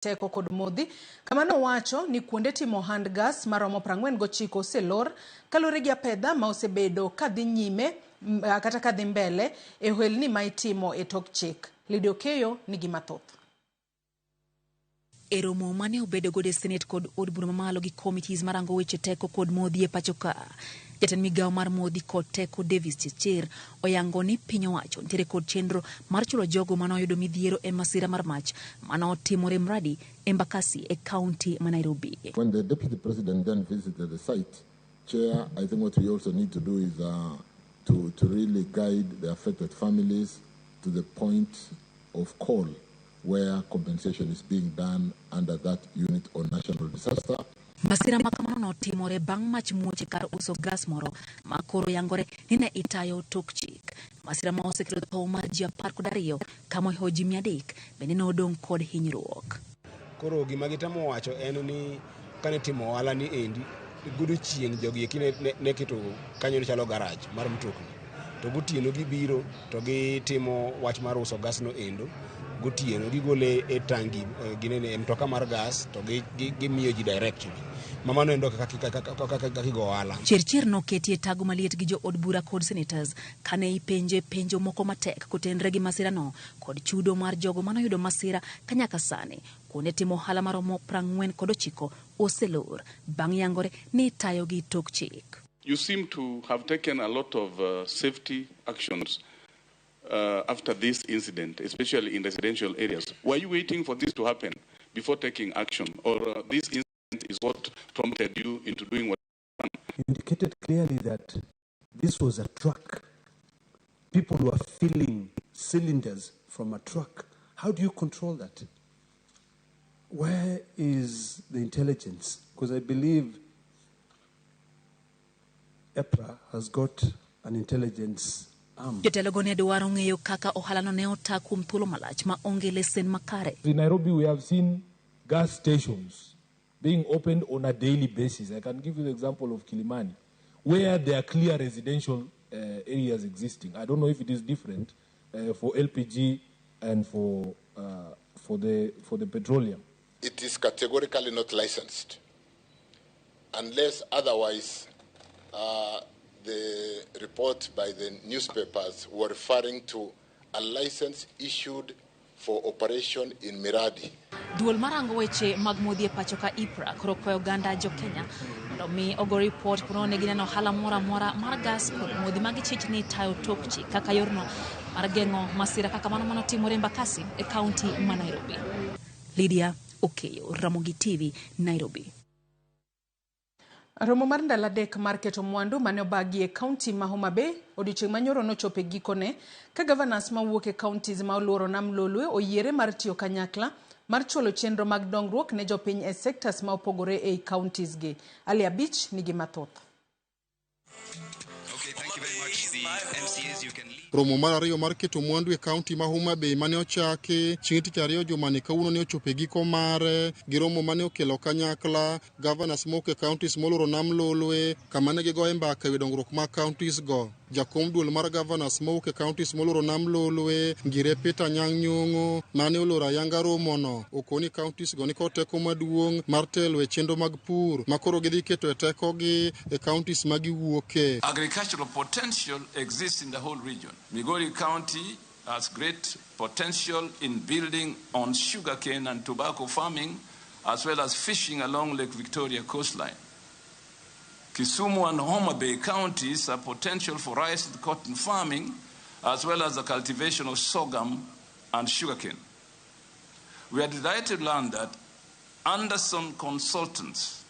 Teko kod modhi kama nowacho ni kuonde timo ohand gas maromo 49 oselor kaluwore gi apedha ma osebedo kadhi nyime kata kadhi mbele e ohelni ma itimo e tok chik. Lydia Okeyo nigi mathoth. E romo mane obedo godo e Senate kod od bura mamalo gi committees marango weche teko kod modhi e pacho ka. Jatend migawo mar modhi kod teko Davis Chirchir oyango ni piny owacho nitiere kod chenro mar chulo jogo mane oyudo midhiero e masira mar mach mane otimore Mradi, Embakasi e kaunti ma Nairobi. When the deputy president then visited the site, Chair, I think what we also need to do is to really guide the affected families to the point of call where compensation is being done under that unit on national disaster. Masira ma kamano notimore bang' mach muoch e kar uso gas moro ma koro yangore ni ne itayo tok chik. Masira ma osekelo tho mar ji 12 kama ohewo ji 300 bende ne odong' kod hinyruok. Koro gima gitemo wacho en ni kane timo ohala ni endi godiochieng' jogi eki ne keto kanyo ne chalo garage mar mtokni. To gotieno gibiro to gitimo wach mar uso gas no endo. Gotieno gigole e tangi ginene e mtoka mar gas to gimiyo ji directly. Ma mano endo kaka gigo ohala. Chirchir noketi e tago maliet gi jo od bura kod senators kane ipenje penjo moko matek kotenre gi masirano kod chudo mar jogo manoyudo masira ka nyaka sani kuonde timo ohala maromo 49 oselor bang' yangore ni itayo gi tok chik. You seem to have taken a lot of safety actions after this incident, especially in residential areas. Were you waiting for this to happen before taking action, or this incident is what prompted you into doing what you indicated clearly that this was a truck. People were filling cylinders from a truck. How do you control that? Where is the intelligence? Because I believe EPRA has got an intelligence arm. Jotelo ne dwaro ng'eyo kaka ohalano ne ota kuom thuolo malach ma onge lesen makare. In Nairobi, we have seen gas stations being opened on a daily basis. I can give you the example of Kilimani, where there are clear residential areas existing. I don't know if it is different for LPG and for the petroleum. It is categorically not licensed, unless otherwise the report by the newspapers were referring to a license issued for operation in Miradi. Duol marango weche mag modhi e pacho ka EPRA koro kwayo oganda jo Kenya mondo mi ogo ripot kuno ne gineno ohala moro amora mar gas kod modhi ma gichich ni itayo tok chik kaka yorno mar geng'o masira kaka mano manotimore Embakasi e kaunti ma Nairobi. Lydia Okeyo, Ramogi TV, Nairobi. Romo mar ndalo 3 mar keto mwandu mane obagi e kaunti ma Homa Bay odiochieng' manyoro nochopo e gikone ka governors mawuok e counties ma oluoro nam Lolwe oyiere mar tiyo kanyakla mar chwalo chenro mag dongruok ne jopiny e sectors ma opogore ei counties gi. Ali Abich nigi mathoth. Okay, thank you very much. The MCAs, you can leave. Romo mar ariyo mar keto mwandu e kaunti ma Homa Bay mane ochaki chieng' tich ariyo jumani kawuono ne ochopo e giko mare gi romo mane okelo kanyakla governors mowuok e counties moluoro nam Lolwe kama ne gigoye mbaka ewi dongruok mag counties go. Jakom duol mar governors mowuok e counties moluoro nam Lolwe Ngire Peter Anyang' Nyong'o mane oloro ayanga romono okoni counties go nikod teko maduong' mar telo e chenro mag pur ma koro gidhi keto e tekogi e counties ma giwuoke. Agricultural potential exists in the whole region. Migori County has great potential in building on sugarcane and tobacco farming, as well as fishing along Lake Victoria coastline. Kisumu and Homa Bay counties have potential for rice and cotton farming, as well as the cultivation of sorghum and sugarcane. We are delighted to learn that Anderson Consultants,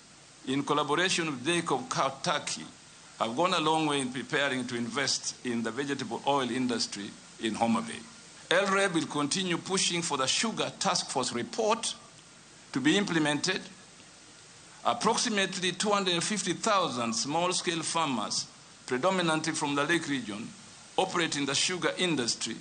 in collaboration with Jacob Turkey, have gone a long way in preparing to invest in the vegetable oil industry in Homa Bay. LREB will continue pushing for the Sugar Task Force report to be implemented. Approximately 250,000 small-scale farmers, predominantly from the Lake region, operate in the sugar industry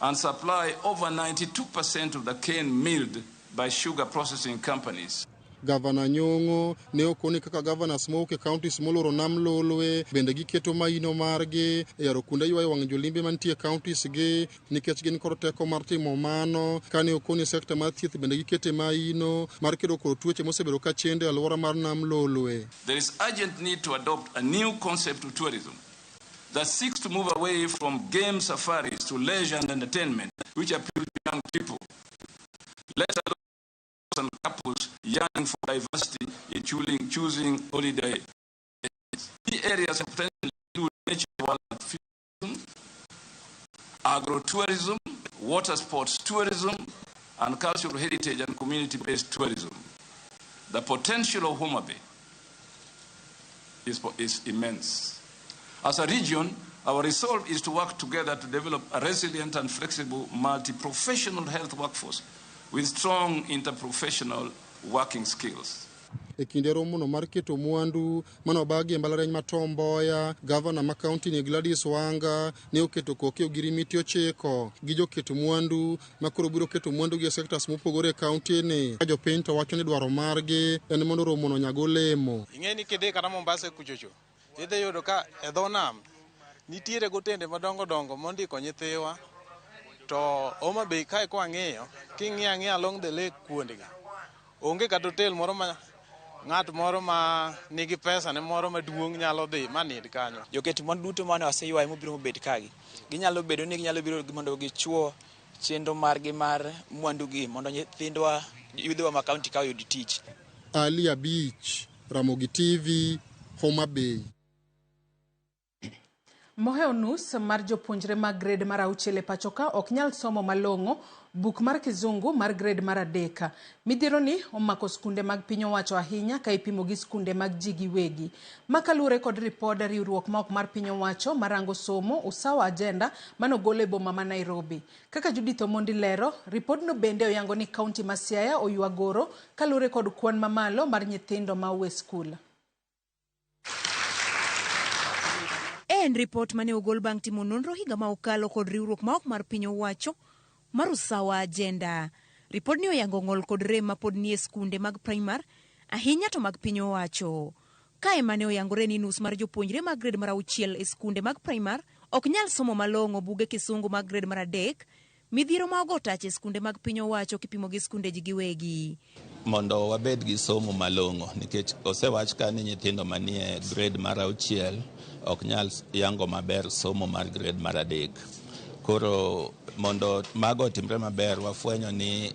and supply over 92% of the cane milled by sugar processing companies. Gavana Nyong'o ne okoni kaka governors mowuok e counties moluoro nam Lolwe bende giketo maino margi e yaro kuonde ywayo wang' jolimbe mantie e counties gi nikech gin kod teko mar timo mano. Kane okoni sekta mar thieth bende gikete maino mar kedo kod tuoche mosebedo ka chendo e alwora mar nam Lolwe. There is urgent need to adopt a new concept of tourism that seeks to move away from game safaris to leisure and entertainment, which appeal to young people, let alone and couples yearning for diversity in choosing holiday. Key areas of potential include nature, wildlife tourism, agrotourism, water sports tourism, and cultural heritage and community-based tourism. The potential of Homa Bay is immense. As a region, our resolve is to work together to develop a resilient and flexible multi-professional health workforce with strong interprofessional working skills. E kinde romono mar keto mwandu manobagi e mbalariany ma Tom Mboya, gavana ma kaunti ni Gladys Wanga ne oketo koke ogirimiti 9 gi joket mwandu ma koro biro keto mwandu gi e sectors mopogore e kaunti ni. Jopiny to wacho ni dwaro margi en mondo romono onyag olemo. Ing'e ni kidhi kata Mombasa kuchocho, idhi yudo ka e dho nam nitiere gotende madongo dongo mondiko nyithiwa, to Homa Bay kae kwang'iyo, king'iyo ang'iya along the lake kuondegi, onge kata hotel moro ma ng'at moro ma nigi pesa ne moro maduong' nyalo dhi ma nind kanyo. Joket mwandu duto mane waseywayo mobiro mobet kagi, ginyalo bedo ni ginyalo biro mondo gichuo chenro margi mar mwandugi mondo nyithindwa, yudhewa ma kaunti ka oyud tich. Ali Abich, Ramogi TV, Homa Bay. Mohewo nus mar jopuonjre mag grade mar 6 e pacho ka ok nyal somo malong'o buk mar kizungu mar grade mar 3. Midhiero ni omako skunde mag piny owacho ahinya ka ipimo gi skunde mag ji giwegi. Ma kaluwore kod ripod riwruok ma ok mar piny owacho marango somo Usawa Agenda manogol e boma ma Nairobi. Kaka Judith Omondi lero, ripodno bende oyango ni kaunti ma Siaya oywa goro kaluwore kod kwan mamalo mar nyithindo ma owe skul. En ripot mane ogol bang' timo nonro higa ma okalo kod riwruok ma ok mar piny owacho mar Usawa Agenda. Ripodni oyango ng'ol kod rem mapod nie skunde mag primar ahinya to mag piny owacho. Kae mane oyangore ni nus mar jopuonjre mag grade mar 6 e skunde mag primar ok nyal somo malong'o buge kisungu mag grade mar 3, midhiero ma ogo tach e skunde mag piny owacho kipimo gi skunde ji giwegi. Mondo wabed gi somo malong'o, nikech osewach ka ni nyithindo manie grade mar 6 ok nyal yango maber somo mar grade mar 3. Koro mondo mago otimre maber, wafwenyo ni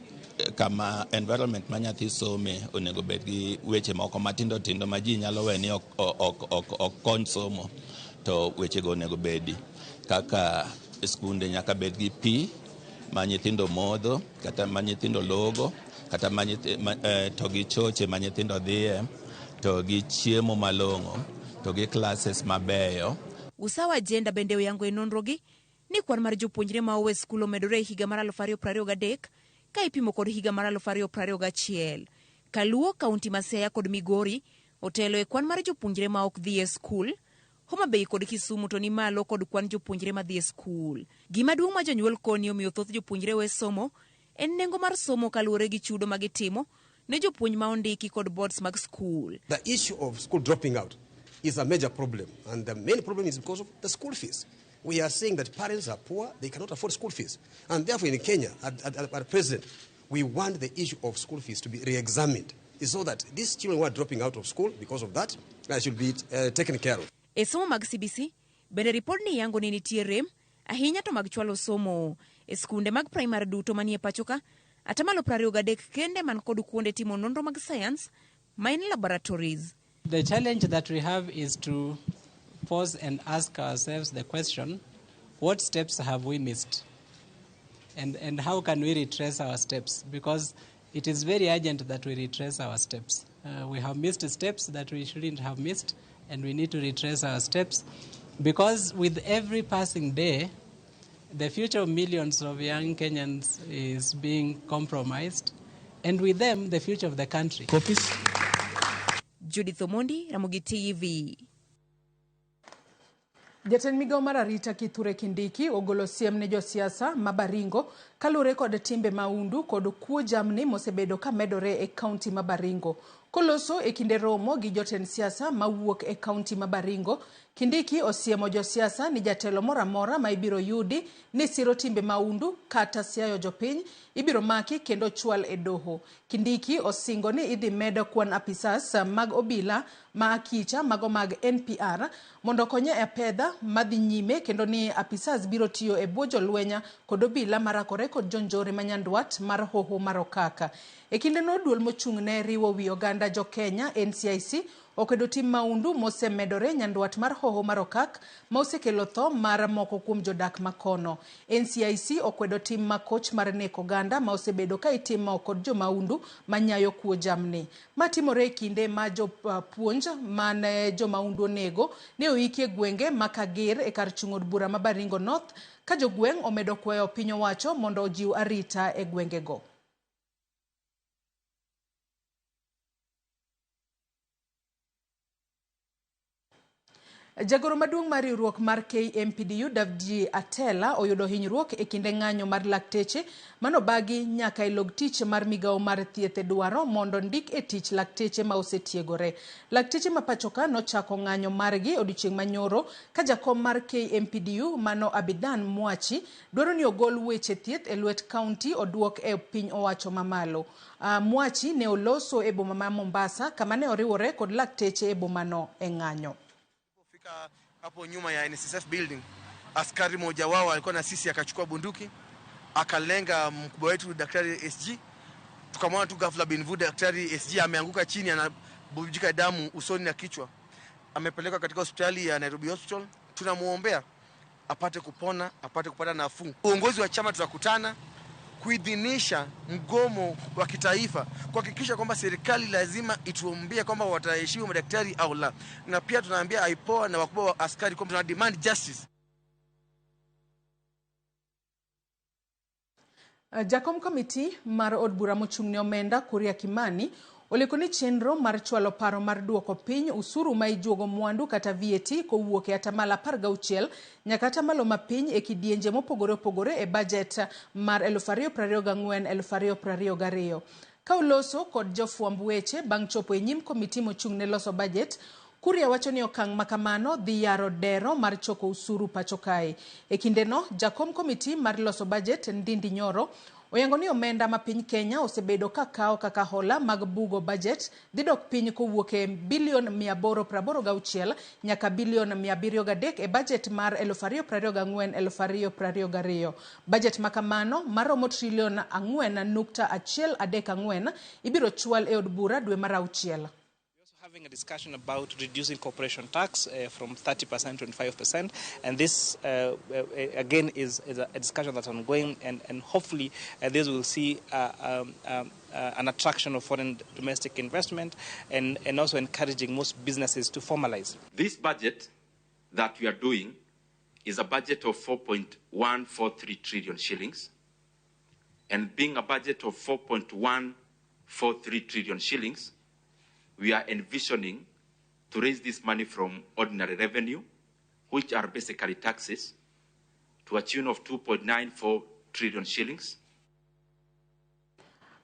kama environment ma nyathi some onego bed gi weche moko matindo tindo ma ji nyalo we ni ok kony somo, to wechego onego bedi kaka skunde nyaka bed gi pi ma nyithindo modho, kata ma nyithindo logo, kata ma to gi choche ma nyithindo dhiye, to gi chiemo malong'o, to gi classes mabeyo. Usawa Agenda bende oyango e nonrogi ni kwan mar jopuonjre ma owe skul omedore e higa mar 2023 ka ipimo kod higa mar 2021. Kaluo, kaunti ma Siaya kod Migori otelo e kwan mar jopuonjre ma ok dhi e skul. Homa Bay kod Kisumu to ni malo kod kwan jopuonjre ma dhi e skul. Gima duong' ma jonyuol koni omiyo thoth jopuonjre we somo en nengo mar somo kaluwore gi chudo ma gitimo ne jopuonj ma ondiki kod boards mag skul. The issue of school dropping out is a major problem, and the main problem is because of the school fees. We are saying that parents are poor, they cannot afford school fees. And therefore in Kenya, at present, we want the issue of school fees to be re-examined so that these children who are dropping out of school because of that should be taken care of. E somo mag CBC, bende ripodni yango ni nitie rem ahinya to mag chwalo somo e skunde mag primary duto manie pacho ka, 23% kende man kod kuonde timo nonro mag science ma en laboratories. The challenge that we have is to pause and ask ourselves the question, what steps have we missed? And how can we retrace our steps? Because it is very urgent that we retrace our steps. We have missed steps that we shouldn't have missed, and we need to retrace our steps, because with every passing day, the future of millions of young Kenyans is being compromised, and with them, the future of the country. Copies. Judith Omondi, Ramogi TV. Jatend migao mar arita Kithure Kindiki ogolo siem ne josiasa ma Baringo kaluwore kod timbe maundu kod kuo jamni mosebedo ka medore e kaunti ma Baringo. Koloso e kinde romo gi jotend siasa mawuok e kaunti ma Baringo, Kindiki osiemo josiasa ni jatelo moro amora ma ibiro yudi ni siro timbe maundu kata siayo jopiny ibiro maki kendo chwal e doho. Kindiki osingo ni idhi med kwan apisas mag obila ma akicha mago mag NPR mondo okonye e apedha madhi nyime kendo ni apisas biro tiyo e bwo jolweny kod obila marakore kod jonjore ma nyandwat mar hoho mar Okaka. E kindeno duol mochung' ne riwo wi oganda jo Kenya NCIC okwedo tim maundu mosemedore nyandwat mar hoho mar Okak ma osekelo tho mar moko kuom jodak makono. NCIC okwedo tim makoch mar nek oganda ma osebedo ka itimo kod jomaundu manyayo kuo jamni. Matimore e kinde ma jopuonj mane jomaundu onego ne oiki e gwenge ma Kager e kar chung' od bura ma Baringo North ka jogweng' omedo kwayo piny owacho mondo ojiw arita e gwengego. Jagoro maduong' mar riwruok mar KMPDU Davji Atela oyudo hinyruok e kinde ng'anyo mar lakteche manobagi nyaka e log tich mar migawo mar thieth e dwaro mondo ndik e tich lakteche ma osetiegore. Lakteche ma pachoka nochako ng'anyo margi odiochieng' manyoro ka jakom mar KMPDU mano Abidan Mwachi dwaro ni ogol weche thieth e lwet kaunti oduok e piny owacho mamalo. Mwachi ne oloso e boma ma Mombasa kama ne oriwore kod lakteche e bomano e ng'anyo. Hapo nyuma ya NSSF building, askari mmoja wao alikuwa na sisi akachukua bunduki akalenga mkubwa wetu Daktari SG. Tukamwona tu ghafla bin vu Daktari SG ameanguka chini, anabubujika damu usoni na kichwa. Amepelekwa katika hospitali ya Nairobi Hospital. Tunamuombea apate kupona, apate kupata nafuu. Uongozi wa chama tutakutana kuidhinisha mgomo wa kitaifa kuhakikisha kwamba serikali lazima ituambie kwamba wataheshimu madaktari au la. Na pia tunaambia IPOA na wakubwa wa askari kwamba tuna demand justice. Jakom komiti mar od bura mochung' ne omenda Kuria Kimani oleko ni chenro mar chwalo paro mar duoko piny usuru ma ijuogo mwandu kata VAT kowuok e atamalo 16 nyaka atamalo mapiny e kidienje mopogore opogore e bajet mar 2024-2022. Ka oloso kod jofwamb weche bang' chopo e nyim komiti mochung' ne loso bajet, Kuria wacho ni okang' makamano dhi yaro dero mar choko usuru pacho kae. E kindeno, jakom komiti mar loso bajet Ndindi Nyoro oyango ni omenda ma piny Kenya osebedo ka kawo kaka hola mag bugo bajet dhi dok piny kowuok e bilion 886 nyaka bilion 703 e bajet mar 2024-2022. Bajet makamano maromo trilion 4.134 ibiro chwal e od bura dwe mar auchiel. Having a discussion about reducing corporation tax from 30% to 25%, and this again is a discussion that's ongoing, and hopefully this will see an attraction of foreign domestic investment and also encouraging most businesses to formalize. This budget that we are doing is a budget of 4.143 trillion shillings, and being a budget of 4.143 trillion shillings, we are envisioning to raise this money from ordinary revenue, which are basically taxes, to a tune of 2.94 trillion shillings.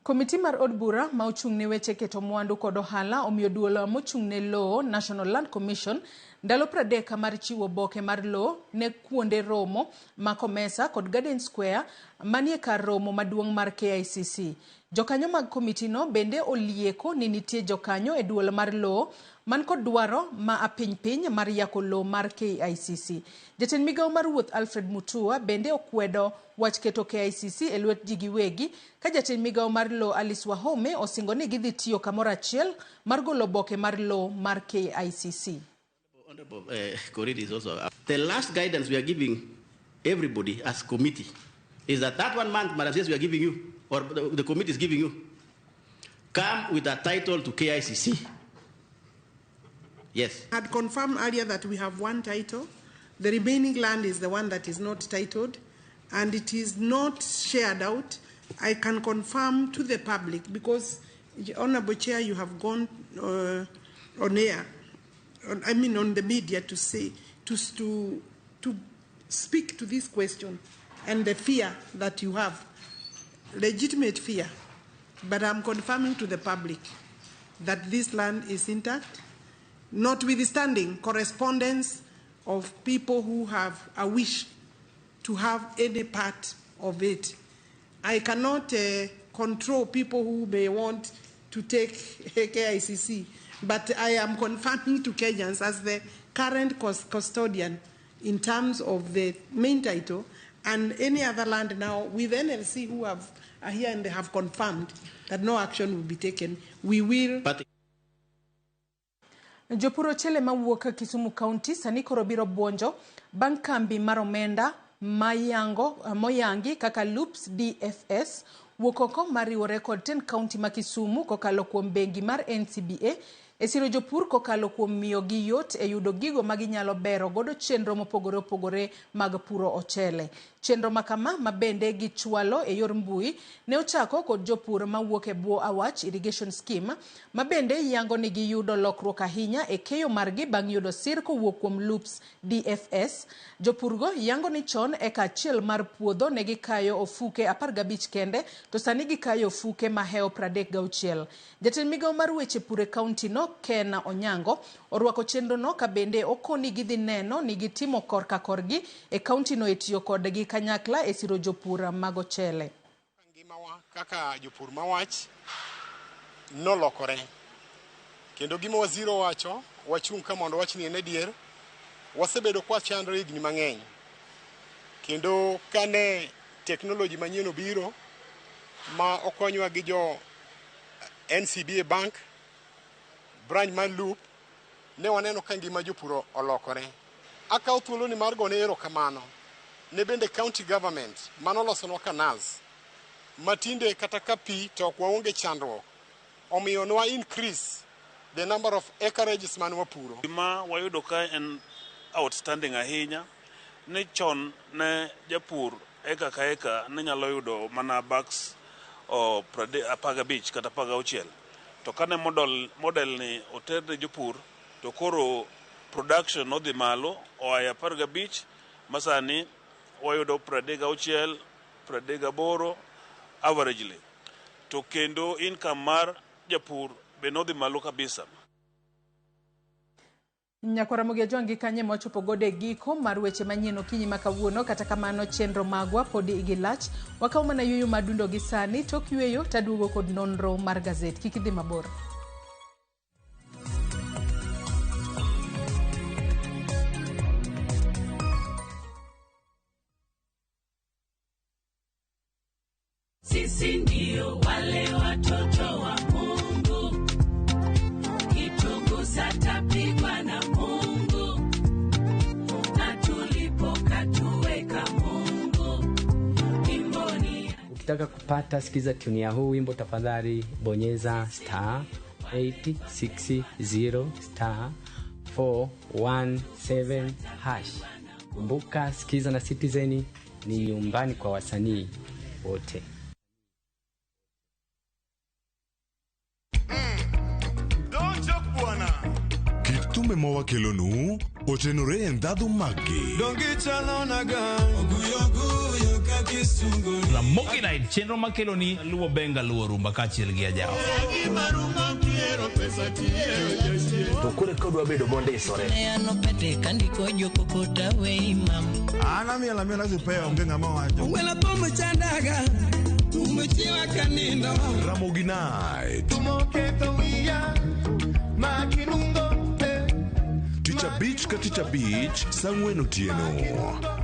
Komiti mar od bura ma ochung' ne weche keto mwandu kod ohala omiyo duol mochung' ne lowo National Land Commission ndalo 30 mar chiwo oboke mar lowo ne kuonde romo ma Komesa kod Garden Square manie kar romo maduong' mar KICC. Jokanyo mag komitino bende olieko ni nitie jokanyo e duol mar lowo man kod dwaro ma apiny piny mar yako lowo mar KICC. Jatend migawo mar wuoth Alfred Mutua bende okwedo wach keto KICC e lwet ji giwegi ka jatend migawo mar lowo Alice Wahome osingo ni gidhi tiyo kamoro achiel mar golo oboke mar lowo mar KICC. Honorable Korir is also the last guidance we are giving everybody as committee is that 1 month, Madam says, we are giving you, or the committee is giving you, come with a title to KICC. Yes. I had confirmed earlier that we have one title. The remaining land is the one that is not titled, and it is not shared out. I can confirm to the public, because, Honorable Chair, you have gone on air, on the media to say, to speak to this question and the fear that you have. Legitimate fear, but I'm confirming to the public that this land is intact, notwithstanding correspondence of people who have a wish to have any part of it. I cannot control people who may want to take KICC, but I am confirming to Kenyans as the current custodian in terms of the main title and any other land now with NLC who are here and they have confirmed that no action will be taken. We will... Jopur ochele mawuok Kisumu County sani koro biro buonjo bang' kambi mar omenda moyangi kaka Loops DFS wuok oko mar riwore kod 10 county ma Kisumu kokalo kuom bengi mar NCBA e siro jopur kokalo kuom miyogi yot e yudo gigo ma ginyalo bero godo chenro mopogore opogore mag puro ochele. Chenro makama ma bende gichwalo e yor mbui ne ochako kod jopur mawuok e bwo Awach Irrigation Scheme ma bende yango ni giyudo lokruok ahinya e keyo margi bang' yudo sir kowuok kuom Loops DFS. Jopurgo yango ni chon eka achiel mar puodho ne gikayo ofuke 15 kende to sani gikayo ofuke mahewo 36. Jatend migawo mar weche pur e kaunti no Ken Onyango orwako chenrono ka bende okoni gidhi neno ni gitimo korka korgi e kaunti no e tiyo kodgi kanyakla e siro jopur mag ochele. Ngimawa kaka jopur mawach nolokore kendo gima waziri owacho wachung' ka mondo wach ni en adier. Wasebedo kwa chandro higni mang'eny kendo kane teknoloji manyien obiro ma okonywa gi jo NCBA Bank branch mar Loop, ne waneno ka ngima jopur olokore. Akawo thuolo ni mar gone erokamano ne bende county government manolosonwa canals matinde kata ka pi to ok waonge chandruok, omiyo nwa increase the number of acreages man wapuro. Gima wayudo ka en outstanding ahinya ni chon ne japur eka ka eka ne nyalo yudo mana bags 15 kata 16. To kane model ni oter ne jopur to koro production nodhi malo oa 15 masani wayudo 36, 38 averagely. To kendo income mar japur be nodhi malo kabisa. Nyakwara Ramogi Ajwang' gi kanye mochopo godo e giko mar weche manyien okinyi ma kawuono. Kata kamano chenro magwa pod igi lach. Wakaw mana yueyo madundo gi sani, tok yueyo taduogo kod nonro mar gazet. Kik idhi mabor. Sisi ndio wale watoto wa Mungu, kitugusa tapigwa na Mungu, na tulipokatuweka Mungu mbinguni. Ukitaka kupata sikiza tune ya huu wimbo, tafadhali bonyeza star 860 star 417 hash. Kumbuka, Sikiza na Citizen ni nyumbani kwa wasanii wote. Kitume mawakelonu otenore endhadhu magi. Ramogi Night chenro makeloni luwo benga luwo rumba kaachiel gi ajawa. To kore kodwa bedo mondisore. An amiel amiela zipeyo onge ng'ama wacho. Ramogi Night. Tich abich ka tich abich saa 4 otieno.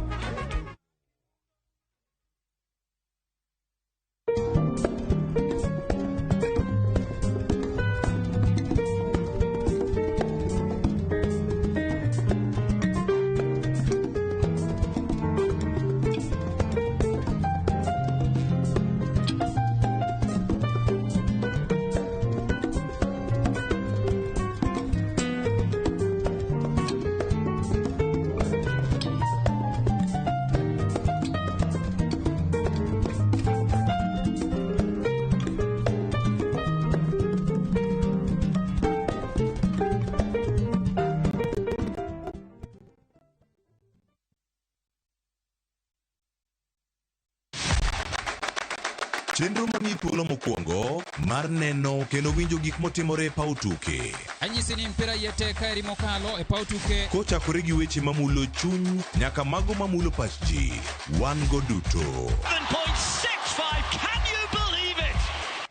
Chenro mamiyi thuolo mokwongo mar neno kendo winjo gik motimore e paw tuke. Anyisi ni mpira iye tek kaeri mokalo e paw tuke. Kochakore gi weche mamulo chuny nyaka mago mamulo pach ji, wan go duto. 7.65, can you believe it?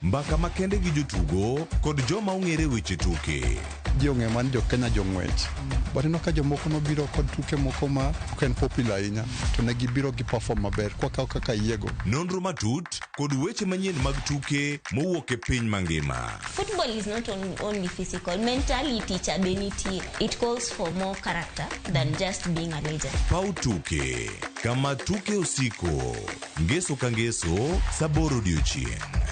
Mbaka makende gi jotugo kod joma ong'ere weche tuke. Ji ong'eyo mana ni jo Kenya jong'wech. But ineno ka jomoko nobiro kod tuke moko ma ok en popular ahinya to ne gibiro gi perform maber kwakawo kaka yiego. Nonro matut kod weche manyien mag tuke mowuok e piny mangima. Football is not only physical, mentality cha be nitie. It calls for more character than just being a legend. Paw tuke kama tuke osiko. Ngeso ka ngeso sa 8 odiochieng'.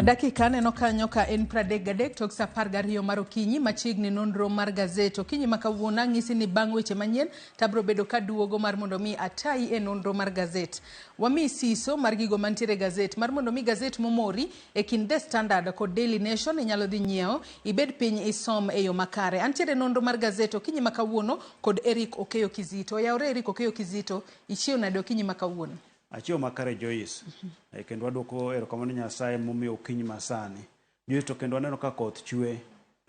Dakika aneno kanyo ka en 33 tok sa 12 mar okinyi machiegni nonro mar gazet. Okinyi ma kawuono ang'isi ni bang' weche manyien tabro bedo kaduogo mar mondo mi atayi e nonro mar gazet. Wami siso mar gigo mantiere e gazet mar mondo mi gazet momori e kind The Standard kod Daily Nation inyalo dhi nyiewo ibed piny isom e yo makare. Antiere nonro mar gazet okinyi ma kawuono kod Eric Okeyo Kizito. Oyawore Eric Okeyo Kizito, ichiew nade okinyi ma kawuono? Achiewo makare Joyce. Kendo waduoko erokamano Nyasaye momiyo okinyi masani. Joyce to kendo waneno ka koth chwe.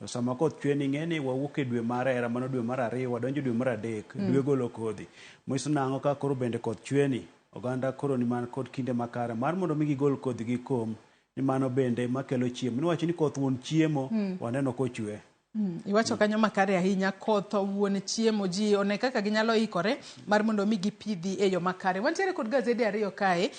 To sama koth chwe ni ng'e ni wawuok e dwe mar hera mano dwe mar 2 wadonjo dwe mar 3 dwe golo kodhi. Manyiso nang'o ka koro bende koth chwe ni oganda koro ni man kod kinde makare mar mondo mi gigol kodhi gi kom ni mano bende makelo chiemo. Niwacho ni koth wuon chiemo waneno kochwe. Iwacho kanyo makare ahinya, koth wuon chiemo, ji one kaka ginyalo ikore mar mondo mi gipidhi e yo makare. Wantiere kod gazede ariyo kae,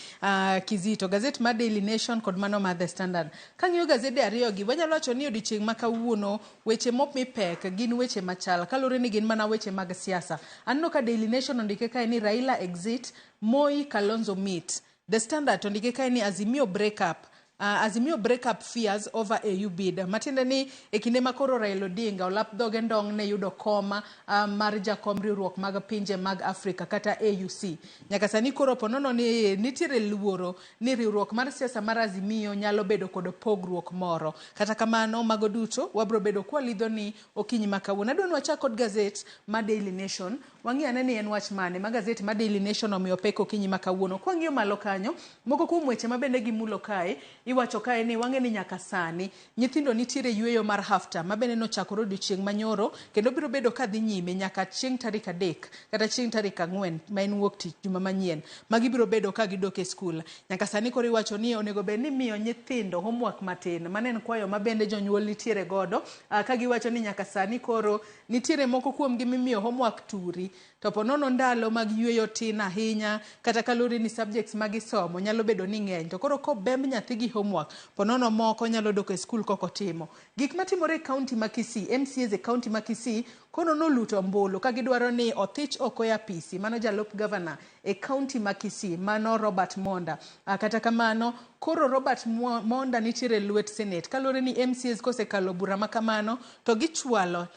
Kizito, gazet mar Daily Nation kod mano mar The Standard. Kang'iyo gazede ariyo gi, wanyalo wacho ni odiochieng' ma kawuono weche momi pek gin weche machal, kaluwore ni gin mana weche mag siasa. Aneno ka Daily Nation ondike kae ni Raila exit, Moi Kalonzo meet. The Standard ondike kae ni Azimio break up. Azimio break up fears over AU bid. Matiende ni e kinde ma koro Raila Odinga olap dhoge ndong' ne yudo koma mar jakom riwruok mag pinje mag Afrika kata AUC. Nyaka sani koro ponono ni nitiere luoro ni riwruok mar siasa mar Azimio nyalo bedo kod pogruok moro. Kata kamano mago duto wabro bedo kwalidho ni okinyi ma kawuono. Adwa ni wachak kod gazet ma Daily Nation. Wang'i ane ni en wach mane ma gazet ma Daily Nation omiyo pek okinyi ma kawuono. Kwang'iyo malo kanyo, moko kuom weche ma bende gimulo kae, iwacho kae ni wang'e ni nyaka sani nyithindo nitiere yueyo mar half term ma bende nochakore odiochieng' manyoro kendo biro bedo kadhi nyime nyaka chieng' tarik 3 kata chieng' tarik 4 ma en wuok tich juma manyien ma gibiro bedo ka gidok e skul. Nyaka sani koro iwacho ni onego bed ni miyo nyithindo homework matin, mano en kwayo ma bende jonyuol nitiere godo, ka giwacho ni nyaka sani koro nitiere moko kuomgi mimiyo homework turi to ponono ndalo mag yueyo tin ahinya kata kaluwore ni subjects ma gisomo nyalo bedo ni ng'eny to koro kobemb nyathi gi homework ponono moko nyalo dok e skul kokotimo. Gik matimore e kaunti ma Kisii, MCAs e kaunti ma Kisii kono noluto ombulu ka gidwaro ni othich oko e apisi mano jalup gavana e kaunti ma Kisii mano Robert Monda. Kata kamano koro Robert Monda nitiere lwet Senate kaluwore ni MCAs kosekalo bura ma kamano to gichwalo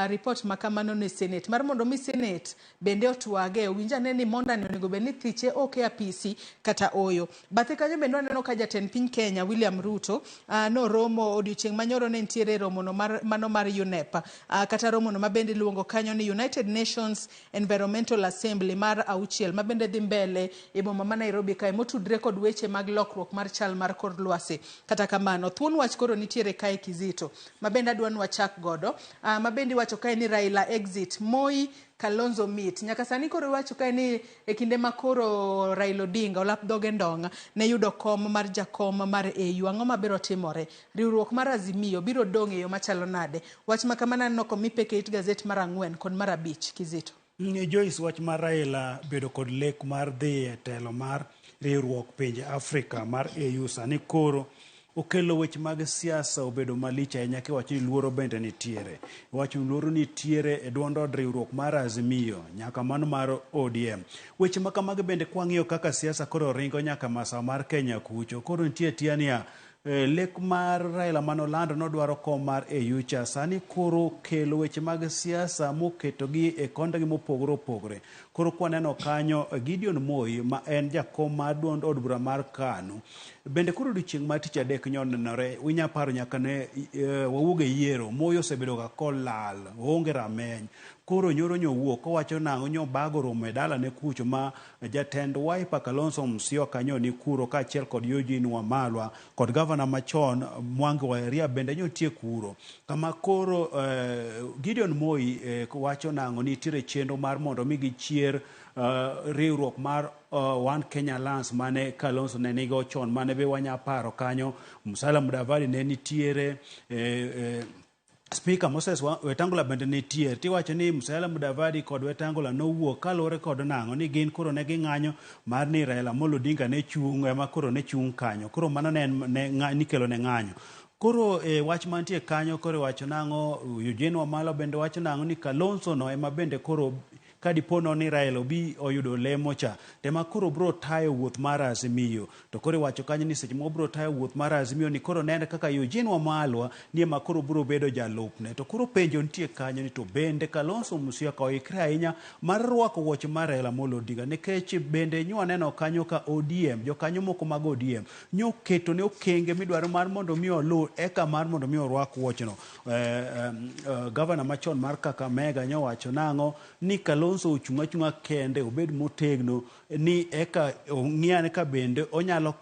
report ma kamano ne Senate mar mondo mi Senate bende otwage owinj ane ni Monda ni onego bed ni thiche ok e apisi kata oyo. Bathe kanyo bende waneno ka jatend piny Kenya William Ruto noromo odiochieng' manyoro ne nitiere romono mano mar UNEP, kata romono ma bende iluongo kanyo ni United Nations Environmental Assembly mar 6 ma bende dhi mbele e boma ma Nairobi kae motudre kod weche mag lokruok mar chal mar kor lwasi. Kata kamano thuon wach koro nitiere kae Kizito ma bende adwa ni wachak godo, ma bende iwacho kae ni Raila exit, Moi Kalonzo meet. Nyaka sani koro iwacho kae ni e kinde ma koro Raila Odinga olap dhoge ndong' ne yudo kom mar jakom mar AU, ang'o mabiro timore? Riwruok mar Azimio biro dong' e yo machalo nade? Wach ma kamano aneno komi pek e it gazet mar 4 kod mar 5 Kizito. Joyce, wach mar Raila bedo kod lek mar dhi e telo mar riwruok pinje Afrika mar AU sani koro Okelo weche mag siasa obedo malich ahinya kiwacho ni luoro bende nitiere. Iwacho ni luoro nitiere e duond od riwruok mar Azimio nyaka mano mar ODM. Weche ma kamagi bende kwang'iyo kaka siasa koro ringo nyaka masawa mar Kenya kucho. Koro nitie tia niya, lek mar Raila mane olando nodwaro kom mar AU cha sani koro kelo weche mag siasa moketogi e kondegi mopogore opogore. Koro kwaneno kanyo Gideon Moi ma en jakom mar duond od bura mar KANU bende koro odiochieng' mar tich adek nyonenore winya paro nyaka ne wawuog e yiero Moi osebedo ga kolal oonge rameny. Koro nyoro nyowuok kowacho nang'o nyobago romo e dalane kucho ma jatend Wiper Kalonzo Musyoka nyo ni kuro kaachiel kod Eugene Wamalwa kod gavana machon Mwangi wa Iria bende nyotie kuro. Kama koro Gideon Moi wacho nang'o nitiere chenro mar mondo mi gichier riwruok mar One Kenya Alliance mane Kalonzo ne nigo chon mane be wanya paro kanyo Musalia Mudavadi ne nitiere Speaker Moses Wetangula bende nitie. Tiwacho ni Musalia Mudavadi kod Wetangula nowuok kaluwore kod nang'o ni gin koro ne ging'anyo mar ni Raila Amolo Odinga ne chung' ema koro ne chung' kanyo. Koro mano ne en nikelo ne ng'anyo. Koro e wach mantie kanyo koro iwacho nang'o Eugene Wamalwa bende wacho nang'o ni Kalonzo no ema bende koro kadipo no ni Raila obi oyudo lemo cha tema koro bro tayo wuoth mar Azimio. To koro iwacho kanyo ni seche moko bro tayo wuoth mar Azimio ni koro nene kaka Eugene Wamalwa ni ema koro bro bedo jalupne. To koro penjo nitie kanyo ni to bende Kalonzo Musyoka oikre ahinya mar rwako wuoche mar Raila Amolo Odinga nikech bende nyo waneno kanyo ka ODM jokanyo moko mag ODM nyoketo ne okenge midwaro mar mondo mi oluw eka mar mondo mi orwak wuochno. Gavana machon mar Kakamega nyowacho nang'o ni Kalonzo ochung' achung'a kende obed motegno ni eka ong'iyane ka bende onyalo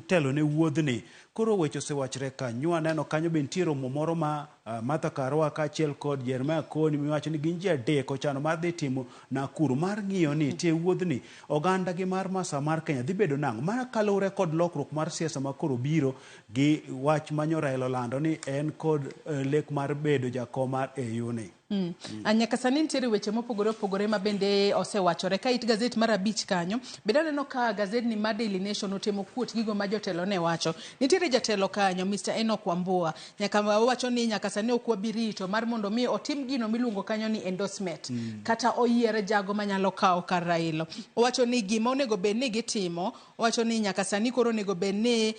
telo ne wuodhni. Koro weche osewachre ka nyo aneno kanyo be nitie romo moro ma Martha Karua kaachiel kod Jeremiah Koni miwacho ni gin ji adek ochano mar dhi timo Nakuru mar ng'iyo ni tie wuodhni oganda gi mar masa mar Kenya dhi bedo nang'o. Mana kaluwore kod lokruok mar siasa ma koro biro gi wach manyo Raila olando ni en kod lek mar bedo jakom mar AU ni. Nyaka sani nitiere weche mopogore opogore ma bende osewachore. Ka it gazet mar 5 kanyo, bende aneno ka gazetni mar Daily Nation otemo kuot gigo ma jotelo ne wacho. Nitiere jatelo kanyo, Mr. Enoch Wambua. Nyaka wawacho ni nyaka sani ok wabi rito mar mondo mi otim gino miluongo kanyo ni endorsement. Kata oyier jago manyalo kawo kar Raila. Owacho ni gima onego bed ni gitimo, owacho ni nyaka sani koro onego bed ni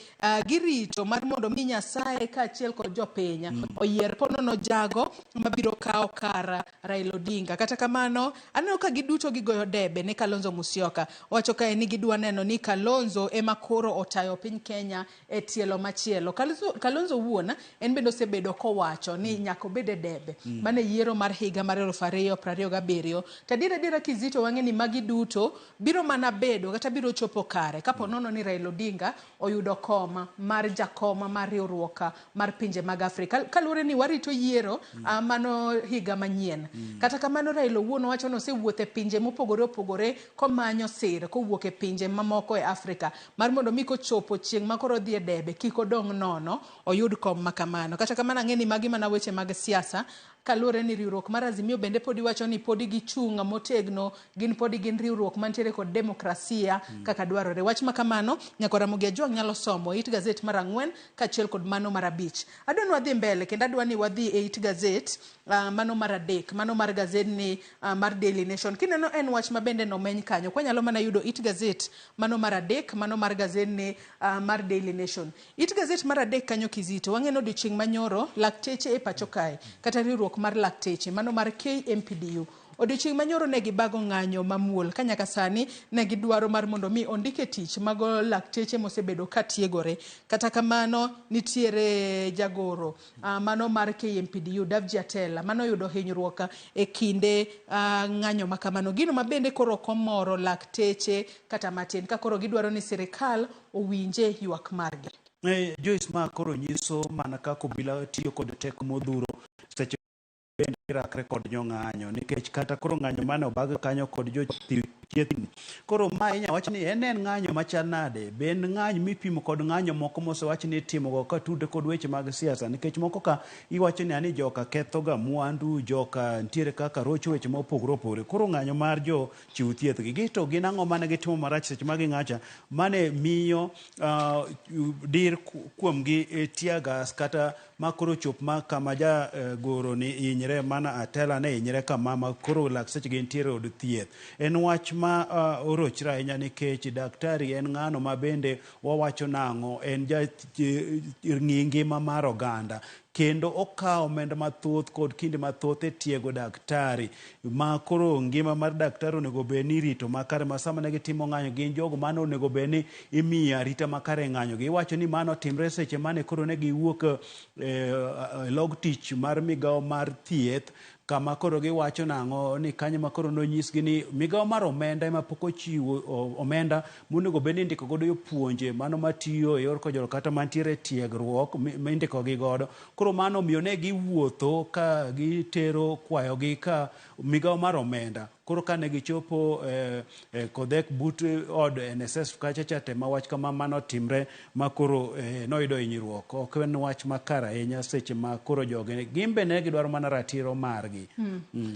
girito mar mondo mi Nyasaye kaachiel kod jopiny oyier ponono jago mabiro kawo kar Raila Odinga. Kata kamano, aneno ka giduto gigoyo debe ne Kalonzo Musyoka. Owacho kae ni gidwa neno ni Kalonzo ema koro otayo piny Kenya e tielo machielo. Kalonzo wuon en bende osebedo kowacho ni nyaka obed e debe. Mane yiero mar higa mar 2027. To adier adiera Kizito wang'e ni magi duto biro mana bedo kata biro chopo kare kapo nono ni Raila Odinga oyudo koma mar jakoma mar riwruok mar pinje mag Afrika. Kaluwore ni warito yiero mano higa manyien. Kata kamano Raila owuon owacho ni osewuotho e pinje mopogore opogore komanyo sir kowuok e pinje mamoko e Afrika mar mondo mi kochopo chieng' ma koro odhi e debe kik odong' nono oyud kom ma kamano. Kata kamano ang'e ni magi mana weche mag siasa kaluwore ni riwruok mar Azimio bende podi wacho ni podi gichung' motegno, gin podi gin riwruok mantiere kod demokrasia kaka dwarore. Wach ma kamano nyaka Ramogi Ajwang' nyalo somo it gazet mar 4 kaachiel kod mano mar 5. Adwa ni wadhi mbele kendo adwa ni wadhi e it gazet mano mar 3, mano mar gazetni mar Daily Nation. Kineno en wach ma bende nomeny kanyo, kwanyalo mana yudo it gazet mano mar 3, mano mar gazetni mar Daily Nation. It gazet mar 3 kanyo Kizito, wang'eno odiochieng' manyoro lakteche e pacho kae, kata riwruok mar lakteche mano mar KMPDU. Odiochieng' manyoro ne gibago ng'anyo mamuol ka nyaka sani ne gidwaro mar mondo mi ondike tich mago lakteche mosebedo ka tiegore. Kata kamano nitiere jagoro mano mar KMPDU Davji Atela mano yudo hinyruok e kinde ng'anyo ma kamano. Gino ma bende koro ok omoro lakteche kata matin ka koro gidwaro ni sirikal owinje ywak margi. Joyce ma koro nyiso mana kaka obila tiyo kod teko modhuro seche bende rakre kod jong'anyo nikech kata koro ng'anyo mane obag kanyo kod Thieth ni. Koro ma inya wach ni en en ng'anyo machal nade? Be en ng'anyo mipimo kod ng'anyo moko mosewach ni itimogo ka tudre kod weche mag siasa? Nikech moko ka iwacho ni ani joka kethoga mwandu, joka nitiere kaka rocho weche mopogore opogore. Koro ng'anyo mar jo chiw thieth gi, gi to gin ang'o mane gitimo marach seche ma ging'acha mane miyo dir kuomgi tear gas kata ma koro chop ma kama ja goro ni hinyre mana atela ne hinyre kama ma koro lakteche gi nitiere od thieth. En wach ma orochre ahinya nikech daktari en ng'ano ma bende wawacho nang'o en ja ng'i ngima mar oganda kendo okawo omenda mathoth kod kinde mathoth e tiego daktari ma koro ngima mar daktari onego bed ni irito makare ma sama ne gitimo ng'anyo gin jogo mane onego bed ni imiyo arita makare e ng'anyo gi. Iwacho ni mano otimre seche mane koro ne giwuok e log tich mar migawo mar thieth kama koro giwacho nang'o ni kanyo ma koro nonyisgi ni migawo mar omenda ema pok ochiwo omenda monego bed ni indiko godo jopuonje mano matiyo e yor kojolo kata mantiere e tiegruok mindiko gi godo. Koro mano omiyo ne giwuotho ka gitero kwayogi ka migawo mar omenda. Koro kane gichopo Kodhek but od NSSF kacha cha tema wach kama mano timre ma koro noyudo hinyruok. Ok en wach makare ahinya seche ma koro jogi gin be ne gidwaro mana ratiro margi.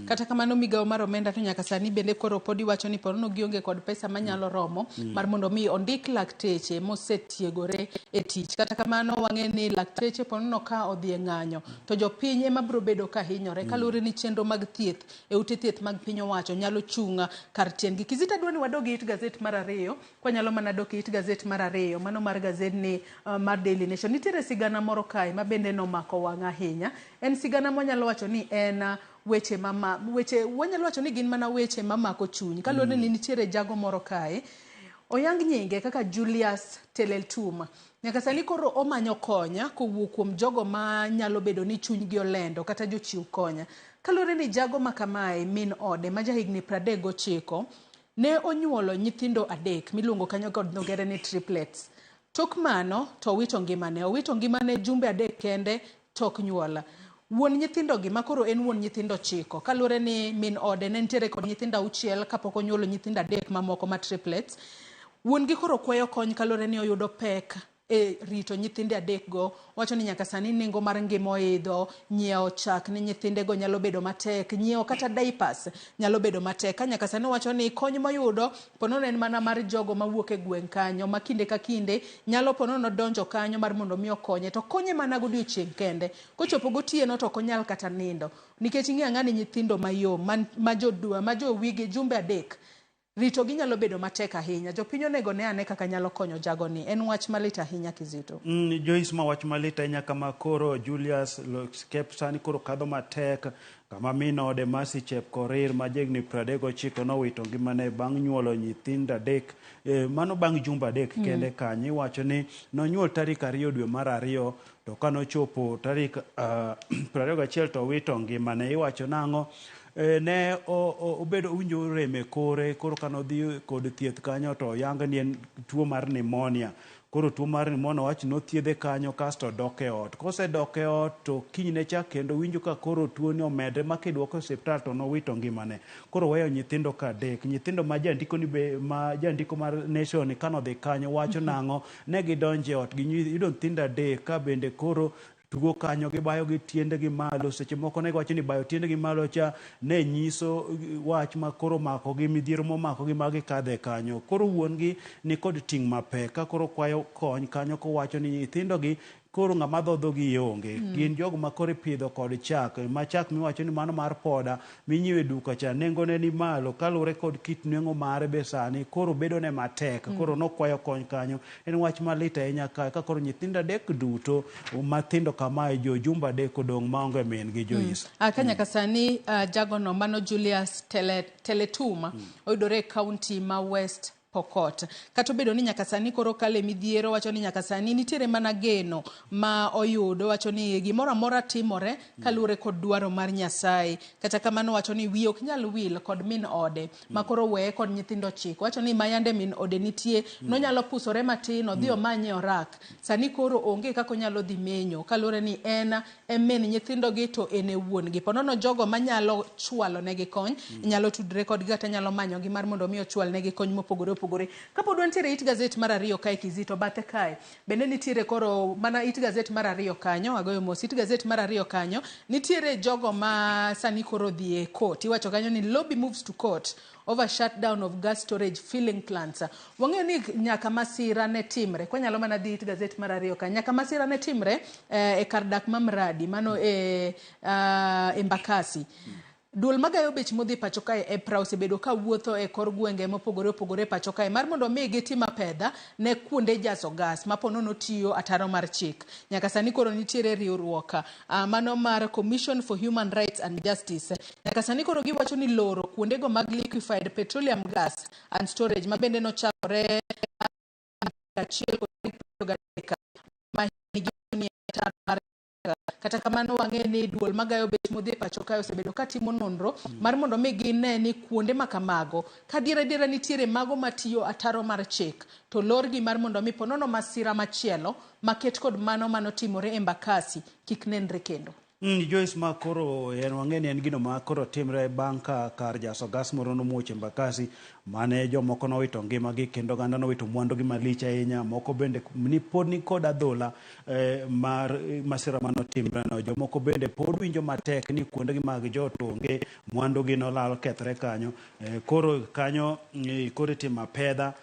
Kata kamano migawo mar omenda to nyaka sani bende koro pod iwacho ni ponono gionge kod pesa manyalo romo mar mondo mi ondik lakteche mosetiegore e tich. Kata kamano wang'e ni lakteche ponono ka odhi e ng'anyo to jopiny ema biro bedo ka hinyore kaluwore ni chenro mag thieth e ute thieth mag piny owacho nyalo chung' kar tiendgi. Kizito adwa ni wadog e it gazet mar ariyo, kwanyalo mana dok e it gazet mar ariyo, mano mar gazedni mar Daily Nation. Nitiere sigana moro kae ma bende nomako wang' ahinya. En sigana mwanyalo wacho ni en weche mama, weche wanyalo wacho ni gin mana weche mamako chuny. Kaluwore ni nitiere jago moro kae, oyang nyinge kaka Julius Teleltum. Nyaka sani koro omanyo konya kowuok kuom jogo ma nyalo bedo ni chunygi olendo kata jochiw konya. Kaluwore ni jago ma kamae min ode ma jahigni 39 ne onyuolo nyithindo adek miluongo kanyo kod dho ngere ni triplets. Tok mano to owito ngimane. Owito ngimane jumbe adek kende tok nyuol. Wuon nyithindogi ma koro en wuon nyithindo 9 kaluwore ni min ode ne nitiere kod nyithindo 6 kapok onyuolo nyithindo 3 mamoko ma triplets. Wuon gi koro kwayo kony kaluwore ni oyudo pek e rito nyithinde 3 go. Wacho ni nyaka sani nengo mar ngima oidho, nyiewo chak ni nyithindego nyalo bedo matek, nyiewo kata diapers nyalo bedo matek. Ka nyaka sani wacho ni kony moyudo ponono en mana mar jogo mawuok e gweng' kanyo ma kinde ka kinde nyalo ponono donjo kanyo mar mondo mi okonye, to konye mana godiochieng' kende. Kochopo gotieno to ok onyal kata nindo nikech ing'eyo ang'eya ni nyithindo mayom ma jo wigi jumbe 3 rito gi nyalo bedo matek ahinya. Jopiny onego ne ane kaka nyalo konyo jagoni. En wach malit ahinya Kizito. Joyce, ma wach malit ahinya kama koro Julius Loskep sani koro kadho matek kama min ode Mercy Chepkorir ma jahigni 39 nowito ngimane bang' nyuolo nyithindo 3 mano bang' jumbe 3 kende kanyo. Iwacho ni nonyuol tarik 2 dwe mar 2 to kanochopo tarik 21 to owito ngimane. Iwacho nang'o? Ne obedo owinjo rem e kore, koro kanodhi kod thieth kanyo to oyang ni en tuo mar pneumonia. Koro tuo mar pneumonia wach nothiedhe kanyo kasto dok e ot. Kosedok e ot to kinyne cha kendo winjo ka koro tuo ni omedre ma kidwoke e osiptal to nowito ngimane. Koro weyo nyithindo ka 3. Nyithindo ma jandiko ni be ma jandiko mar Nation kanodhi kanyo wacho nang'o? Ne gidonjo e ot giyudo nyithindo 3 ka bende koro tugo kanyo gibayo gi tiendegi malo. Seche moko ne giwacho ni bayo tiendegi malo cha ne nyiso wach ma koro mako gi midhiero momako gi ma gikadhe kanyo. Koro wuon gi ni kod ting' mapek ka koro kwayo kony kanyo kowacho ni nyithindo gi koro ng'ama dhodho gi onge. Gin jogo ma koro ipidho kod chak, ma chak miwacho ni mano mar poda minyiewo e duka cha nengone ni malo kaluwore kod kit nengo mare be sani koro bedo ne matek. Koro nokwayo kony kanyo. En wach malit ahinya ka koro nyithindo 3 duto mathindo kamae jo jumbe 3 odong' maonge min gi Joyce. Ka nyaka sani jagono mano Julius Teletuma oyudore e kaunti ma West Pokot. Kata obedo ni nyaka sani koro kale midhiero wacho ni nyaka sani nitiere mana geno ma oyudo wacho ni gimoro amora timore kaluwore kod dwaro mar Nyasaye. Kata kamano wacho ni wiye ok nyal wil kod min ode ma koro weye kod nyithindo 9. Wacho ni mayande min ode nitie nonyalo pusore matin odhi omanye orak. Sani koro onge kaka onyalo dhi menyo kaluwore ni en e min nyithindogi to en e wuon gi. Ponono jogo manyalo chwalo negi kony nyalo tudre kodgi kata nyalo manyogi mar mondo mi ochwal negi kony mopogore opogore. Kapod wantiere it gazet mar 2 kae Kizito bathe kae bende nitiere koro mana it gazet mar 2 kanyo agoyo mos it gazet mar 2 kanyo nitiere jogo ma sani koro dhi e court. Iwacho kanyo ni lobby moves to court over shutdown of gas storage filling plants. Wang'eyo ni nyaka masira ne timre, kwanyalo mana dhi it gazet mar 2 kanyo, nyaka masira ne timre e kar dak ma Mradi mano e Embakasi. Duol magayo bech modhi pacho kae EPRA osebedo ka wuotho e kor gwenge mopogore opogore pacho kae mar mondo mi gitim apedha ne kuonde jaso gas ma po nono tiyo ataro mar chik. Nyaka sani koro nitiere riwruok mano mar Commission for Human Rights and Justice. Nyaka sani koro giwacho ni loro kuondego mag liquefied petroleum gas and storage ma bende nochakore 1 ma nigi ataro mar. Kata kamano wang'e ni duol magayo bech modhi e pacho kae osebedo ka timo nonro mar mondo mi gine ni kuonde ma kamago ka diere diere nitiere mago matiyo ataro mar chik to lorgi mar mondo mi ponono masira machielo maket kod mano manotimore Embakasi kik nenre kendo. Joyce, ma koro en wang'e ni en gino ma koro timre bang' ka kar jaso gas moro nomuoch Embakasi mane jomoko nowito ngimagi kendo oganda nowito mwandugi malich ahinya. Moko bende ni pod ni kod adhola mar masira manotimreno. Jomoko bende pod winjo matek ni kuondegi mag jot onge, mwandugi nolal kethre kanyo. Koro kanyo koro itimo apedha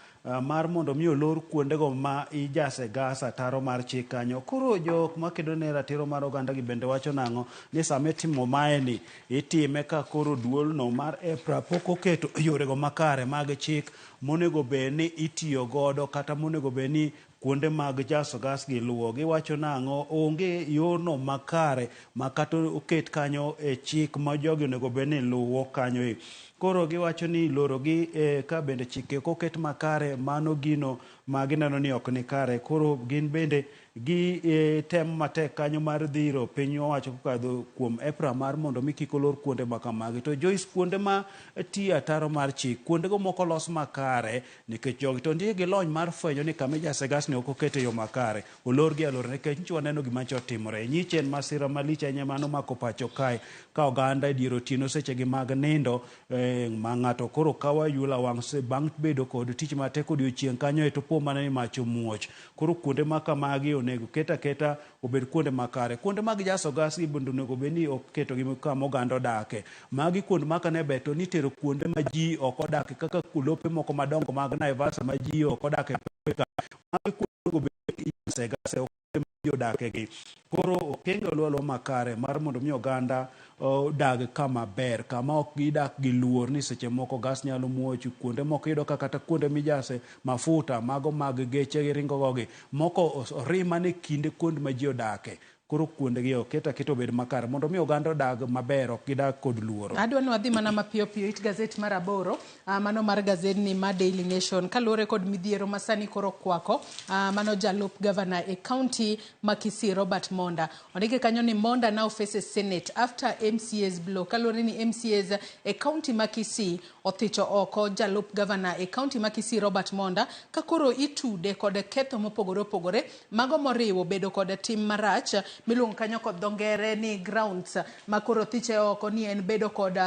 mar mondo mi olor kuondego ma ijase gas ataro mar chik kanyo. Koro jok makedo ne ratiro mar oganda gi bende wacho nang'o ni sama itimo maeni itime ka koro duolno mar EPRA pok oketo yorego makare mag chik monego bed ni itiyo godo kata monego bed ni kuonde mag jaso gas gi luwo. Giwacho nang'o onge yorno makare ma kata oket kanyo e chik ma jogi onego bed ni luwo kanyo e. Koro giwacho ni lorogi ka bende chike ok oket makare mano gino ma gineno ni ok ni kare. Koro gin bende gi temo matek kanyo mar dhiro piny owacho kokadho kuom EPRA mar mondo mi kik olor kuonde ma kamagi. To Joyce, kuonde ma tiyo ataro mar chik, kuondego moko los makare nikech jogi to nitie gi lony mar fwenyo ni kama ijase gas ni ok okete yo makare, olorgi alora nikech nyicha waneno gima nyocha otimore. Nyicha en masira malich ahinya mano mako pacho kae ka oganda e dier otieno sechegi mag nindo ma ng'ato koro kawo ayula wang' bang' bedo kod tich matek odiochieng' kanyo e to po mana ni mach omuoch. Koro kuonde ma kamagi onego ket aketa obed kuonde makare. Kuonde mag jaso gas gi bende onego bed ni ok ketogi kama oganda odake. Magi kuonde ma kane ber to nitero kuonde ma ji ok odake kaka lope moko madongo mag Naivasha ma ji ok odake. Magi kuonde onego bed ni ijase gas e ok ma ji odake gi. Koro okenge oluw aluwa makare mar mondo mi oganda odag kama ber, kama ok gidak gi luor ni seche moko gas nyalo muoch. Kuonde moko iyudo ka kata kuonde mijase mafuta mago mag geche gi ringo go gi moko orima ne kinde kuonde ma ji odake. Koro kuondegi oket aketa obed makare mondo mi oganda odag maber, ok gidag kod luoro. Adwa ni wadhi mana mapiyo piyo it gazet mar 8, mano mar gazetni ma Daily Nation kaluwore kod midhiero ma sani koro kwako mano jalup gavana e county ma Kisii Robert Monda. Ondike kanyo ni Monda now faces Senate after MCA's blow. Kaluwore ni MCAs e county ma Kisii othicho oko jalup gavana e county ma Kisii Robert Monda ka koro itude kod ketho mopogore opogore mago moriwo bedo kod tim marach miluongo kanyo kod dho ngere ni grounds ma koro thiche oko ni en bedo kod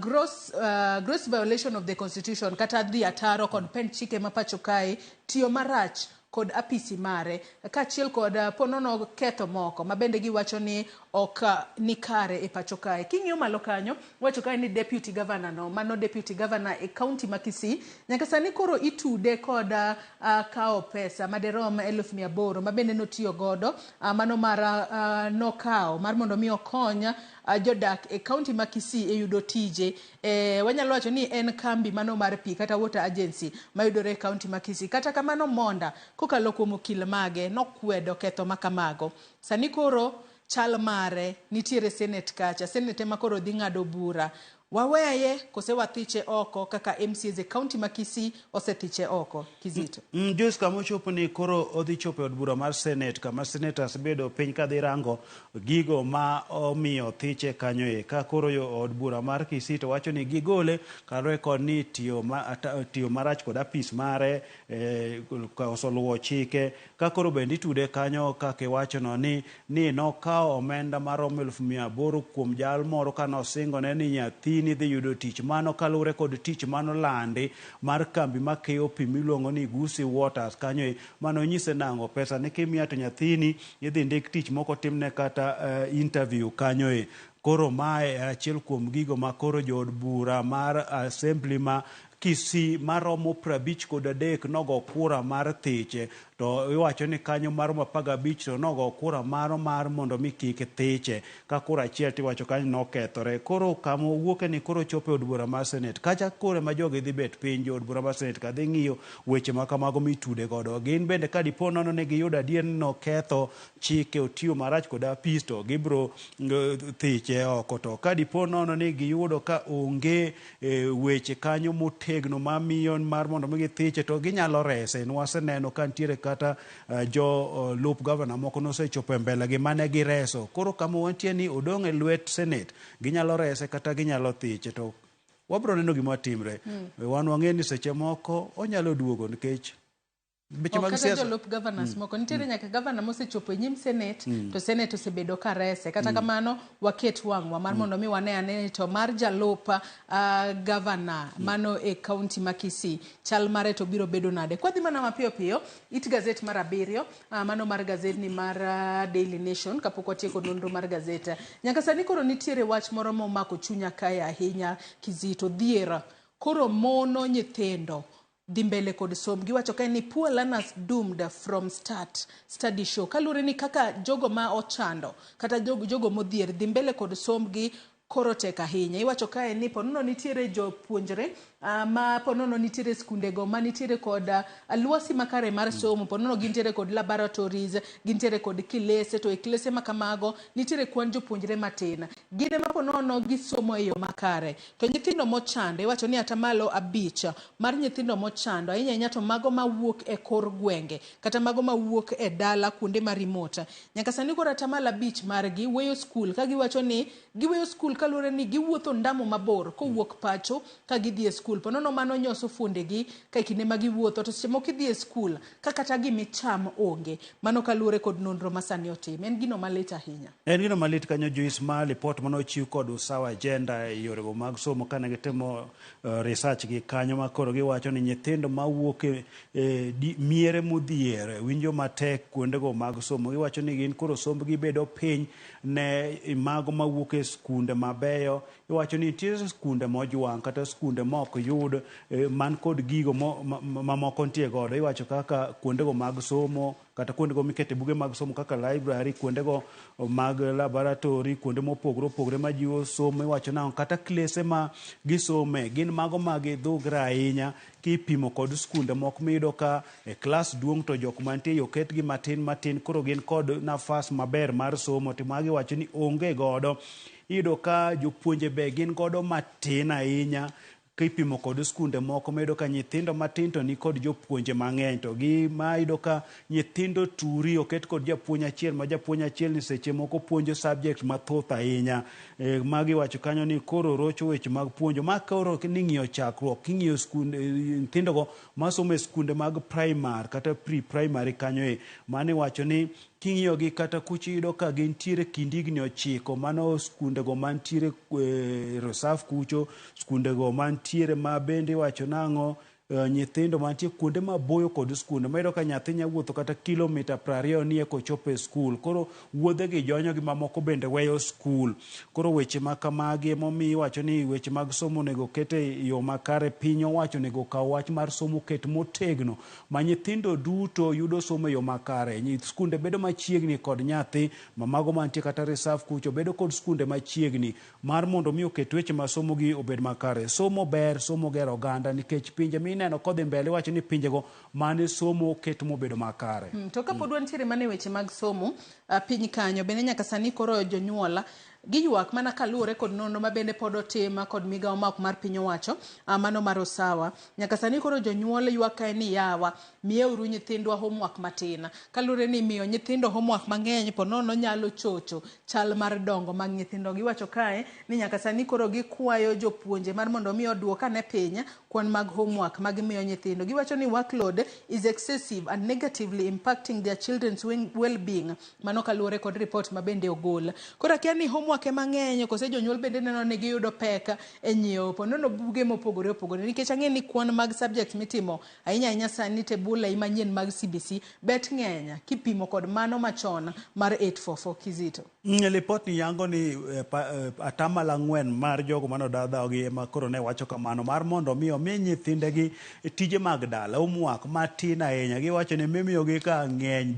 gross violation of the constitution kata dhi ataro kod pend chike ma pacho kae, tiyo marach kod apisi mare kaachiel kod ponono ketho moko ma bende giwacho ni ok ni kare e pacho kae. King'iyo malo kanyo, wacho kae ni deputy governor no, mano deputy governor e county ma Kisii, nyaka sani koro itude kod kawo pesa maderom 800,000 ma bende notiyo godo mano mar nokawo mar mondo mi okony jodak e county ma Kisii e yudo tije. Wanyalo wacho ni en kambi mano mar pi kata water agency mayudore e county ma Kisii. Kata kamano Monda kokalo kuom okil mage nokwedo ketho ma kamago. Sani koro chal mare nitiere Senate kacha. Senate ema koro dhi ng'ado bura. Waweye kose wathiche oko kaka MCAs e kaunti ma Kisii osethiche oko? Kizito. Joyce, kama ochopo ni koro odhi chopo e od bura mar Senate, kama senators bedo piny kadhi rango gigo ma omiyo thiche kanyo e. Ka koro yo od bura mar Kisii to wacho ni gigole kaluwore kod ni tiyo, ma, tiyo marach kod apis mare, koso luwo chike. Ka koro bende itude kanyo kaka iwachono ni nokawo omenda maromo 800,000 kuom jal moro kanosingone ni nyathini dhi yudo tich. Mano kaluwore kod tich manolandi mar kambi makeyo pi miluongo ni Gusii Waters kanyo e. Mano nyise nang'o? Pesa ni kimiya to nyathini idhi ndik tich moko timne kata interview kanyo e. Koro mae e achiel kuom gigo ma koro jood bura mar assembly ma Kisii maromo 53 nogo kura mar thiche, to iwacho ni kanyo maromo 15 to nogo kura maro mar mondo mi kik thiche, ka kura achiel tiwacho kanyo nokethore. Koro kama owuoke ni koro chopo e od bura mar Senate, kacha koro ema jogi dhi bet piny, jood bura mar Senate ka dhi ng'iyo weche ma kamago mitude godo. Gin bende ka dipo nono ni giyudo adier ni noketho chike, otiyo marach kod apis, to gibiro thiche oko. To ka dipo nono ni giyudo ka onge weche kanyo motegno mamiyo mar mondo mi githiche, to ginyalo rese. Nwaseneno ka nitiere kata jo lup gavana moko nosechopo e mbele gi mane gireso. Koro kama wantie ni odong' e lwet Senate, ginyalo rese kata ginyalo thiche. To wabiro neno gima timre. Wan wang'e ni seche moko onyalo duogo nikech weche mag kata siasa. Jolup governors moko nitiere, nyaka governor mosechopo e nyim Senate, to Senate osebedo ka rese. Kata kamano, waket wang'wa mar mondo mi wane ane ni to mar jalup governor mano e kaunti ma Kisii, chal mare to biro bedo nade. Kwadhi mana mapiyo piyo it gazet mar 7, mano mar gazetni mar Daily Nation, kapok watieko nonro mar gazet. Nyaka sani koro nitiere wach moro momako chunya kae ahinya, Kizito. Dhier koro mono nyithindo dhi mbele kod som. Giwacho kae ni poor learners doomed from start, study show. Kaluwore ni kaka jogo ma ochando kata jogo modhier dhi mbele kod sombgi koro tek ahinya. Iwacho kae ni ponono nitiere jopuonjre ma ponono nitiere skundego ma nitiere kod lwasi makare mar somo, ponono gintiere kod laboratories, gintiere kod kilese, to e klese ma kamago nitiere kwan jopuonjre matin. Gin ema ponono gisomo e yo makare. To nyithindo mochando, iwacho ni 5% mar nyithindo mochando, ahinya ahinya to mago mawuok e kor gwenge, kata mago mawuok e dala kuonde ma remote. Nyaka sani koro 5% margi weyo skul, ka giwacho ni giweyo skul kaluwore ni giwuotho ndamo mabor kowuok pacho ka gidhi e skul. Ponono mano nyoso fuondegi ka e kinde ma giwuotho, to seche moko idhi e skul ka kata gimicham onge. Mano kaluwore kod nonro ma sani otim. En gino malit ahinya. En gino malit kanyo, Joyce, ma lipot mane ochiw kod Usawa Agenda e yorego mag somo kane gitimo research gi kanyo, ma koro giwacho ni nyithindo mawuok e miere modhier winjo matek kuondego mag somo. Giwacho ni gin koro sombgi bedo piny ne mago mawuok e skunde mabeyo. Iwacho ni nitie skunde mojwang' kata skunde ma ok yud man kod gigo mamoko nitie godo. Iwacho kaka kuondego mag somo kata kuondego mikete buge mag somo kaka library, kuondego mag laboratory, kuonde mopogore opogore majiwo somo. Iwacho nang'o kata klese ma gisome gin mago ma gidhugre ahinya kipimo kod skunde moko miyudo ka e klas duong' to jok mantie oketgi matin matin, koro gin kod nafas maber mar somo, to magi wacho ni onge godo. Iyudo ka jopuonje be gin godo matin ahinya kipimo kod skunde moko miyudo ka nyithindo matin to nikod jopuonje mang'eny, to gi ma iyudo ka nyithindo turi oket kod japuonj achiel, ma japuonj achiel ni seche moko puonjo subject mathoth ahinya. Magi wacho kanyo ni koro rocho weche mag puonjo ma koro ning'iyo chakruok king'iyo skunde nyithindogo masomo e skunde mag primary kata pre-primary kanyo e mano iwacho ni king'iyo gi kata kucho iyudo ka gintiere kind higni 9, mano skundego mantiere reserve kucho, skundego mantiere ma bende iwacho nang'o, nyithindo mantie kuonde maboyo kod skunde ma iyudo ka nyathi nya wuotho kata kilomita 20 ni eka ochopo e skul. Koro wuodhe gi jonyo gi mamoko bende weyo skul. Koro weche ma kamagi emomiyo iwacho ni weche mag somo onego oket e yo makare. Piny owacho onego okaw wach mar somo ket motegno ma nyithindo duto yudo somo e yo makare. Skunde bedo machiegni kod nyathi ma mago mantie kata reserve kucho bedo kod skunde machiegni mar mondo mi oket weche ma somo gi obed makare. Somo ber, somo gero oganda, nikech pinje mineno kodhi mbele iwacho ni pinjego mane somo oket mobedo makare. To kapod wantiere mana e weche mag somo, piny kanyo bende nyaka sani koro jonyuol Giywak mana kaluwore kod nonro ma bende pod otim kod migawo ma ok mar piny owacho, mano mar Usawa. Nyaka sani koro jonyuol ywak kae ni yawa, miyeuru nyithindwa homework matin. Kaluwore ni miyo nyithindo homework mang'eny po nono nyalo chocho chal mar dongo mag nyithindo. Giwacho kae ni nyaka sani koro gikwayo jopuonje mar mondo mi oduok ane piny kwan mag homework ma gimiyo nyithindo. Giwacho ni workload is excessive and negatively impacting their children's well-being. Mano kaluwore kod report ma bende ogol. Koro akia ni homework ema ng'eny kose jonyuol bende neno ni giyudo pek e nyiewo po nono buge mopogore opogore nikech ang'e ni kwan mag subjects mitimo ahinya ahinya sani tebulei manyien mag CBC bet ng'eny kipimo kod mano machon mar 844 Kizito. Lipot ni yango ni atamalo 4 mar jogo mane odadhaogi ema koro ne wacho kamano mar mondo mi omi nyithindegi tije mag dala homework matin ahinya. Giwacho ni mimiyogi ka ng'eny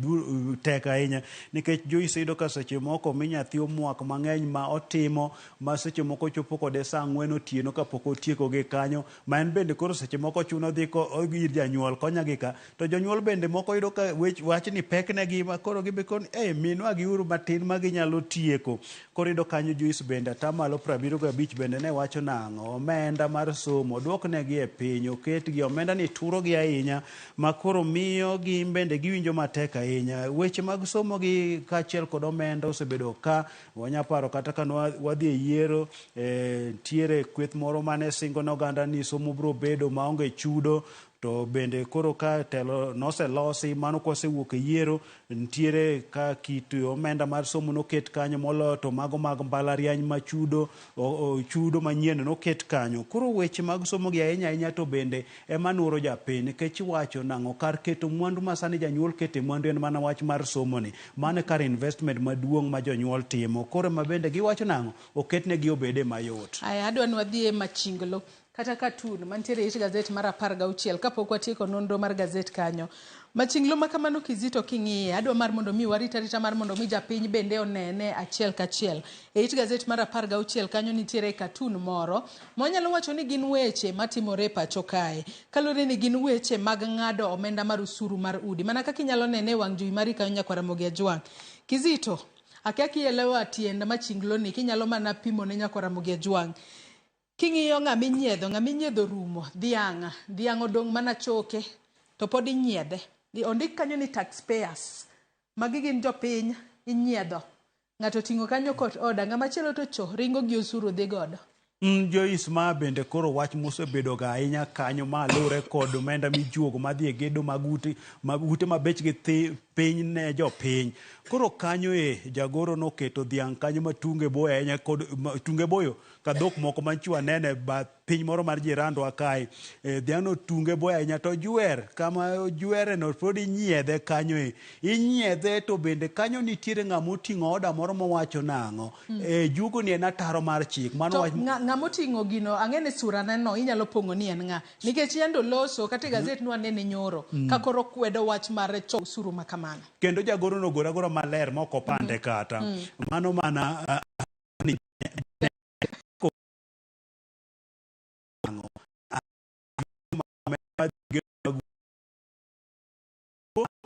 tek ahinya nikech Joyce iyudo ka seche moko omi nyathi homework mang'eny ma otimo ma seche moko chopo kode saa 4 otieno kapok otieko gi kanyo ma en bende koro seche moko chuno dhi ir janyuol konya gi ka to jonyuol bende moko yudo ka wachni peknegi ma koro gibe koni minwa giuru matin ma ginyalo tieko. Koro iyudo kanyo Joyce bende atamalo 75 bende ne wacho nang'o omenda mar somo oduoknegi e piny oketgi omenda ni turogi ahinya ma koro miyo gin bende giwinjo matek ahinya. Weche mag somo gi kaachiel kod omenda osebedo ka wanya paro kata ka wadhi e yiero nitiere kweth moro mane singo ne oganda ni somo biro bedo maonge chudo to bende koro ka telo noselosi mano kwasewuok e yiero nitiere ka kit omenda mar somo noket kanyo moloyo to mago mag mbalariany ma chudo chudo manyien noket kanyo. Koro weche mag somo gi ahinya ahinya to bende ema nuro japiny nikech iwacho nang'o kar keto mwandu ma sani janyuol kete mwandu en mana wach mar somo ni mano e kar investment maduong' ma jonyuol timo. Koro ema bende giwacho nang'o oketnegi obede mayot. Aya adwa ni wadhi e Machinglo kata katun mantiere e it gazet mar 16 kapok watieko nonro mar gazet kanyo. Machinglo ma kamano Kizito king'iye adwa mar mondo mi warit arita mar mondo mi japiny bende onene achiel kachiel. E it gazet mar 16 kanyo nitiere katun moro mwanyalo wacho ni gin weche matimore e pacho kae. Kaluwore ni gin weche mag ng'ado omenda mar usuru mar udi. Mana kaka inyalo nene e wang' jowi mari kanyo nyakwar Ramogi Ajwang'. Kizito, akia kielewa tiend machinglo ni kinyalo mana pimo ne nyakwar Ramogi Ajwang'. King'iyo ng'ama inyiedho rumo, dhiang' odong' mana choke, to pod inyiedhe. Ondik kanyo ni taxpayers. Magi gin jopiny, inyiedho. Ng'ato oting'o kanyo court order, ng'ama chielo to cho, ringo gi osuru dhi godo. Joyce ma bende koro wach mosebedo ga ahinya kanyo ma luwore kod omenda mijuogo madhi e gedo mag ute ma bechgi piny ne jopiny. Koro kanyo e jagoro noketo dhiang' kanyo ma tunge boyo ahinya kod tunge boyo ka dhok moko manchwa nene ba piny moro mar jirandwa kae. Dhiang' no tunge boyo ahinya to jwer kama jwere no pod inyiedhe kanyo e. Inyiedhe to bende kanyo nitiere ng'ama oting'o oda moro mowacho nang'o. Jugo ni en ataro mar chik. Mano wach ng'ama oting'o gino ang'e ni sura ne no inyalo pong'o ni en ng'a. Nikech yando loso kata e gazet nwanene nyoro ka koro kwedo wach mar choko osuru ma kamano. Kendo jagoro no ogore agora maler ma ok opande kata. Mano mana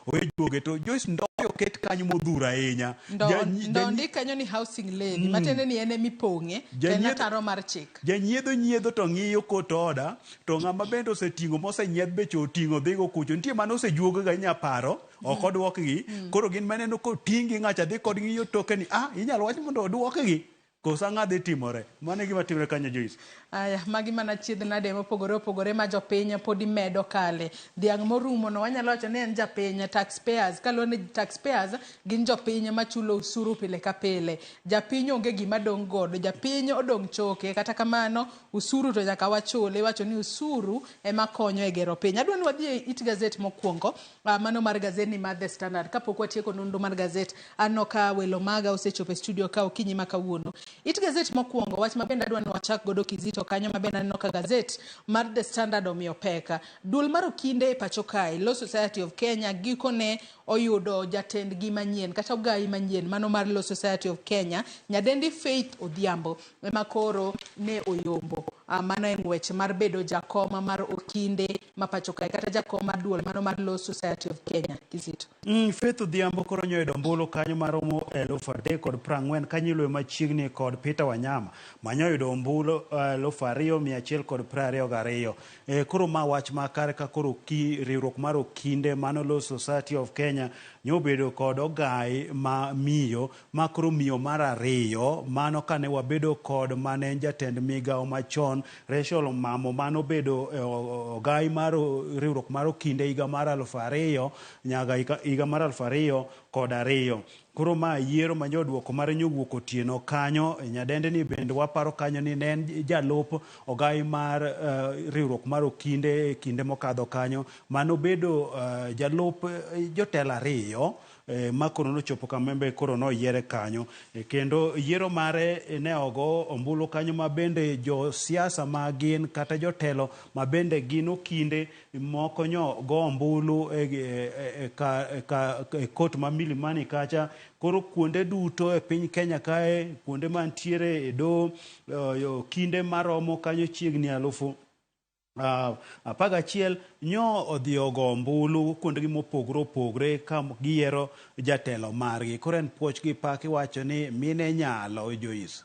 owejuoge to Joyce ndoyo oket kanyo modhuro ahinya. Ndo ondik kanyo ni housing levy matiende ni en emipong'e to en ataro mar chik. Janyiedho nyiedho to ng'iyo court order to ng'ama bende oseting'o mosenyiedh beche oting'o dhigo kucho nitie mane osejuog ga inya paro ok oduokgi. Koro gin maneno koting'gi ng'acha dhi kod ng'iyo toke ni inyalo wach mondo oduokgi koso ang'o dhi timore. Mano e gima timore kanyo Joyce. Aya, magi mana chiedh nade mopogore opogore ma jopiny pod imedo kale. Dhiang' morumo no wanyalo wacho ni en japiny, taxpayers, kaluwore ni taxpayers gin jopiny machulo osuru pile ka pile. Japiny onge gima dong' godo, japiny odong' choke, kata kamano usuru to nyaka wachul. Iwacho ni usuru ema konyo e gero piny. Adwa ni wadhi e it gazet mokwongo, mano mar gazet ni mar The Standard. Kapok watieko nonro mar gazet, aneno ka welo maga osechopo e studio ka okinyi ma kawuono. It gazet mokwongo, wach mabende adwa ni wachak godo Kizito kanyo mabende aneno ka gazet mar The Standard omiyo pek. Duol mar okinde e pacho kae, Law Society of Kenya, gikone oyudo jatendgi manyien kata ogai manyien mano mar Law Society of Kenya, nyadendi Faith Odhiambo ema koro ne oyombo. mano e ng'wech mar bedo jakom mar okinde ma pacho kae kata jakom mar duol mano mar Law Society of Kenya. Kizito. Faith Odhiambo koro nyoyudo ombulu kanyo maromo 3,040 kanyo iluwe machiegni kod Peter Wanyama manyoyudo ombulu 2,122. Koro ma wach makare ka koro riwruok mar okinde mano Law Society of Kenya nyobedo kod ogai ma miyo ma koro miyo mar ariyo mano kane wabedo kod mane en jatend migawo machon Rachel Omamo mano bedo ogai mar riwruok mar okinde higa mar 2000 nyaka higa mar 2002. Koro ma yiero ma nyoduoko mare nyowuok otieno kanyo. Nyadende ni bende waparo kanyo ni ne en jalup ogai mar riwruok mar okinde e kinde mokadho kanyo mano bedo jalup jotelo ariyo ma koro nochopo kama be koro noyiere kanyo. Kendo yiero mare ne ogo ombulu kanyo ma bende josiasa ma gin kata jotelo ma bende gin okinde moko nyo go ombulu e kot ma Milimani kacha. Koro kuonde duto e piny Kenya kae, kuonde mantiere e doho, okinde maromo kanyo chiegni 11,000 nyo odhi ogo ombulu kuondegi mopogore opogore ka giyiero jatelo margi. Koro en puoch gi pak iwacho ni mine nyalo, Joyce.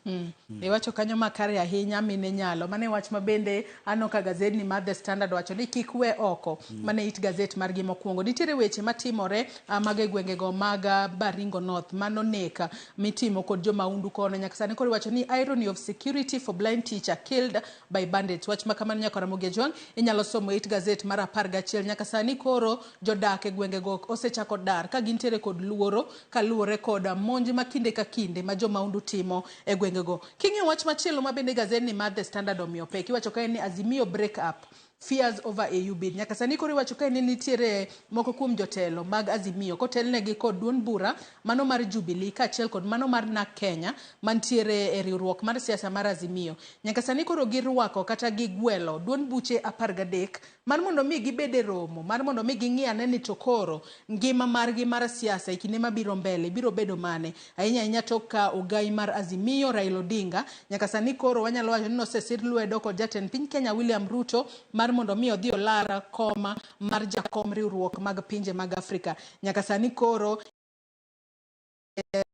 Iwacho kanyo makare ahinya, mine nyalo. Mane wach ma bende aneno ka gazetni mar The Standard wacho ni kik we oko. Mane it gazet margi mokwongo. Nitiere weche matimore mag e gwengego mag Baringo North mano nek mitimo kod jomaundu kono. Nyaka sani koro iwacho ni irony of security for blind teacher killed by bandits. Wach ma kamano nyaka Ramogi Ajwang' inyalo somo it gazet mar 11. Nyaka sani koro jodak e gwengego osechako dar ka gintiere kod luoro kaluwore kod monj ma kinde ka kinde ma jomaundu timo e gwengego. King'iyo wach machielo ma bende gazetni mar The Standard omiyo pek, iwacho kae ni Azimio break up fears over AU bid. Nyaka sani koro iwacho kae ni nitiere moko kuom jotelo mag Azimio kotelnegi kod duond bura mano mar Jubilee kaachiel kod mano mar NARC Kenya mantiere e riwruok mar siasa mar Azimio. Nyaka sani koro girwako kata gigwelo duond buche 13 mar mondo mi gibed e romo mar mondo mi ging'i ane ni to koro ngima margi mar siasa e kinde mabiro mbele biro bedo mane, ahinya ahinya tok ka ogai mar Azimio Raila Odinga nyaka sani koro wanyalo wacho ni nosesir lwedo kod jatend piny Kenya William Ruto mar mondo mi odhi olar koma mar jakom riwruok mag pinje mag Afrika. Nyaka sani koro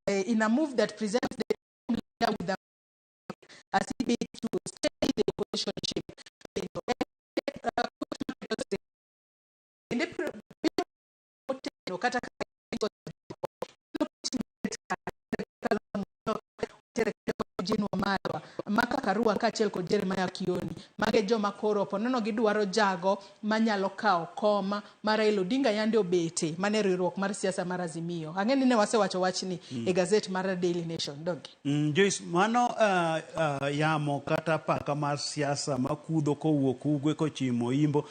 in a move that presents the leader with a as he bids to stay the opposition ship. Kata Eugene Wamalwa, Martha Karua kaachiel kod Jeremiah Kioni. Mage joma koro ponono gidwaro jago manyalo kawo kom ma Raila Odinga yande obete mane riwruok mar siasa mar Azimio. Ang'e ni ne wasewacho wachni e gazet mar Daily Nation, donge? Joyce, mano yamo kata paka mar siasa makudho kowuok ugwe kochimo imbo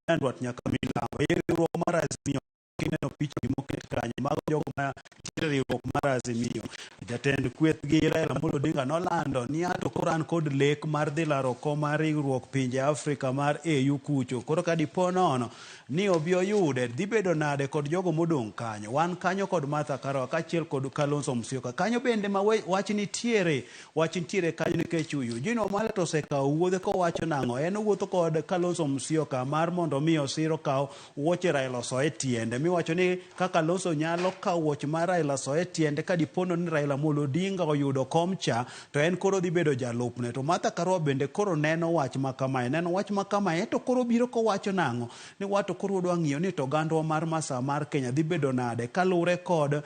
nyandwat nyaka milambo. E riwruok mar Azimio kineno picha gimoket kanyo, mago jogo ma nitiere riwruok mar Azimio. Jatend kweth gi Raila Amolo Odinga nolando ni ato koro an kod lek mar dhi laro kom mar riwruok pinje Afrika mar AU kucho. Koro ka dipo nono ni obi oyude, dhi bedo nade kod jogo modong' kanyo. Wan kanyo kod Martha Karua kaachiel kod Kalonzo Musyoka. Kanyo bende ma wach nitiere, wach nitiere kanyo nikech Eugene Wamalwa to osekawo wuodhe kowacho nang'o. En owuotho kod Kalonzo Musyoka mar mondo mi osir okaw wuoche Raila osoe tiende. Miwacho ni kaka Kalonzo nyalo kawo wuoch mar Raila osoe tiende ka dipono ni Raila Amolo Odinga oyudo kom cha, to en koro dhi bedo jalupne. To Martha Karua bende koro neno wach ma kamae. Neno wach ma kamae to koro biro kowacho nang'o? Ni wato koro wadwa ng'iyo ni to ogandwa mar masawa mar Kenya dhi bedo nade kaluwore kod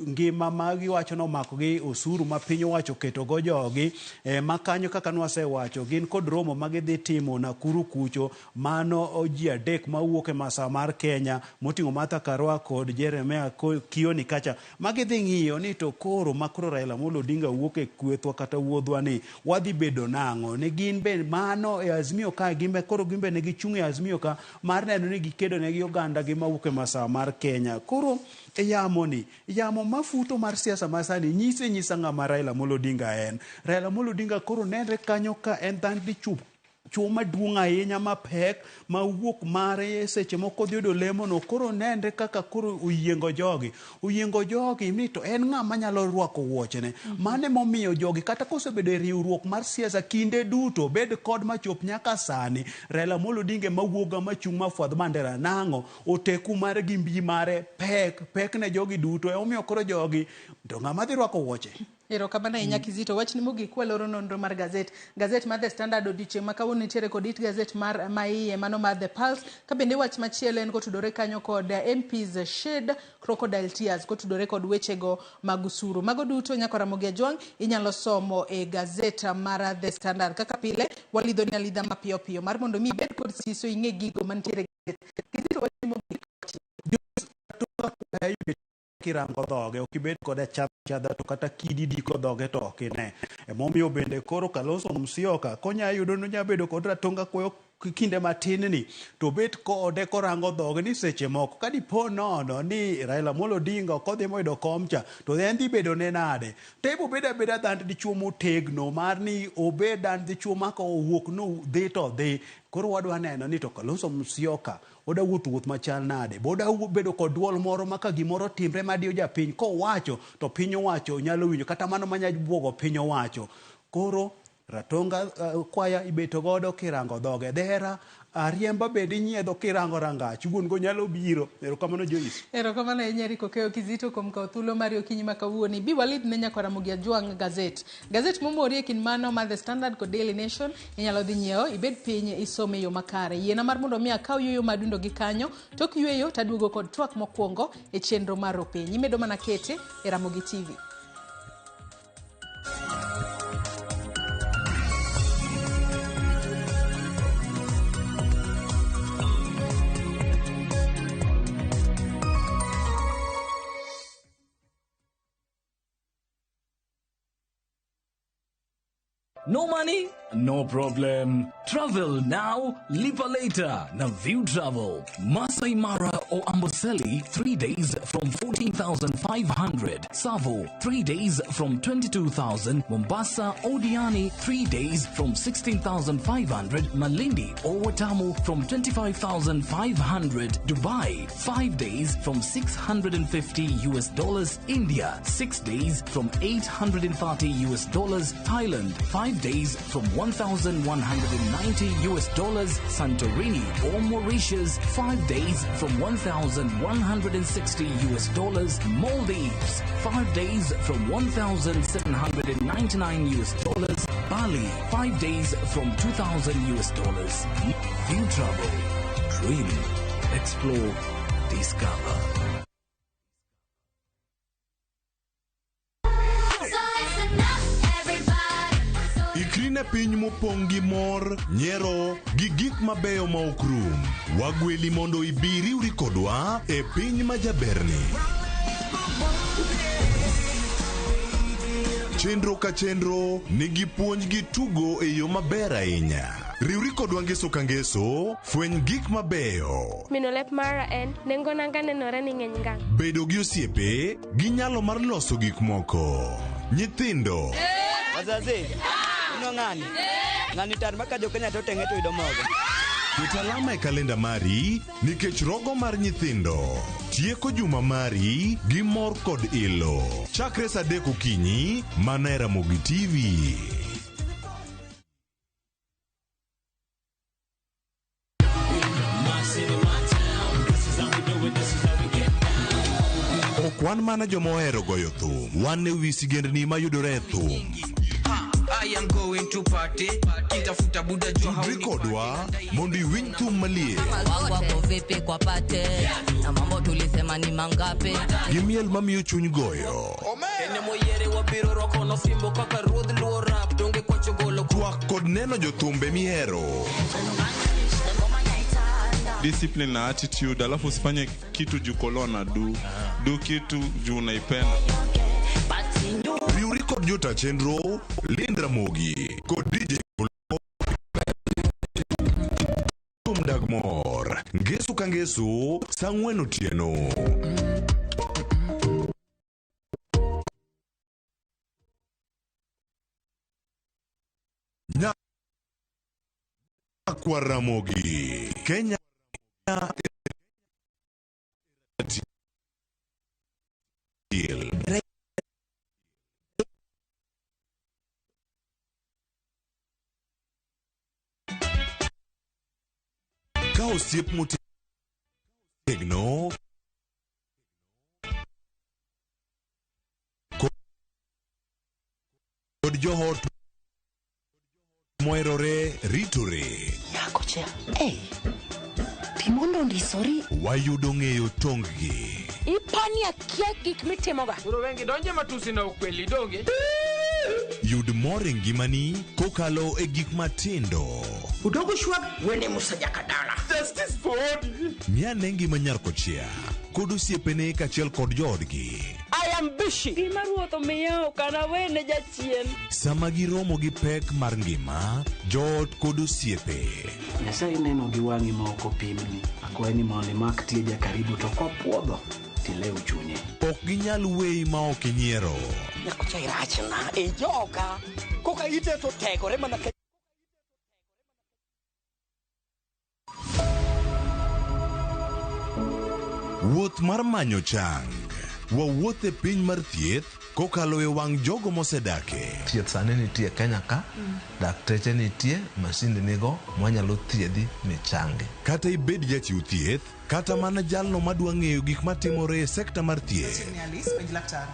ngima ma giwacho nomako gi osuru ma piny owacho oketo go jogi. Ma kanyo kaka nwasewacho gin kod romo ma gidhi timo Nakuru kucho. Mano ji adek mawuok e masawa mar Kenya moting'o Martha Karua kod Jeremiah Kioni kacha ma gidhi ng'iyo ni to koro ma koro Raila Amolo Odinga wuok e kwethwa kata wuodhwa ni wadhi bedo nang'o. Ni gin be mano e Azimio ka gimbe koro gimbe ne gichung' e Azimio ka mar neno ni gikedo ne gi oganda gi mawuok e masawa mar Kenya. Koro e yamo ni, yamo mafuto mar siasa masani nyise nyisa ng'ama Raila Amolo Odinga en. Raila Amolo Odinga koro nenre kanyo ka en dhan dichup Chuo maduong' ahinya mapek ma wuok mare seche moko odhi yudo lemono koro nenre kaka koro oyiengo jogi. Oyiengo jogi ni to en ng'a manyalo rwako wuochene. Mano emomiyo jogi kata kosebedo e riwruok mar siasa kinde duto bed kod machop nyaka sani Raila Amolo Odinga ema wuoga machung' mafwadh bandera nang'o? Oteku mare gi mbi mare pek, pek ne jogi duto emomiyo koro jogi to ng'ama dhi rwako wuoche? Erokamano ahinya Kizito. Wachni mogik kwaloro nonro mar gazet. Gazet mar The Standard odiochieng' ma kawuono nitiere kod it gazet mar maiye mano mar The Pulse. Ka bende wach machielo en kotudore kanyo kod MPs shed crocodile tears kotudore kod wechego mag usuru. Mago duto nyako Ramogi Ajwang' inyalo somo e gazet mar The Standard. Kaka pile walidhoni alidha mapiyo piyo mar mondo mi ibed kod siso ing'e gigo mantiere e gazet. Kizito wachni mogik. Kirango dhoge ok ibed kode achadha achadha to kata kidi diko dhoge to ok ine. Emomiyo bende koro Kalonzo Musyoka konya yudo nonya bedo kod ratonga kweyo kinde matin ni to bet kode korango dhoge ni seche moko ka dipo nono ni Raila Amolo Odinga ok odhi moyudo kom cha to en dhi bedo ne nade. To ibo bedo abeda dhand dichuo motegno mar ni obed dhand dichuo ma ka owuok no dhi to dhi. Koro wadwa neno ni to Kalonzo Musyoka Oda wuotho wuoth machal nade? Be oda bedo kod duol moro ma ka gimoro timre madiyo japiny kowacho to piny owacho nyalo winjo kata mano manya buogo piny owacho. Koro Ratonga kwaya ibeto godo kirango dhoge. Dhera ariemba bende inyiedho kirango rangach. Wuon go nyalo biro. Erokamano Joyce. Erokamano ahinya Eric Okeyo Kizito kuom kawo thuolo mari okinyi ma kawuono. Bi walidh ne nyakwar Ramogi Ajwang' gazet. Gazet momori e kind mano mar The Standard kod Daily Nation inyalo dhi nyiewo ibed piny isome e yo makare. Yiena mar mondo mi akaw yueyo madundo gi kanyo. Tok yueyo to aduogo kod twak mokwongo e chenro mar Ropiny. Imedo mana kete e Ramogi TV. No money? No problem. Travel now, lipa later. Na View Travel. Masai Mara or Amboseli, 3 days from 14,500. Savo, 3 days from 22,000. Mombasa or Diani, 3 days from 16,500. Malindi or Watamu from 25,500. Dubai, 5 days from 650 US dollars. India, 6 days from 830 US dollars. Thailand, 5 days from 1,190 US dollars. Santorini or Mauritius, 5 days from 1,160 US dollars. Maldives, 5 days from 1,799 US dollars. Bali, 5 days from 2,000 US dollars. View Travel. Dream. Explore. Discover. Ikri ne piny mopong' gi mor, nyiero, gi gik mabeyo ma ok rum. Wagweli mondo ibi iriwri kodwa e piny ma jaberni. Chenro ka chenro nigi puonj gi tugo e yo maber ahinya. Riwri kodwa ngeso ka ngeso, fweny gik mabeyo. Mino lep mara en, nengo nanga nenore ni ng'eny ngang'. Bedo gi osiepe gi nyalo mar loso gik moko. Nyithindo. Wazazi, ino ng'ani? Ng'ani tar ma ka jo Kenya to teng'e to yudo mogo. Ket alama e kalenda mari nikech rogo mar nyithindo tieko juma mari gi mor kod ilo. Chakre saa 3 okinyi mana e Ramogi TV. Ok wan mana joma ohero goyo thum, wan e wi sigendni mayudore e thum. I am going to party. Kitafuta buda jua Tudri kodwa mondo iwinj thum maliet Wangu wako vipi kwa pate na mambo tulisema ni mangapi? gi miel mamiyo chuny goyo. Ene moyiere wabiro rwako nofimbo kaka ruodh luo rap donge kwacho golo Twak kod neno jothumbe mihero. Discipline na attitude, alafu usifanye kitu juu kolona du du kitu juu unaipenda. Riwri kod jota chenro Lind Ramogi kod DJ Thum dag mor ngeso ka ngeso saa 4 otieno. Nyakwar Ramogi. Kenya achiel. Ka osiep motegno kod joot moherore ritore. Nyako cha, hey, pi mondo ondisori. Wayudo ng'eyo tonggi. Ipani akia gik mitimoga. Koro wengi donje matusi na ukweli donge. Yud mor e ngimani kokalo e gik matindo. Udogo shwag wene Musa Jakadala. Justice for Odi. Ng'ane ngima nyar kochia kod osiepene kaachiel kod joodgi. I am busy. Gima ruoth omiya ok anawene jachien. Sama giromo gi pek mar ngima, joot kod osiepe. Nyasaye neno gi wang'i ma ok opimni. Akwayi ni mondo imak tieja karibu to kopuodho tilew chunye. Ok ginyal weyi ma ok inyiero. Nyako cha irachna, ijoga. Koka ite to tegore mana ka Wuoth mar manyo chang. Wawuoth e piny mar thieth kokalo e wang' jogo mosedake. Thieth sani nitie Kenya ka, dakteche nitie, masinde nigo mwanyalo thiedhi michangi. Kata ibed jachiw thieth, kata mana jalno madwa ng'eyo gik matimore e sekta mar thieth. Alice, penj laktar.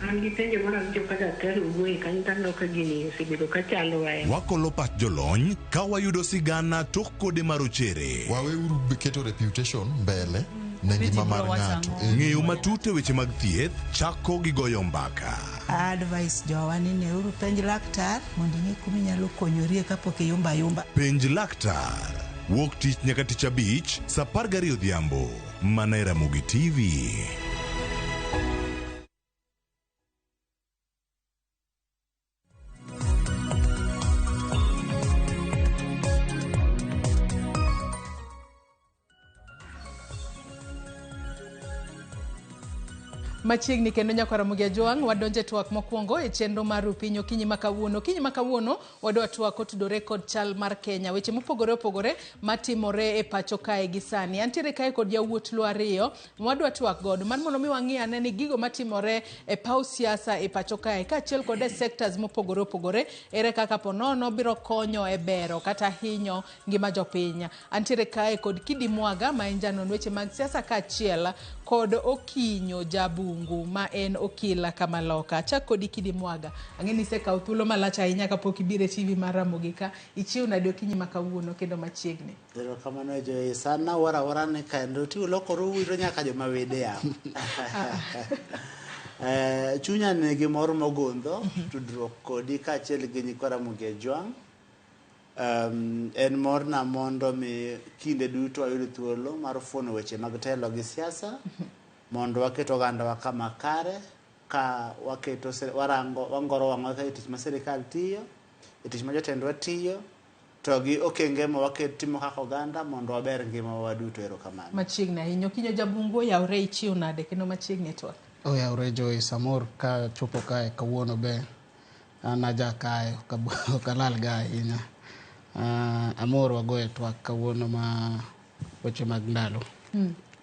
An gi penjo moro awinjo ka daktari owuoye kanyo to aneno ka gini osebedo ka chandowa e Wakolo pach jolony ka wayudo sigana tok kode marochere. Waweuru keto reputation mbele ne ngima mar ng'ato. Ng'eyo matut e weche mag thieth chako gi goyo mbaka. Advice jowa ni neuru penj laktar mondo ing'e kuma inyalo konyorie kapok iyumba ayumba. Penj laktar. Wuok tich nyaka tich abich, saa 12 odhiambo. Mana e Ramogi TV. Machiegni kendo nyakwar Ramogi Ajwang' wadonje twak mokwongo e chenro mar Rupiny okinyi ma kawuono. Okinyi ma kawuono wadwa twak kotudore kod chal mar Kenya, weche mopogore opogore matimore e pacho kae gi sani. Antiere kae kod yawuot Luo ariyo mwadwa twak godo mar mondo mi wang'i ane ni gigo matimore e paw siasa e pacho kae kaachiel kod e sectors mopogore opogore ere kaka ponono biro konyo e bero kata hinyo ngima jopiny. Antiere kae kod Kidi Mwaga ma en janon weche mag siasa kaachiel kod Okinyo Jabungu ma en okila Kamaloka. Achak kodi Kidi Mwaga. Ang'e ni isekawo thuolo malach ahinya kapok ibiro e TV mar Ramogi ka. Ichiew nade okinyi ma kawuono kendo machiegni. Erokamano Joyce, an nawuoro awuora ni kendo ti ulokoru uwiro nyaka joma wede yawa. Chunya nigi mor mogundho tudruok kodi kaachiel gi nyikwa Ramogi Ajwang'. En morna mondo mi kinde duto ayud thuolo mar fuono weche mag telo gi siasa mondo waket ogandawa kama kare ka waketo warango wangoro wang'wa ka e tich ma sirikal tiyo, e tich ma jotendwa tiyo, to gi okenge ma waket timo kaka oganda mondo waber ngimawa waduto. Erokamano. Machiegni ahinya. Okinyo Jabungu oyawre ichiew nade kendo machiegni e twak. Oyawre Joyce, amor ka chopo kae kawuono be an aja kae ok alal ga ahinya. Amor wagoye twak kawuono ma weche mag ndalo.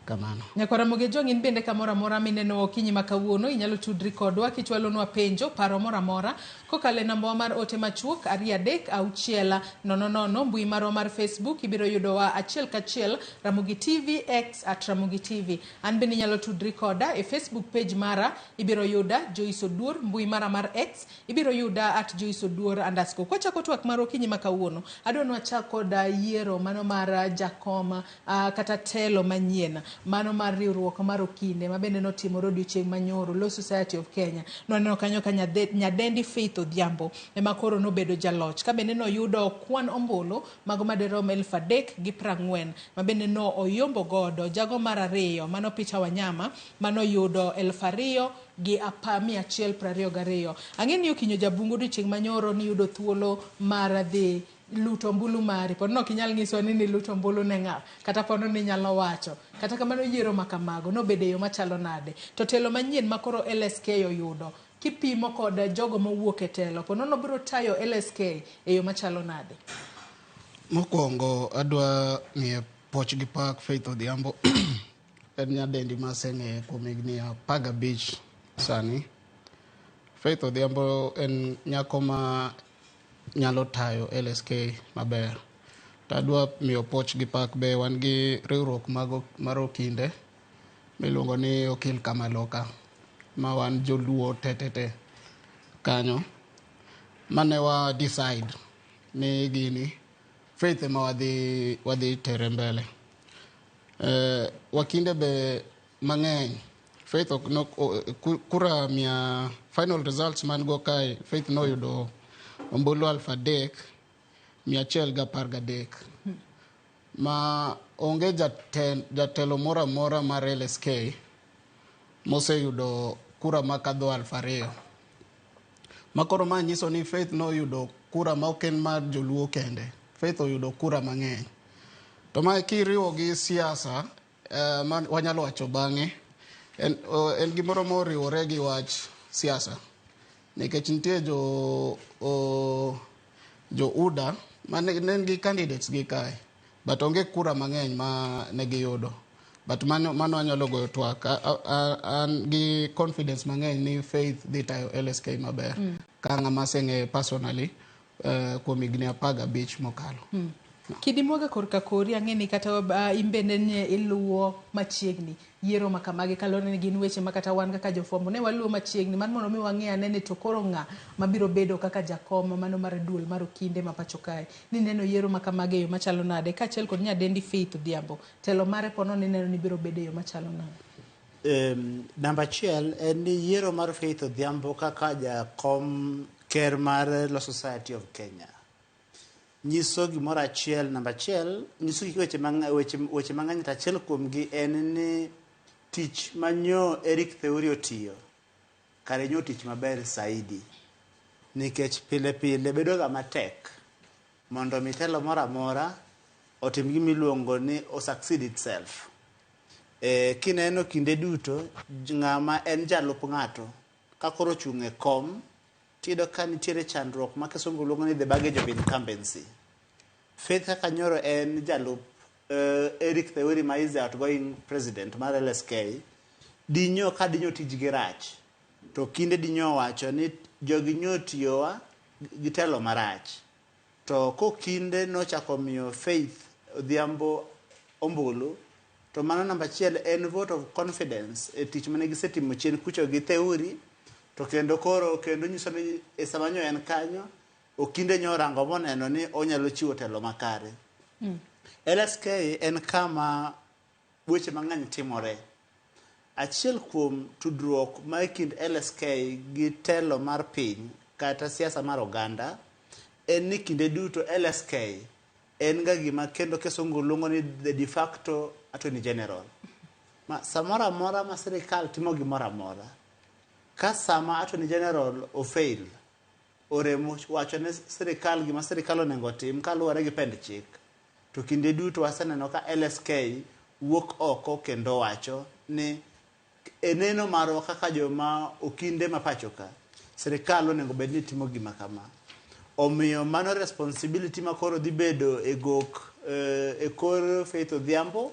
Kamano. Nyakwar Ramogi Ajwang' in bende kamoro amora mineno okinyi ma kawuono inyalo tudri kodwa kichwalonwa penjo, paro moro amora kokalo e nambawa mar ote machuok 2 3 6 0 0 mbui marwa mar Facebook ibiro yudowa achiel kachiel Ramogi TV X at Ramogi TV. An bende inyalo tudri koda e Facebook page mara ibiro yuda Joyce Oduor, mbui mara mar X ibiro yuda at Joyce Oduor underscore. Kwachako twak mar okinyi ma kawuono, adwa ni wachak kod yiero mano mar jakom kata telo manyien mano mar riwruok mar okinde ma bende notimore odiochieng' manyoro Law Society of Kenya. Nwaneno kanyo ka nyadendi Faith Odhiambo ema koro nobedo jaloch ka bende noyudo kwan ombulu mago madirom 3,040 ma bende no oyombo godo jago mar ariyo mano Peter Wanyama manoyudo 2,122. Ang'e ni Okinyo Jabungu odiochieng' manyoro niyudo thuolo mar dhi luto ombulu mari. Pod nok inyal nyiso ni niluto ombulu ne ng'a, kata pono ni inyalo wacho. Kata kamano yiero ma kamago nobedo e yo machalo nade. To telo manyien ma koro LSK oyudo, kipimo kod jogo mowuok e telo, ponono biro tayo LSK e yo machalo nade? Mokwongo adwa miye poch gi pak Faith Odhiambo. En nyadendi maseng'eye kuom higni 15 sani. Faith Odhiambo en nyako ma nyalo tayo LSK maber. To adwa miyo poch gi pak be wan gi riwruok mar okinde miluongo ni Okil Kamaloka ma wan joluo tetete kanyo mane wa decide ni gini Faith ema wadhi tere mbele. Wakinde be mang'eny Faith ok no, kura mia final results man go kae Faith noyudo ombulu 3113 ma onge jatelo moro amora mar LSK moseyudo kura makadho 2000. Makoro ma nyiso ni Faith noyudo kura ma ok en mar joluo kende. Faith oyudo kura mang'eny. To mae kiriwo gi siasa, ma wanyalo wacho bang'e, en gimoro moriwore gi wach siasa. Nikech nitie jo UDA ma ne nigi candidates gi kae, but onge kura mang'eny ma ne giyudo. But mano anyalo goyo twak. An gi confidence mang'eny ni Faith dhi tayo LSK maber. Ka ng'ama aseng'eyo personally kuom higni 15 mokalo. Kidi mwaga korka kori ang'e ni kata in bende ne iluwo machiegni yiero ma kamagi kaluwore ni gin weche ma kata wan kaka jofwambo ne waluwo machiegni mar mondo mi wang'e ane ni to koro ng'a mabiro bedo kaka jakom mano mar duol mar okinde ma pacho kae. Ni neno yiero ma kamagi e yo machalo nade kaachiel kod nyadendi Faith Odhiambo. Telo mare pono ni neno ni biro bedo e yo machalo nade? Namba achiel en ni yiero mar Faith Odhiambo kaka jakom ker mar Law Society of Kenya nyiso gimoro achiel. Namba achiel nyiso gik weche mang'eny, to achiel kuomgi en ni tich manyo Eric Theuri otiyo kare nyo tich maber saidi, nikech pile pile bedo ga matek mondo mi telo moro amora otim gima iluongo ni o succeed itself. Kineno kinde duto ng'ama en jalup ng'ato ka koro ochung' e kom, tiyudo ka nitiere chandruok ma kisungu luongo ni the baggage of incumbency. Faith kaka nyoro en jalup Eric Theuri ma is the outgoing president mar LSK, dinyo ka dinyo tijgi rach to kinde dinyo wacho ni jogi nyo tiyowa gi telo marach. To kokinde nochako miyo Faith Odhiambo ombulu, to mano namba achiel en vote of confidence e tich mane gisetimo chien kucho gi Theuri. To kendo koro kendo nyiso ni e sama nyo en kanyo okinde nyo orango moneno ni onyalo chiwo telo makare. LSK en kama weche mang'eny timore. Achiel kuom tudruok ma e kind LSK gi telo mar piny kata siasa mar oganda en ni kinde duto LSK en ga gima kendo kisungu luongo ni the de facto attorney general. Ma samoro amora ma sirikal timo gimoro amora, ka sama attorney general ofail oremo wacho ne sirikal gima sirikal onego otim kaluwore gi pend chik, to kinde duto waseneno ka LSK wuok oko kendo wacho ni e neno marwa kaka joma okinde ma pacho ka, sirikal onego bed ni timo gima kama. Omiyo mano responsibility ma koro dhi bedo e gok e kor Faith Odhiambo.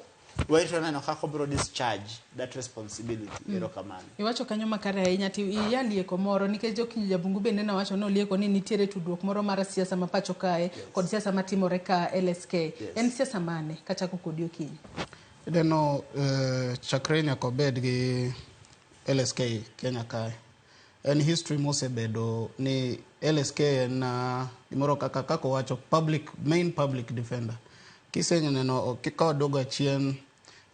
Warito neno kaka obiro discharge that responsibility. Erokamano. Iwacho kanyo makare ahinya ti iya lieko moro nikech Okinyi Jabungu bende nowacho ni olieko ni nitiere tudruok moro mar siasa ma pacho kae kod siasa matimore ka LSK. En siasa mane kachako kodi Okinyi? Ineno chakre nyaka obed gi LSK Kenya kae. En history mosebedo ni LSK en gimoro kaka owacho public main public defender. Kiseneno ka waduogo achien,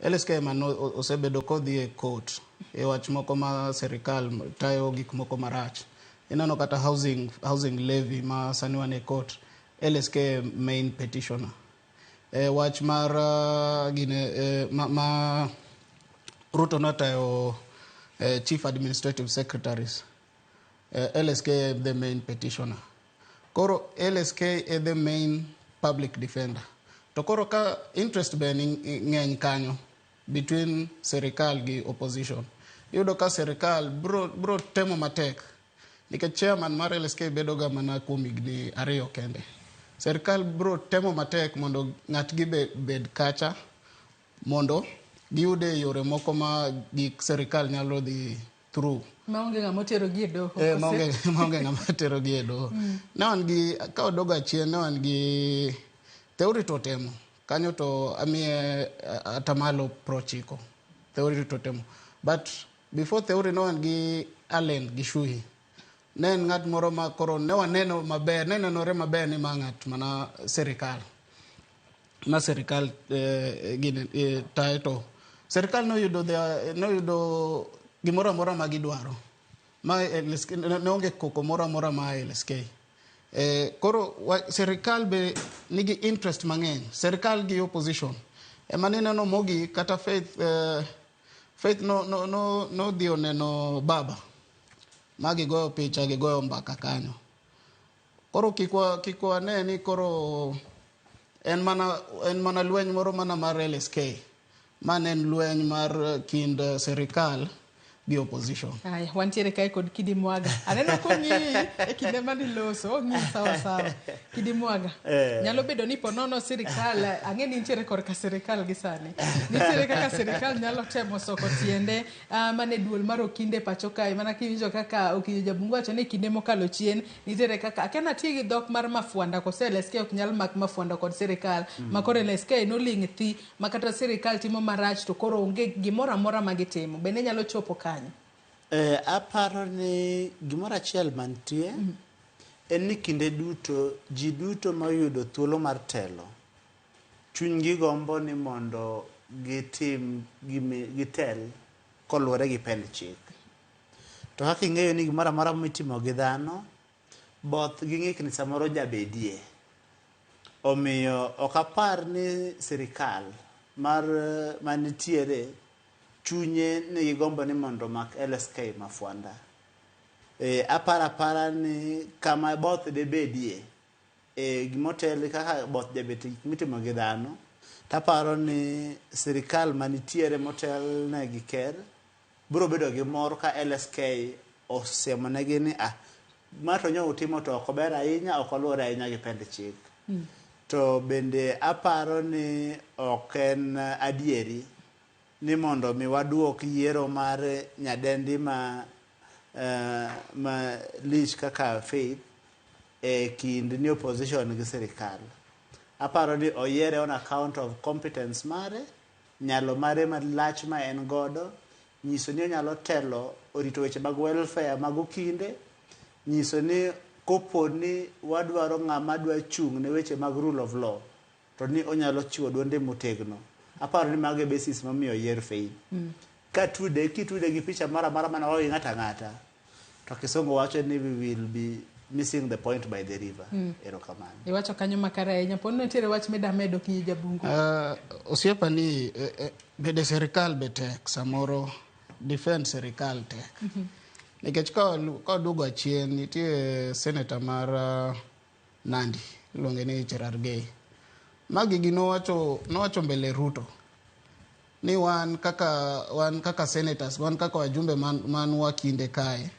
LSK ema osebedo kodhi e court e wach moko ma sirikal tayo gik moko marach. Ineno kata housing levy ma sani wan e court, LSK main petitioner. E wach mar gine ma Ruto notayo chief administrative secretaries, LSK the main petitioner. Koro LSK e the main public defender. To koro ka interest be ng'eny kanyo between sirikal gi opposition. Iyudo ka sirikal bro temo matek nikech chairman mar LSK bedo ga mana kuom higni 2 kende. Serikal bro temo matek mondo ng'atgi be, bed kacha mondo giyude yore moko ma gik serikal nyalo dhi through. Maonge ng'ama oterogi e doho. Eh, kose? maonge ng'ama terogi e doho. Ne wan gi ka wadogo achien ne wan gi Theuri to temo kanyo to amiye atamalo 90. Theuri to temo. But before Theuri ne wan gi Allen Gichuhi. Ne en ng'at moro ma koro ne waneno maber, ne nenore maber ni ma ng'at mana sirikal. Ma sirikal gini tayo to sirikal noyudo noyudo gimoro amora ma gidwaro. Ma LSK, ne onge koko moro amora ma LSK. Koro sirikal be nigi interest mang'eny. Sirikal gi opposition. Ema nineno mogik kata Faith, Faith no, no, no, nodhi oneno baba ma gigoyo picha gigoyo mbaka kanyo. Koro kik wane ni koro en mana lweny moro mana mar LSK. Ma ne en lweny mar kind sirikal gi opposition. Aya, wantiere kae kod Kidi Mwaga. Aneno kong'iyi e kinde maniloso, ong'iyi sawa sawa. Kidi Mwaga. Nyalo bedo ni ponono sirikal, ang'e ni nitiere korka sirikal gi sani. Nitiere kaka sirikal nyalo temo soko tiende mane duol mar okinde pacho kae. Mana kiwinjo kaka Okinyo Jabungu wacho ni kinde mokalo chien, nitiere kaka, akia natiyo gi dhok mar mafwanda kose LSK ok nyal mak mafwanda kod sirikal. Ma koro LSK noling' thi, ma kata sirikal timo marach to koro onge gimoro amora ma gitimo. Bende nyalo chopo kanyo? Aparo ni gimoro achiel mantie en ni kinde duto ji duto moyudo thuolo mar telo chunygi gombo ni mondo gitim gitel koluwore gi pend chik. To kaka ing'eyo ni gimoro amora mitimo gi dhano both gi ng'ikni samoro jabedie. Omiyo ok apar ni sirikal mar manitiere chunye nigi gombo ni mondo omak LSK mafwanda. Aparo apara ni kama both debedie, gimotel kaka both jabet gik mitimo gi dhano, taparo ni sirikal manitiere motelne gi ker biro bedo gi mor ka LSK osiemonegi ni ma to nyo utimo to ok ober ahinya, ok oluwore ahinya gi pend chik. To bende aparo ni ok en adieri ni mondo mi waduok yiero mar nyadendi ma lich kaka Faith e kind ni opposition gi sirikal. Aparo ni oyiere on account of competence mare, nyalo mare malach ma en godo, nyiso ni onyalo telo orito weche mag welfare mag okinde, nyiso ni kopo ni wadwaro ng'ama dwa chung' ne weche mag rule of law, to ni onyalo chiwo duonde motegno. Aparo ni mago e basis momiyo oyier Faith. Ka tude, kitude gi picha moro amora mana wawe ng'ato ang'ata, to kisungu wacho ni we will be missing the point by the river. Erokamano. Iwacho kanyo makare ahinya. Pod nitiere wach mida medo Okinyi Jabungu. Osiepa ni bede sirikal be tek samoro defend sirikal tek. Nikech ka waduogo achien nitie senator mar Nandi iluonge ni Cherargei. Magi gi nowacho mbele Ruto ni wan kaka senators, wan kaka wajumbe man wakinde kae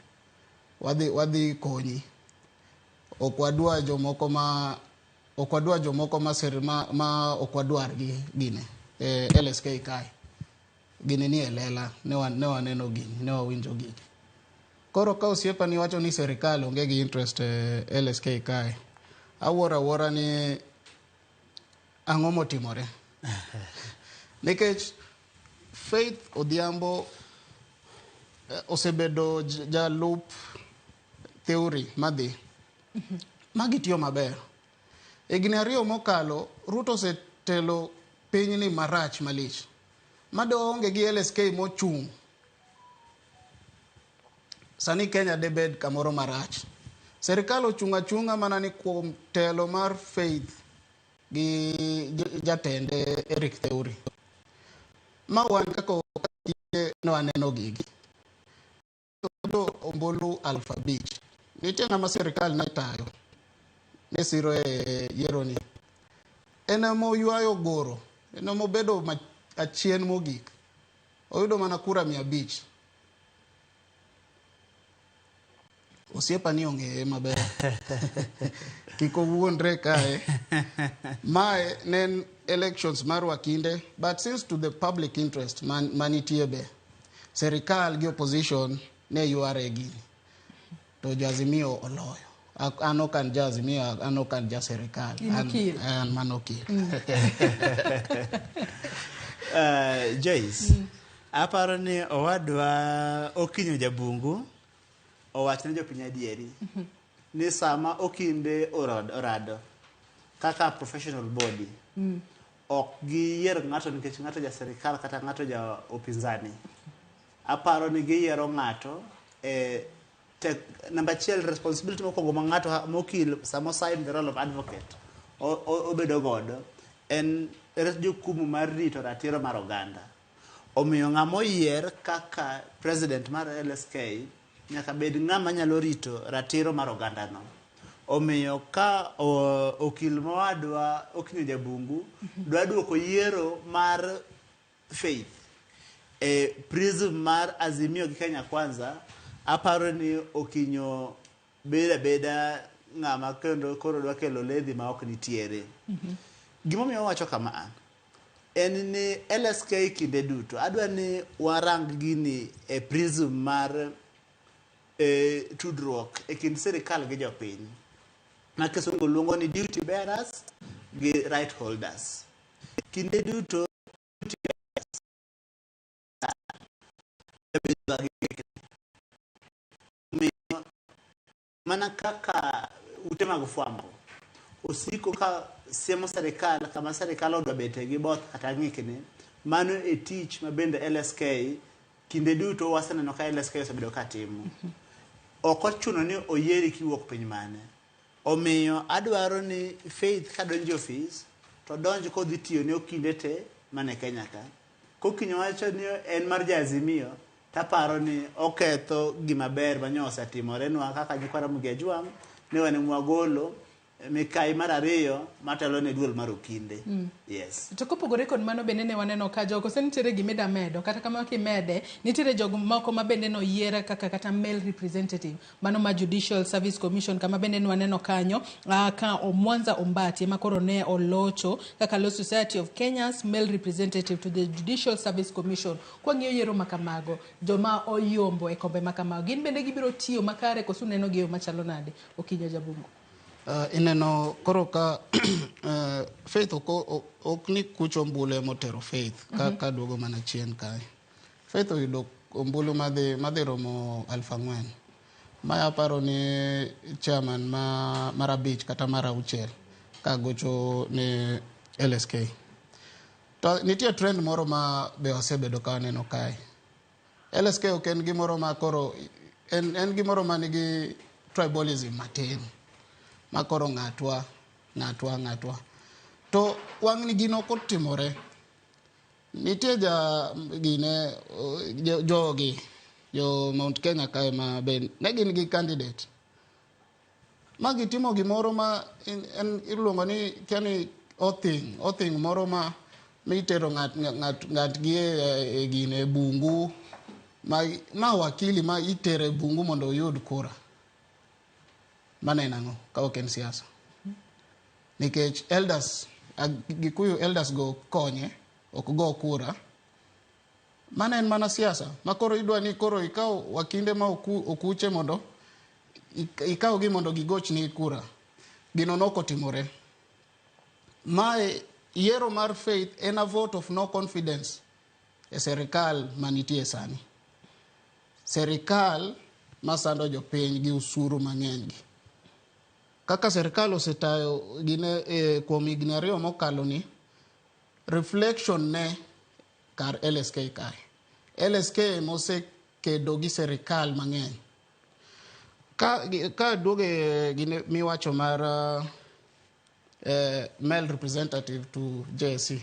wadhi konyi. Ok wadwa jomoko ma ma ok wadwar gi gine LSK kae. Gini ni e lela, ne waneno gini, ne wawinjo gini. Koro ka osiepa ni wacho ni sirikal onge gi interest e LSK kae, awuoro awuora ni ang'o motimore. Nikech Faith Odhiambo osebedo jalup Theuri madhi. Magi tiyo maber. Higni 2 mokalo, Ruto osetelo pinyni marach malich. Mado onge gi LSK mochung'. Sani Kenya debed kamoro marach. Serikal ochung' achung'a mana ni kuom telo mar Faith gi jatende Eric Theuri. Ma wan kaka okinde ne waneno gigi. Oyudo ombulu 5,000. Nitie ng'ama sirikal ne tayo. Ne siro e yiero ni. En ema oywayo goro. En ema obedo achien mogik. Oyudo mana kura 500. Osiepa ni ong'eye maber. Kik owuondre kae. Mae ne en elections mar wakinde, but since to the public interest man, manitie be, serikal gi opposition ne yware gini. To jo Azimio oloyo. An ok an ja Azimio, an ok an ja serikal. In okil. An mana okil. Joyce, aparo ni owadwa Okinyo Jabungu owach ne jopiny adieri ni sama okinde orado kaka professional body ok giyier ng'ato nikech ng'ato ja serikal kata ng'ato ja upinzani. Aparo ni giyiero ng'ato e tek, namba achiel responsibility mokwongo ma ng'ato mokil sama sign the role of advocate obedo godo en jukumu mar rito ratiro mar oganda. Omiyo ng'ama oyier kaka president mar LSK nyaka bed ng'ama nyalo rito ratiro mar ogandano. Omiyo ka okil mowadwa Okinyo Jabungu dwa duoko yiero mar Faith e prism mar Azimio gi Kenya Kwanza, aparo ni Okinyo bedo abeda ng'ama kendo koro dwa kelo ledhi ma ok nitiere. Gimomiyo wawacho kama en ni LSK kinde duto adwa ni warang gini e prism mar tudruok e kind sirikal gi jopiny ma kisungu luongo ni duty bearers gi right holders. Kinde duto duty bearers bedo gi omiyo mana kaka ute mag fwambo osiko ka siemo sirikal kama sirikal odwa bete gi both kata ng'ikni, mano e tich ma bende LSK kinde duto waseneno ka LSK osebedo ka timo. Ok ochuno ni oyieri kiwuok piny mane. Omiyo adwaro ni Faith kadonjo e ofis to donj kodhi tiyo ne okinde te mane Kenya ka. Kokinyo wacho ni en mar ja Azimio, taparo ni oketho gima ber manyo osetimorenwa kaka nyikwa Ramogi Ajwang' ne wan ema wagolo mikai mar ariyo matelo ne duol mar okinde. Yes. To kopogore kod mano bende ne waneno ka jogo kose nitiere gima ida medo kata kamano kimede nitiere jogo moko ma bende noyier kaka kata male representative mano ma Judicial Service Commission kama bende ne waneno kanyo ka Omwanza Ombati ema koro ne olocho kaka Law Society of Kenya's male representative to the Judicial Service Commission. Kwang'iyo yiero ma kamago, joma oyombo e kombe ma kamago gin bende gibiro tiyo makare koso uneno gi e yo machalo nade? Okinyo Jabungu. Ineno koro ka Faith ok ni kucho ombulu emotero Faith ka, ka duogo mana chien kae. Faith oyudo ombulu madhi romo 4,000. Mae aparo ni chairman mar 5 kata mar 6 ka gocho ne LSK. To nitie trend moro ma be wasebedo ka waneno kae. LSK ok en gimoro ma koro en gimoro ma nigi tribalism matin. Ma koro ng'atwa, ng'atwa, ng'atwa. To wang'ni gino ok otimore. Nitie ja gine jogi jo Mount Kenya kae ma be ne gin gi candidate. Ma gitimo gimoro ma en iluongo ni kia ni othing moro ma mitero ng'at gi e gine e bungu ma wakili ma itere e bungu mondo oyud kura. Mano en ang'o ka ok en siasa? Nikech elders, Gikuyu elders go konye, ok go kura. Mano en mana siasa. Ma koro idwa ni koro ikaw wakinde ma okuche mondo ikaw gi mondo gigochni kura. Gino nok otimore. Mae yiero mar Faith en a vote of no confidence e serikal manitie sani. Serikal masando jopiny gi usuru mang'eny gi. Kaka serikal osetayo gine kuom higni 2 mokalo ni, reflection ne kar LSK kae. LSK mosekedo gi serikal mang'eny. Ka duoge gine miwacho mar male representative to JSC.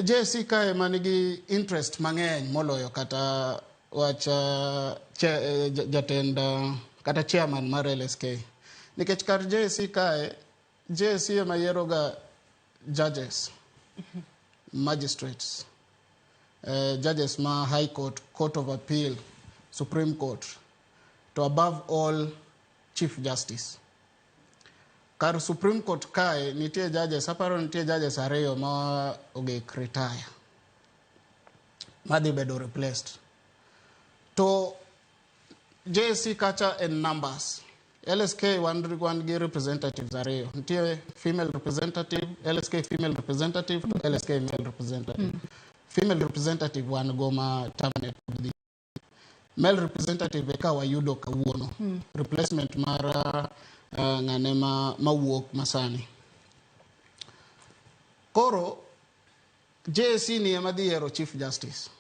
JSC kae manigi interest mang'eny moloyo kata wach jatend kata chairman mar LSK. Nikech kar JSC kae, JSC ema yiero ga judges, magistrates, judges ma High Court, Court of Appeal, Supreme Court, to above all Chief Justice. Kar Supreme Court kae nitie judges, aparo nitie judges ariyo ma ogik retire madhi bedo replaced. To JSC kacha en numbers. LSK wan gi representatives ariyo. Nitie female representative, LSK female representative to LSK male representative. Female representative wan go ma terminate dhi. Male representative eka wayudo kawuono. Replacement mar ng'ane ma mawuok masani. Koro JSC ni ema dhi yiero Chief Justice.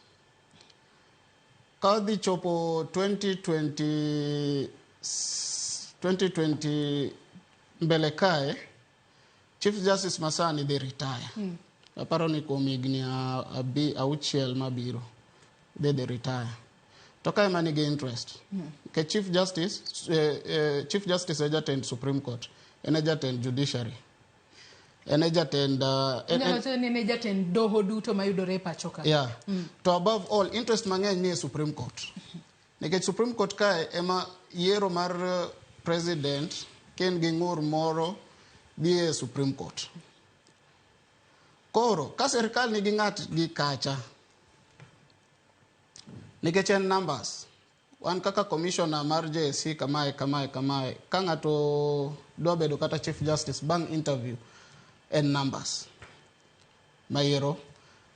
Ka dhi chopo 2020, 2020 mbele kae, Chief Justice masani dhi retire. Aparo ni kuom higni 6 mabiro dhi retire. To ka ema nigi interest. Nikech Chief Justice e jatend Supreme Court, en e jatend judiciary. En e jatend Inyalo wacho ni en e jatend doho duto mayudore e pacho ka. Yeah. To above all, interest mang'eny ni e Supreme Court. Nikech Supreme Court kae ema yiero mar president ka en gi ng'ur moro dhi e Supreme Court. Koro, ka sirkal nigi ng'at gi kacha, nikech en numbers, wan kaka commissioner mar JSC kamae, kamae, kamae, ka ng'ato dwa bedo kata Chief Justice bang' interview, en numbers mayiero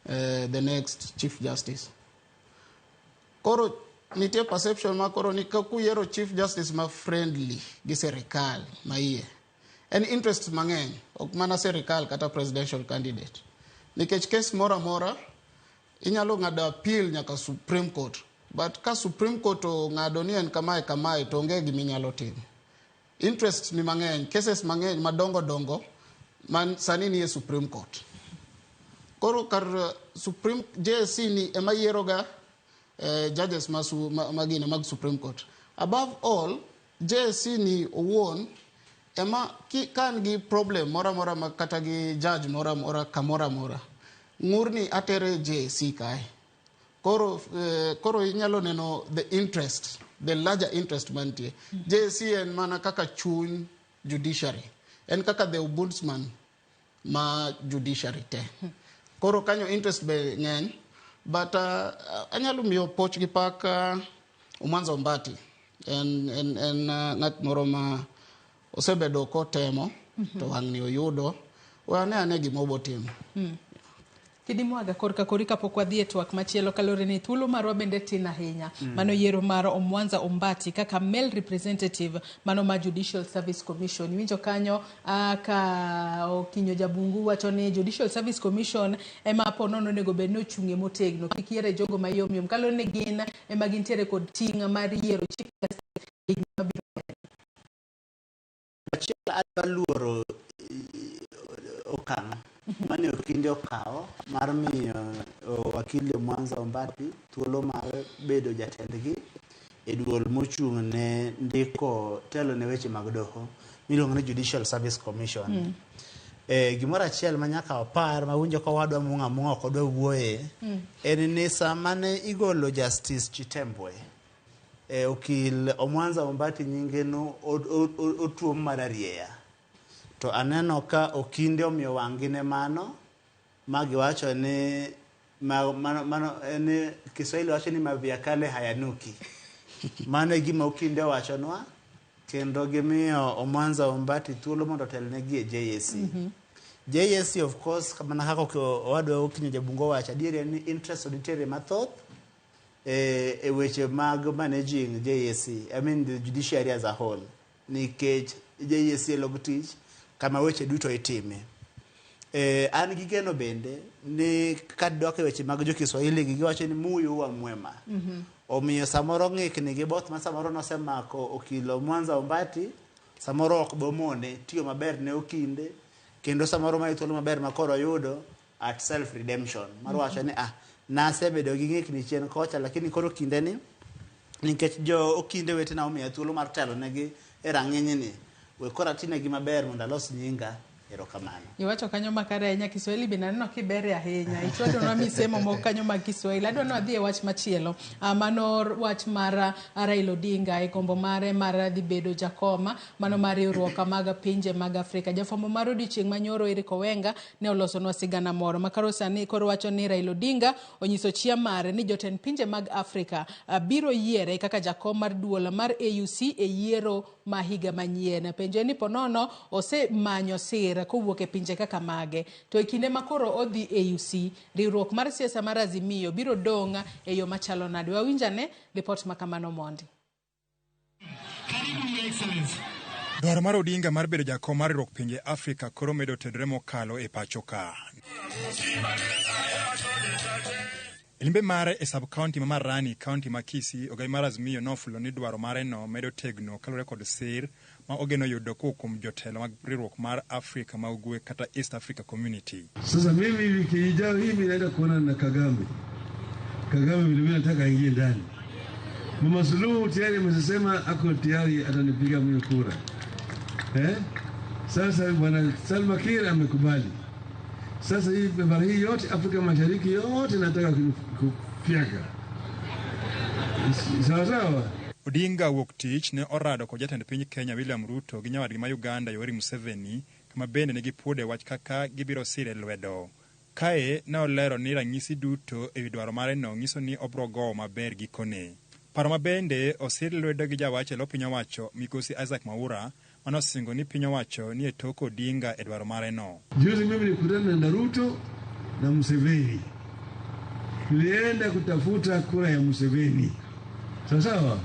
the next Chief Justice. Koro nitie perception ma koro ni ka kuyiero Chief Justice ma friendly gi sirikal ma iye, en interest mang'eny, ok mana sirikal kata presidential candidate. Nikech case moro amora inyalo ng'ado appeal nyaka Supreme Court. But ka Supreme Court ong'ado ni en kamae kamae to onge giminyalo timo. Interest ni mang'eny, cases mang'eny madongo dongo man sani ni e Supreme Court. Koro kar Supreme JSC ni ema yieroga judges magine mag Supreme Court. Above all, JSC ni owuon ema ka an gi problem moro amora ma kata gi judge moro amora kamoro amora, ng'urni atere JSC kae. Koro inyalo neno the interest, the larger interest mantie. JSC en mana kaka chuny judiciary. En kaka the ombudsman ma judiciary te. Koro kanyo interest be ng'eny, but anyalo miyo poch gi pak Omwanza Ombati. En ng'at moro ma osebedo kotemo to wang'ni oyudo. We ane gima obotimo. Kidi Mwaga, korka kori kapok wadhi e twak machielo kaluwore ni thuolo marwa bende tin ahinya. Mano yiero mar Omwanza Ombati kaka male representative mano ma Judicial Service Commission. Iwinjo kanyo ka Okinyo Jabungu wacho ni Judicial Service Commission ema po nono onego bed ni ochung'e motegno. Kik yiere jogo mayom yom kaluwore ni gin ema gintiere kod ting' mar yiero Chief Justice higni mabiro. Achiel adwa luoro okang' mane okinde okawo mar miyo wakili Omwanza Ombati thuolo mar bedo jatendgi e duol mochung' ne ndiko telo ne weche mag doho miluongo ni Judicial Service Commission. Gimoro achiel ma nyaka wapar mawinjo ka wadwa mung'a mung'a ok odwa wuoye en ni sama ne igolo Justice Chitembwe okil Omwanza Ombati nyinge no otuom mar arieya. To aneno ka okinde omiyo wang'gi ne mano ma giwacho ni mano ni Kiswahili wacho ni mavi ya kale hayanuki. Mano e gima okinde owachonwa kendo gimiyo Omwanza Ombati thuolo mondo otelnegi e JSC. JSC of course mana kaka owadwa Okinyo Jabungo owacho adieri en ni interest nitiere mathoth e weche mag managing JSC, I mean the judiciary as a whole, nikech JSC e log tich kama weche duto itime. An gi geno bende ni kadok e weche mag jo Kiswahili gi giwacho ni muyu wa mwema. Omiyo samoro ng'ikni gi both ma samoro nosemako okil Omwanza Ombati samoro ok bomone tiyo maber ne okinde kendo samoro mae thuolo maber ma koro oyudo at self redemption mar wacho ni nasebedo gi ng'ikni chien kocha lakini koro kinde ni nikech jo okinde wetena omiya thuolo mar telo negi e rang'iny ni we koro atinegi maber mondo alos nyinga Erokamano. Iwacho kanyo makare ahinya Kiswahili bende aneno kibere ahinya. Ichwadonwa misemo moko kanyo mag Kiswahili. Adwa ni wadhi e wach machielo. Mano wach mar Raila Odinga e gombo mare mar dhi bedo jakoma mano mar riwruok mag pinje mag Afrika. Jafwambo mar odiochieng' manyoro Eric Owenga ne olosonwa sigana moro. Makoro sani koro wacho ni Raila Odinga onyiso chia mare ni jotend pinje mag Afrika biro yiere kaka jakom mar duol mar AUC e yiero ma higa manyien. Penjo ni ponono osemanyo sir kowuok e pinje kaka mage. To e kinde ma koro odhi AUC, riwruok mar siasa mar Azimio biro dong' e yo machalo nade? Wawinjane ripot ma kamano mondi. Dwaro mar Odinga mar bedo jakom mar riwruok pinje Afrika koro medo tedore mokalo e pacho ka. E limbe mare e sub-county ma Marani, county ma Kisii, ogai mar Azimio nofulo ni dwaro mare no medo tegno kaluwore kod sir ma ogeno yudo kowuok kuom jotelo mag riwruok mar Afrika ma Ugwe kata East Africa Community. Sasa mimi wiki ijayo hii mimi naenda kuonana na Kagame. Kagame vile vile nataka aingie ndani. Mama Suluhu tayari amesema ako tayari atanipiga mimi kura. Sasa bwana Salva Kiir amekubali. Sasa hii bara hii yote Afrika Mashariki yote nataka kufyeka. Sawa sawa. Odinga wuok tich ne orado kod jatend piny Kenya William Ruto gi nyawadgi ma Uganda Yoweri Museveni kama bende ne gipuode wach kaka gibiro sire lwedo. Kae ne olero ni ranyisi duto ewi dwaro mare no nyiso ni obiro gowo maber gikone. Paro ma bende osir lwedo gi jawach e lo piny owacho Migosi Isaac Mwaura mane osingo ni piny owacho ni e tok Odinga e dwaro mare no. Juzi mimi nilikutana na Ruto na Museveni. Nilienda kutafuta kura ya Museveni. Sawa sawa.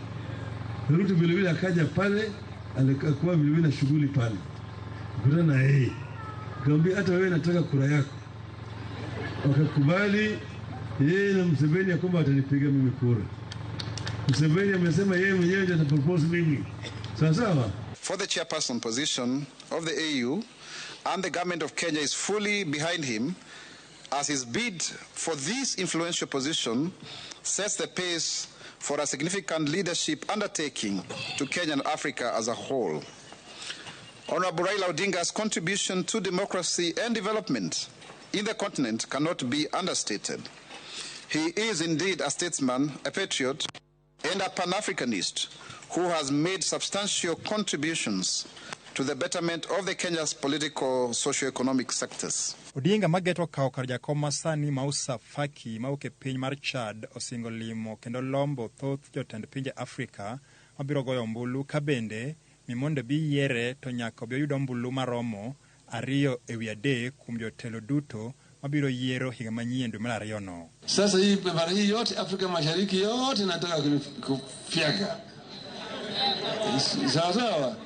Ruto vile vile akaja pale, alikuwa vile vile na shughuli pale. Kutana na yeye. Nikamwambia hata wewe nataka kura yako. Wakakubali yeye na Museveni ya kwamba atanipiga mimi kura. Museveni amesema yeye mwenyewe ndiye atapropose mimi. Sawa sawa. For the chairperson position of the AU, and the government of Kenya is fully behind him as his bid for this influential position sets the pace for a significant leadership undertaking to Kenya and Africa as a whole. Honorable Raila Odinga's contribution to democracy and development in the continent cannot be understated. He is indeed a statesman, a patriot, and a Pan-Africanist who has made substantial contributions to the betterment of the Kenya's political, socio-economic sectors. Odinga mageto kawo kar jakom masani Moussa Faki mawuok e piny mar Chad osingo limo kendo lombo thoth jotend pinje Afrika mabiro goyo ombulu ka bende mi mondo bi yiere to nyaka obi oyud ombulu maromo 2/3 kuom jotelo duto mabiro yiero higa manyien dwe mar 2 no. Sasa hii bara hii yote Afrika Mashariki yote nataka kufyeka. Sawa sawa.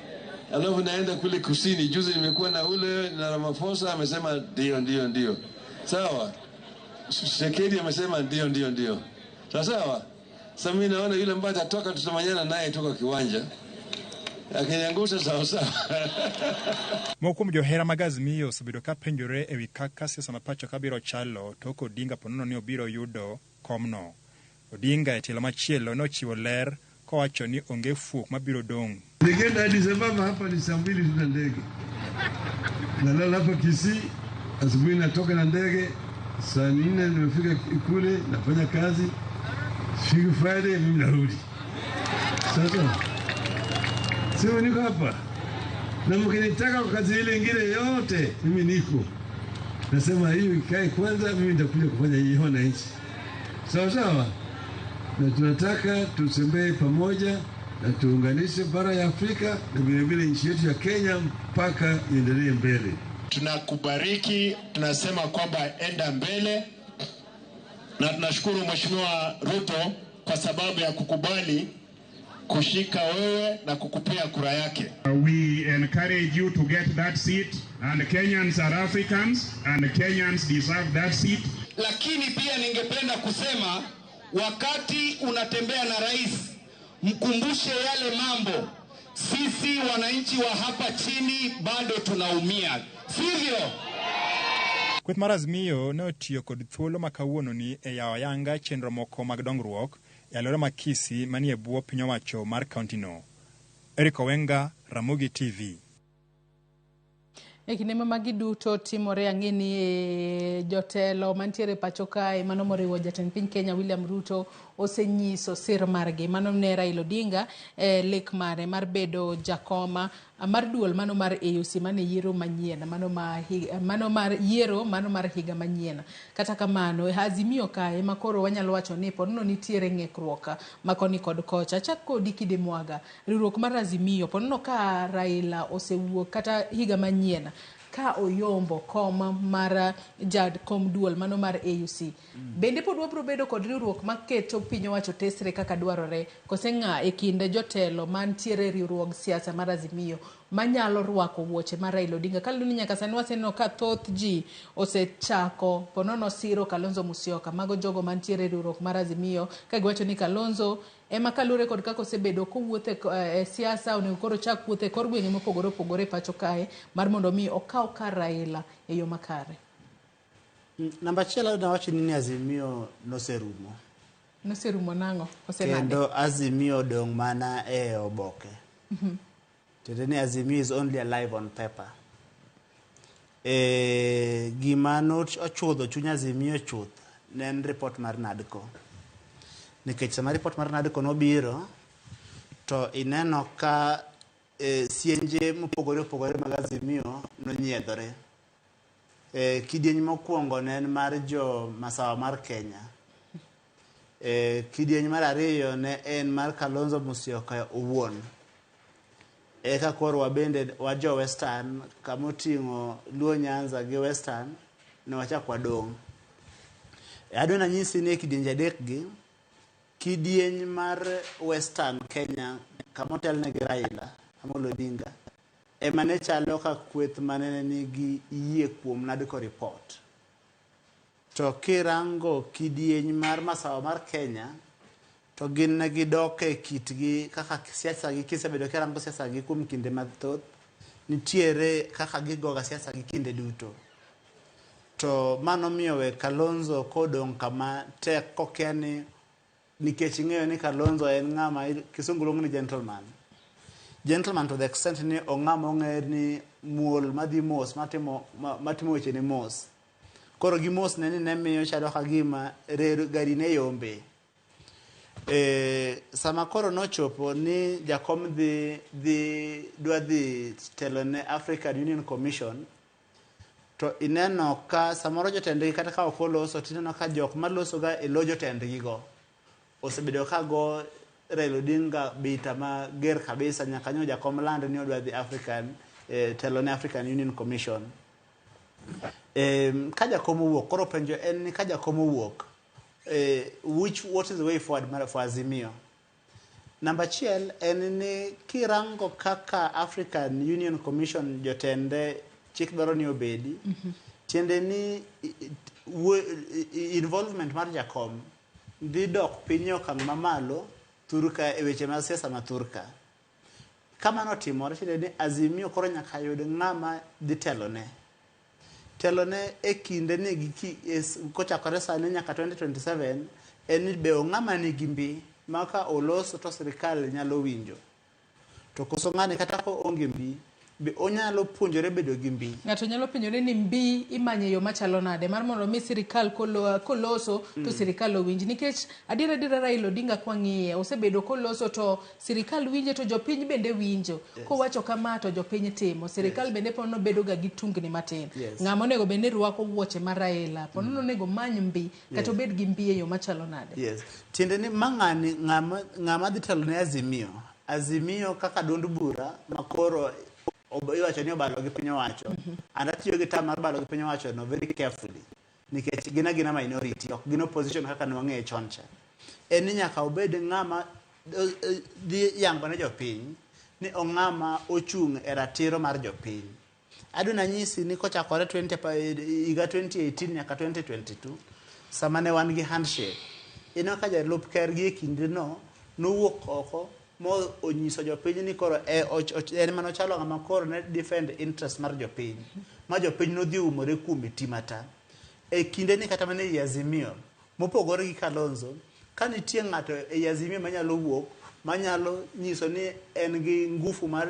Alafu naenda kule kusini. Juzi nimekuwa na ule na Ramaphosa amesema ndio ndio ndio. Sawa. Tshisekedi amesema ndio ndio ndio. Sawa sawa. Sasa mimi naona yule ambaye atatoka tutamanyana naye toka kiwanja. Akiniangusha sawa sawa. Moko kuom johera mag Azimio osebedo ka penjore ewi kaka siasa ma pacho ka biro chalo tok Odinga ponono ni obiro yudo komno. Odinga e tielo machielo nochiwo ler kowacho ni onge fuok mabiro dong'. Nikienda Addis Ababa hapa ni saa 2 tuna ndege. Nalala hapa Kisii, asubuhi natoka na ndege, saa 4 nimefika kule nafanya kazi. Siku Friday mimi narudi. Sasa sio niko hapa. Na mkinitaka kwa kazi ile nyingine yote mimi niko. Nasema hiyo ikae kwanza, mimi nitakuja kufanya hiyo na nchi. Sawa sawa. Na tunataka tutembee pamoja na tuunganishe bara ya Afrika na vile vile nchi yetu ya Kenya mpaka iendelee mbele. Tunakubariki, tunasema kwamba enda mbele, na tunashukuru Mheshimiwa Ruto kwa sababu ya kukubali kushika wewe na kukupea kura yake. We encourage you to get that seat, and Kenyans are Africans and Kenyans deserve that seat. Lakini pia ningependa kusema wakati unatembea na rais, mkumbushe yale mambo. Sisi wananchi wa hapa chini bado tunaumia, sivyo? Kweth mar Azimio ne otiyo kod thuolo ma kawuono ni e yawo ayanga chenro moko mag dongruok e alwora ma Kisii manie bwo piny owacho mar kaunti no. Eric Owenga, Ramogi TV. E kinde ma magi duto timore, ang'e ni jotelo mantiere pacho kae, mano moriwo jatend piny Kenya William Ruto, osenyiso sir margi. Mano ne Raila Odinga lek mare mar bedo jakoma mar duol mano mar AUC mane yiero manyien, mano ma mano mar yiero mano mar higa manyien. Kata kamano, e Azimio kae ma koro wanyalo wacho ni pod no nitiere ng'ikruok ma koni kod kocha. Achak kodi Kide Mwaga, riwruok mar Azimio pod no ka Raila osewuok kata higa manyien ka oyombo kom mar jakom duol mano mar AUC. Bende pod wabiro bedo kod riwruok maketo piny owacho tesre kaka dwarore, kose ng'a e kind jotelo mantiere e riwruog siasa mar Azimio manyalo rwako wuoche mar Raila Odinga? Kaluwore ni nyaka sani waseneno ka thoth ji osechako ponono siro Kalonzo Musyoka, mago jogo mantiere e riwruok mar Azimio, ka giwacho ni Kalonzo ema kaluwore kod kaka osebedo kowuotho e siasa, onego koro chak wuotho e kor gwenge mopogore opogore e pacho kae mar mondo mi okaw kar Raila e yo makare. Namba achiel, adwa wacho ni Azimio noserumo. Noserumo nang'o? Kosenade? Kendo Azimio odong' mana e oboke. Tiende ni Azimio is only alive on paper. Gima nochudho chuny Azimio chuth ne en report mar NADCO. Nikech sama report mar NADCO nobiro, to ineno ka sienje mopogore opogore mag Azimio nonyiedhore. Kidieny mokwongo ne en mar jo masawa mar Kenya. Kidieny mar ariyo ne en mar Kalonzo Musyoka owuon. Eka koro wabende wa jo Western, kamoting'o Luo Nyanza gi Western, ne wachak wadong'. Adwa nanyisi ni e kidienje adek gi, kidieny mar Western Kenya kamotelne gi Raila Amolo Odinga ema ne chalo ka kweth mane nigi yie kuom NADCO report. To kirango kidieny mar masawa mar Kenya, to gin ne gidok e kitgi kaka siasa gi. Kisebedo kirango siasa gi kuom kinde mathoth, nitiere kaka gigoga siasa gi kinde duto. To mano miyo we Kalonzo kodong' kama tek kokia ni, nikech ing'eyo ni Kalonzo en ng'ama kisungu luongo ni gentleman. Gentleman to the extent ni ong'ama ong'e ni muol madhi mos, matimo weche ne mos. Koro gi mos ne ni ne miyo chalo ka gima reru gari ne yombe. Sama koro nochopo ni jakom dhi dwa dhi telo ne African Union Commission, to ineno ka samoro jotendgi kata ka ok oloso, tineno ka jok maloso ga e lo jotendgi go osebedo ka go Raila Odinga bita mager kabisa nyaka nyo jakom land ni odwa dhi African telo ne African Union Commission. Ka jakom owuok, koro penjo en ni ka jakom owuok, which what is the way forward mar for Azimio? Namba achiel en ni kirango kaka African Union Commission jotende chik dwaro ni obedi, tiende ni involvement mar jakom dhi dok piny e okang' mamalo thurka e weche mag siasa ma thurka. Ka mano otimore, tiende ni Azimio koro nyaka yud ng'ama dhi telone. Telone e kinde ni gi kochakore sani nyaka 2027 en ni be ong'ama nigi mbi ma ka oloso to sirikal nyalo winjo. To koso ng'ani kata ka oonge mbi, be onyalo puonjore bedo gi mbi. Ng'ato nyalo penjore ni mbi imanyo e yo machalo nade mar mondo mi sirikal koloso to sirikal owinj, nikech adiera adiera Raila Odinga kwang'iye osebedo koloso to sirikal winje to jopiny bende winjo. Kowacho kama to jopiny timo, sirikal bende ponono bedo ga gi tungni matin. Ng'ama onego bed ni rwako wuoche mar Raila ponono onego many mbi kata obed gi mbi e yo machalo nade? Yes. Tiende ni ma ng'ani ng'ama dhi telo ne Azimio. Azimio kaka duond bura makoro iwacho ni obalo gi piny owacho. And atiyo gi term mar balo gi piny owacho no very carefully. Nikech gin agina minority, ok gin opposition kaka ne wang'eye chon cha. En ni nyaka obed ng'ama dhi yango ne jopiny ni ong'ama ochung' e ratiro mar jopiny. Adwa nanyisi ni kochakore 20 higa 2018 nyaka 2022, sama ne wan gi handshake, ineno ka jalup ker gi e kindeno nowuok oko mo onyiso jopiny ni koro en manochalo ng'ama koro ne defend interest mar jopiny, ma jopiny nodhi umore kuome timata. E kinde ni kata mana ei Azimio, mopogore gi Kalonzo, ka nitie ng'ato ei Azimio manyalo wuok, manyalo nyiso ni en gi ngufu mar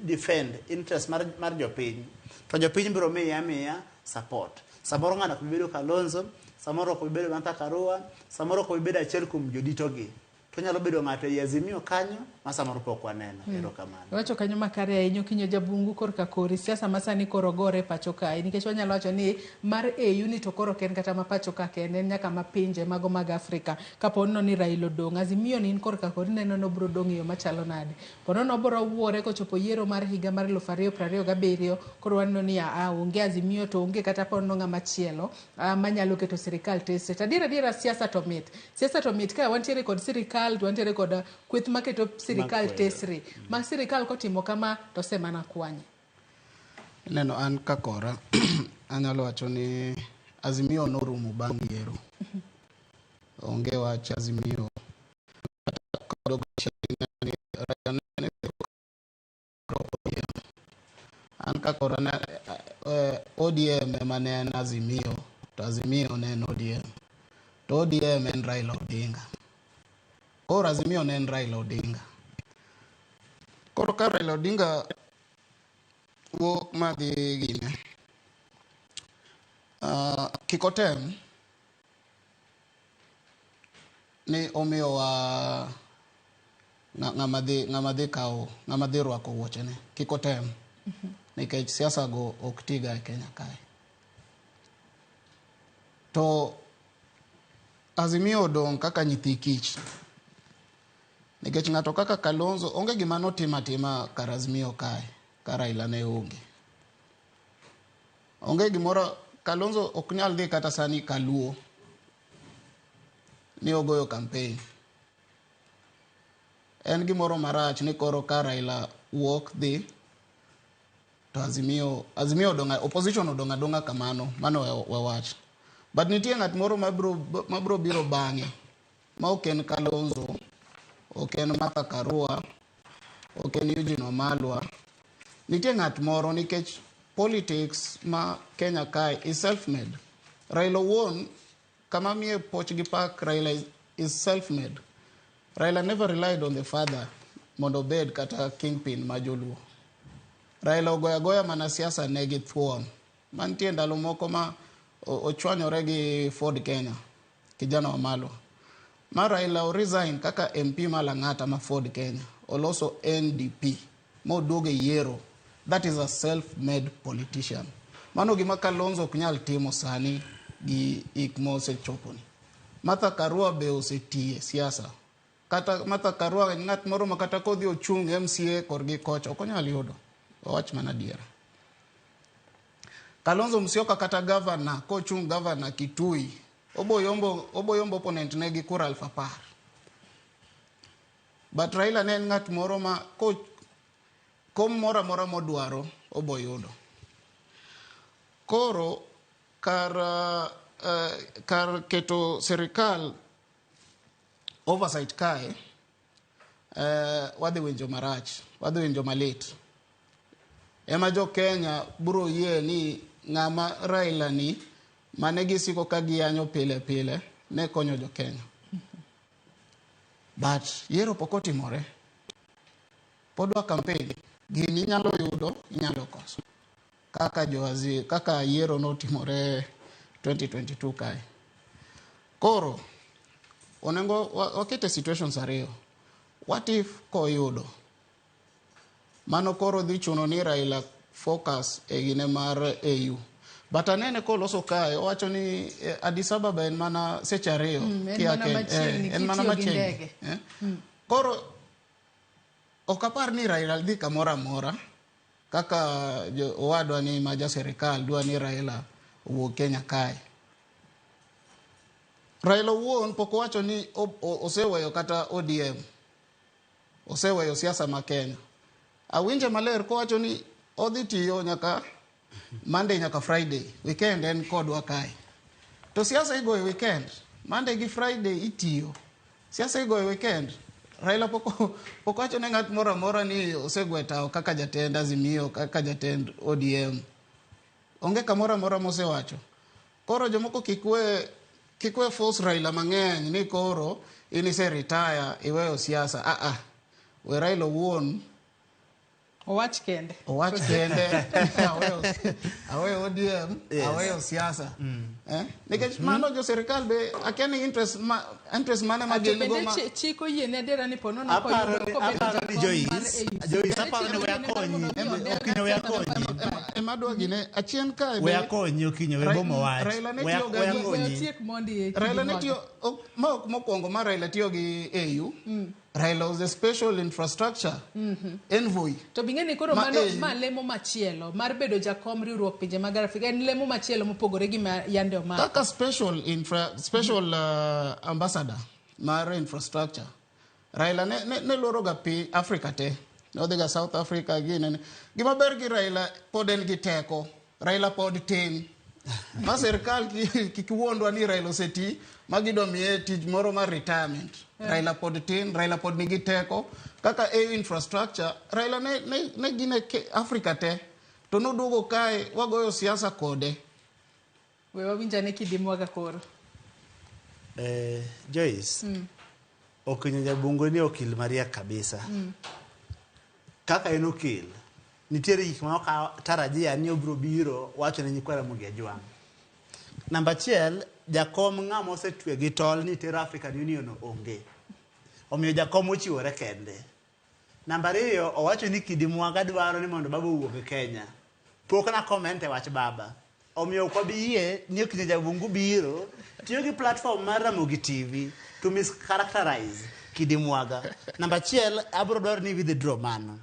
defend interest mar jopiny. To jopiny biro miye amiya support. Samoro ng'ano ok bi bedo Kalonzo, samoro ok bi bedo Martha Karua, samoro ok bi bedo achiel kuom joditogi. To nyalo bedo ng'ato ei Azimio kanyo ma samoro pok waneno. Erokamano. Iwacho kanyo makare ahinya Okinyo Jabungu korka kori siasa ma sani koro gore pacho kae nikech wanyalo wacho ni mar AU ni to koro ok en kata ma pacho ka kende en nyaka ma pinje mago mag Afrika kapo nono ni Raila odong' Azimio ni in korka kori ineno ni obiro dong' e yo machalo nade po nono obiro wuore kochopo yiero mar higa mar 2027 koro waneno ni aa onge Azimio to onge kata po nono ng'ama chielo manyalo keto sirikal tesre to adier adiera siasa to mit siasa to mit ka wantiere kod sirikal to wantiere kod kweth maketo sirikal tesre ma sirikal kotimo kama to osemana kwanye. Ineno an kakora anyalo wacho ni Azimio norumo bang' yiero. Onge wach Azimio. An kakora ne ODM ema ne en Azimio to Azimio ne en ODM. To ODM en Raila Odinga. Koro Azimio ne en Raila Odinga. Koro ka Raila Odinga wuok madhi gine, kik otem ni omiyowa ng'ama dhi kawo, ng'ama dhi rwako wuochene. Kik otem. Nikech siasa go ok tiga e Kenya kae. To Azimio odong' kaka nyithi kich. Nikech ng'ato kaka Kalonzo onge gima notimo atima kar Azimio kae, ka Raila ne onge. Onge gimoro, Kalonzo ok nyal dhi kata sani Kaluo ni ogoyo campaign. En gimoro marach ni koro ka Raila wuok dhi to Azimio odong', opposition odong' adong'a kamano, mano we wach. But nitie ng'at moro mabro biro bang'e ma ok en Kalonzo, ok en Martha Karua, ok en Eugene Wamalwa. Nitie ng'at moro nikech politics ma Kenya kae is self-made. Raila owuon kama miye poch gi pak, Raila is self-made. Raila never relied on the father mondo obed kata kingpin ma joluo. Raila ogoyo agoya mana siasa ne gi thuon. Mantie ndalo moko ma ochwanyore gi Ford Kenya, kijana Wamalwa. Ma Raila o resign kaka MP ma Lang'ata ma Ford Kenya, oloso NDP, moduogo e yiero. That is a self-made politician. Mano gima Kalonzo ok nyal timo sani gi ik mosechoponi. Martha Karua be osetiye siasa. Kata Martha Karua en ng'at moro ma kata kodhi ochung' MCA korgi kocha ok onyal yudo. Owach mana adiera. Kalonzo Musyoka kata governor kochung' governor Kitui, oboyombo opponent ne gi kura 10,000. But Raila ne en ng'at moro ma kom moro amora modwaro oboyudo. Koro kar keto sirikal oversight kae, wadhi winjo marach, wadhi winjo malit. Ema jo Kenya biro yie ni ng'ama Raila ni mane gisiko ka giyanyo pile pile ne konyo jo Kenya. But yiero pok otimore. Pod wa campaign, gini inyalo yudo, inyalo koso. Kaka kaka yiero notimore 2022 kae. Koro onego wakete situations ariyo. What if koyudo? Mano koro dhi chuno ni Raila focus e gine mar AU. But anene koloso kae, owacho ni Addis Ababa en mana seche ariyo. En mana machiegni. Koro ok apar ni Raila dhi kamoro amora kaka owadwa ni ma ja sirikal dwa ni Raila owuog Kenya kae. Raila owuon pok owacho ni oseweyo kata ODM. Oseweyo siasa ma Kenya. Awinje maler kowacho ni odhi tiyo nyaka Monday nyaka Friday. Weekend en kodwa kae. To siasa igoyo weekend. Monday gi Friday itiyo. Siasa igoyo weekend. Raila pok owacho ne ng'at moro amora ni osegwe tao kaka jatend Azimio, kaka jatend ODM. Onge kamoro amora mosewacho. Koro jomoko kik we force Raila mang'eny ni koro in ise retire iweyo siasa. We Raila owuon Owach kende. Owach kende. Aweyo ODM, Yes. aweyo siasa. Eh? Nikech mano jo sirikal be akia ni interest ma interest mane ma To gin go bende ma chik oyiene adiera ni po nono Aparo koyudo ni- kobedo aparo ni jakom mar Joyce, AU. Joyce, aparo ni we akonyi, Okinyo we akonyi. Ema adwa gine achien kae We akonyi Okinyo, we bomo wach. Raila ne We tiyo ga we gi- akonyi. Otiek mondi e Raila ne Kidi tiyo ma ok mokwongo ma Raila tiyo gi AU. Raila was a special infrastructure envoy. To bing'e ni koro Ma mano AU. ma lemo machielo mar bedo jakom riwruok pinje mag Afrika en lemo machielo mopogore gi ma yande omako. Kaka special infra, special ambassador mar infrastructure. Raila ne luoro ga pi Africa te. Nodhi ga South Africa gi nene. Gima ber gi Raila pod en gi teko. Raila pod tin. Ma sirkal kik wuondwa ni Raila oseti ma gidwa miye tich moro mar retirement. Raila pod tin, Raila pod nigi teko. Kaka AU infrastructure, Raila ne gine Africa te. To noduogo kae wagoyo siasa kode. We wawinjane Kidi Mwaga koro. Joyce, Okinyo Jabungo ni okil mariek kabisa. Kaka en okil, nitiere gik ma ok tarajia ni obiro biro wacho ne nyikwa Ramogi Ajwang'. Namba achiel, jakom ng'ama osetwe gi tol ni tero African Union onge. Omiyo jakom ochiwore kende. Namba ariyo, owacho ni Kidi Mwaga dwaro ni mondo baba owuog e Kenya. Pok na comment e wach baba. Omiyo ok wabi yie ni Okinyo Jabungu biro tiyo gi platform mar Ramogi TV to mischaracterize Kidi Mwaga. Namba achiel, abiro dwaro ni withdraw mano.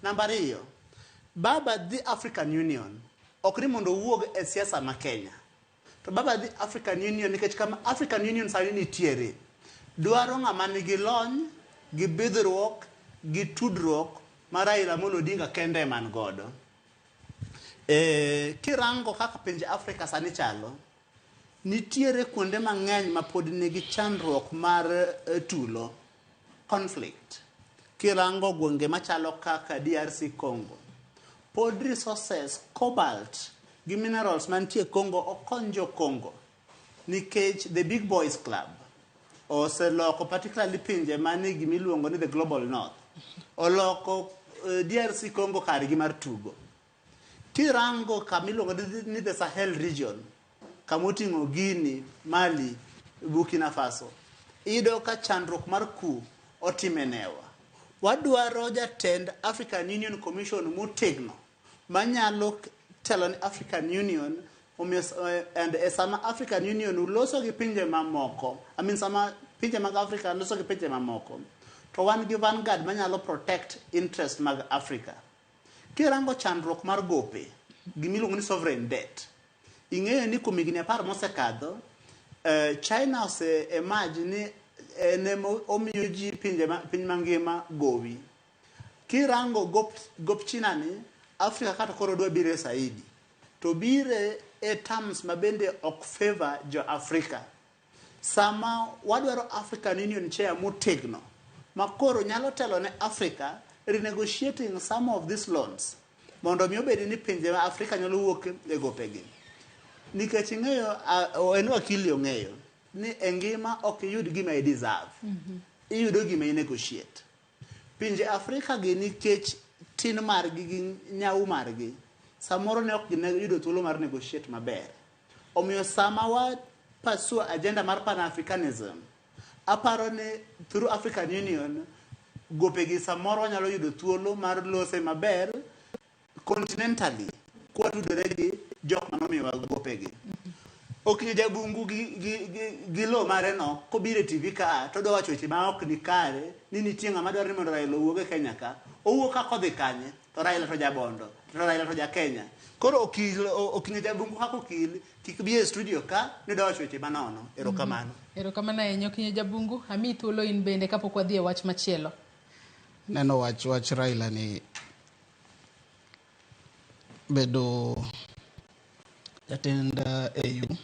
Namba ariyo, baba dhi African Union ok ni mondo owuog e siasa ma Kenya. To baba dhi African Union nikech kama African Union sani nitiere dwaro ng'ama nigi lony, gi bidhruok, gi tudruok ma Raila Amolo Odinga kende ema ni godo. Kirango kaka pinje Afrika sani chalo, nitiere kuonde mang'eny ma pod nigi chandruok mar tulo, conflict. Kirango gwenge machalo kaka DRC Congo, pod resources, cobalt gi minerals mantie Congo okonjo Congo nikech the big boys club oseloko particularly pinje mane gimiluongo ni the global north oloko DRC Congo kargi mar tugo. Kirango kama iluongo ni the Sahel region, kama oting'o Guinea, Mali, Burkina Faso, iyudo ka chandruok mar ku otime newa. Wadwaro jatend African Union Commission motegno manyalo telo ni African Union omiyo and e sama African Union loso gi pinje mamoko, I mean sama pinje mag Africa loso gi pinje mamoko, to wan gi vanguard manyalo protect interest mag Africa. Kirango chandruok mar gope, gimiluongo ni sovereign debt, ing'eyo ni kuom higni 10 mosekadho, China ose emerge ni en ema omiyo ji pinje piny mangima gowi. Kirango gop China ni, Africa kata koro dwa bire saidi, to bire e terms ma bende ok favor jo Africa. Sama wadwaro African Union chair motegno, ma koro nyalo telo ne Africa renegotiating some of these loans, mondo mi obed ni pinje ma Africa nyalo wuok e gopegi. Nikech ing'eyo, en wakili ong'eyo, ni e ngima ok iyud gima i deserve. Iyudo gima i negotiate. Pinje Afrika gi nikech tin margi gi nyau margi, samoro ne ok giyudo thuolo mar negotiate maber. Omiyo sama wa pursue agenda mar Pan-Africanism, aparo ni through African Union, gopegi samoro wanyalo yudo thuolo mar lose maber continentally, kwatudore gi jok manomiyowa gopegi. Okinyo Jabungu gi lo mare no, kobiro e TV ka, to odwa wacho weche ma ok ni kare, ni nitie ng'ama dwaro ni mondo Raila owuog e Kenya ka. Owuok ka kodhi kanye, to Raila to jabondo, to Raila to ja Kenya. Koro Okinyo Jabungu kaka okil, kik bi e studio ka, ni odwa wacho weche manono. Erokamano. Erokamano ahinya Okinyo Jabungu. Amiyi thuolo in bende kapok wadhi e wach machielo. Neno wach Raila ni bedo jatend AU.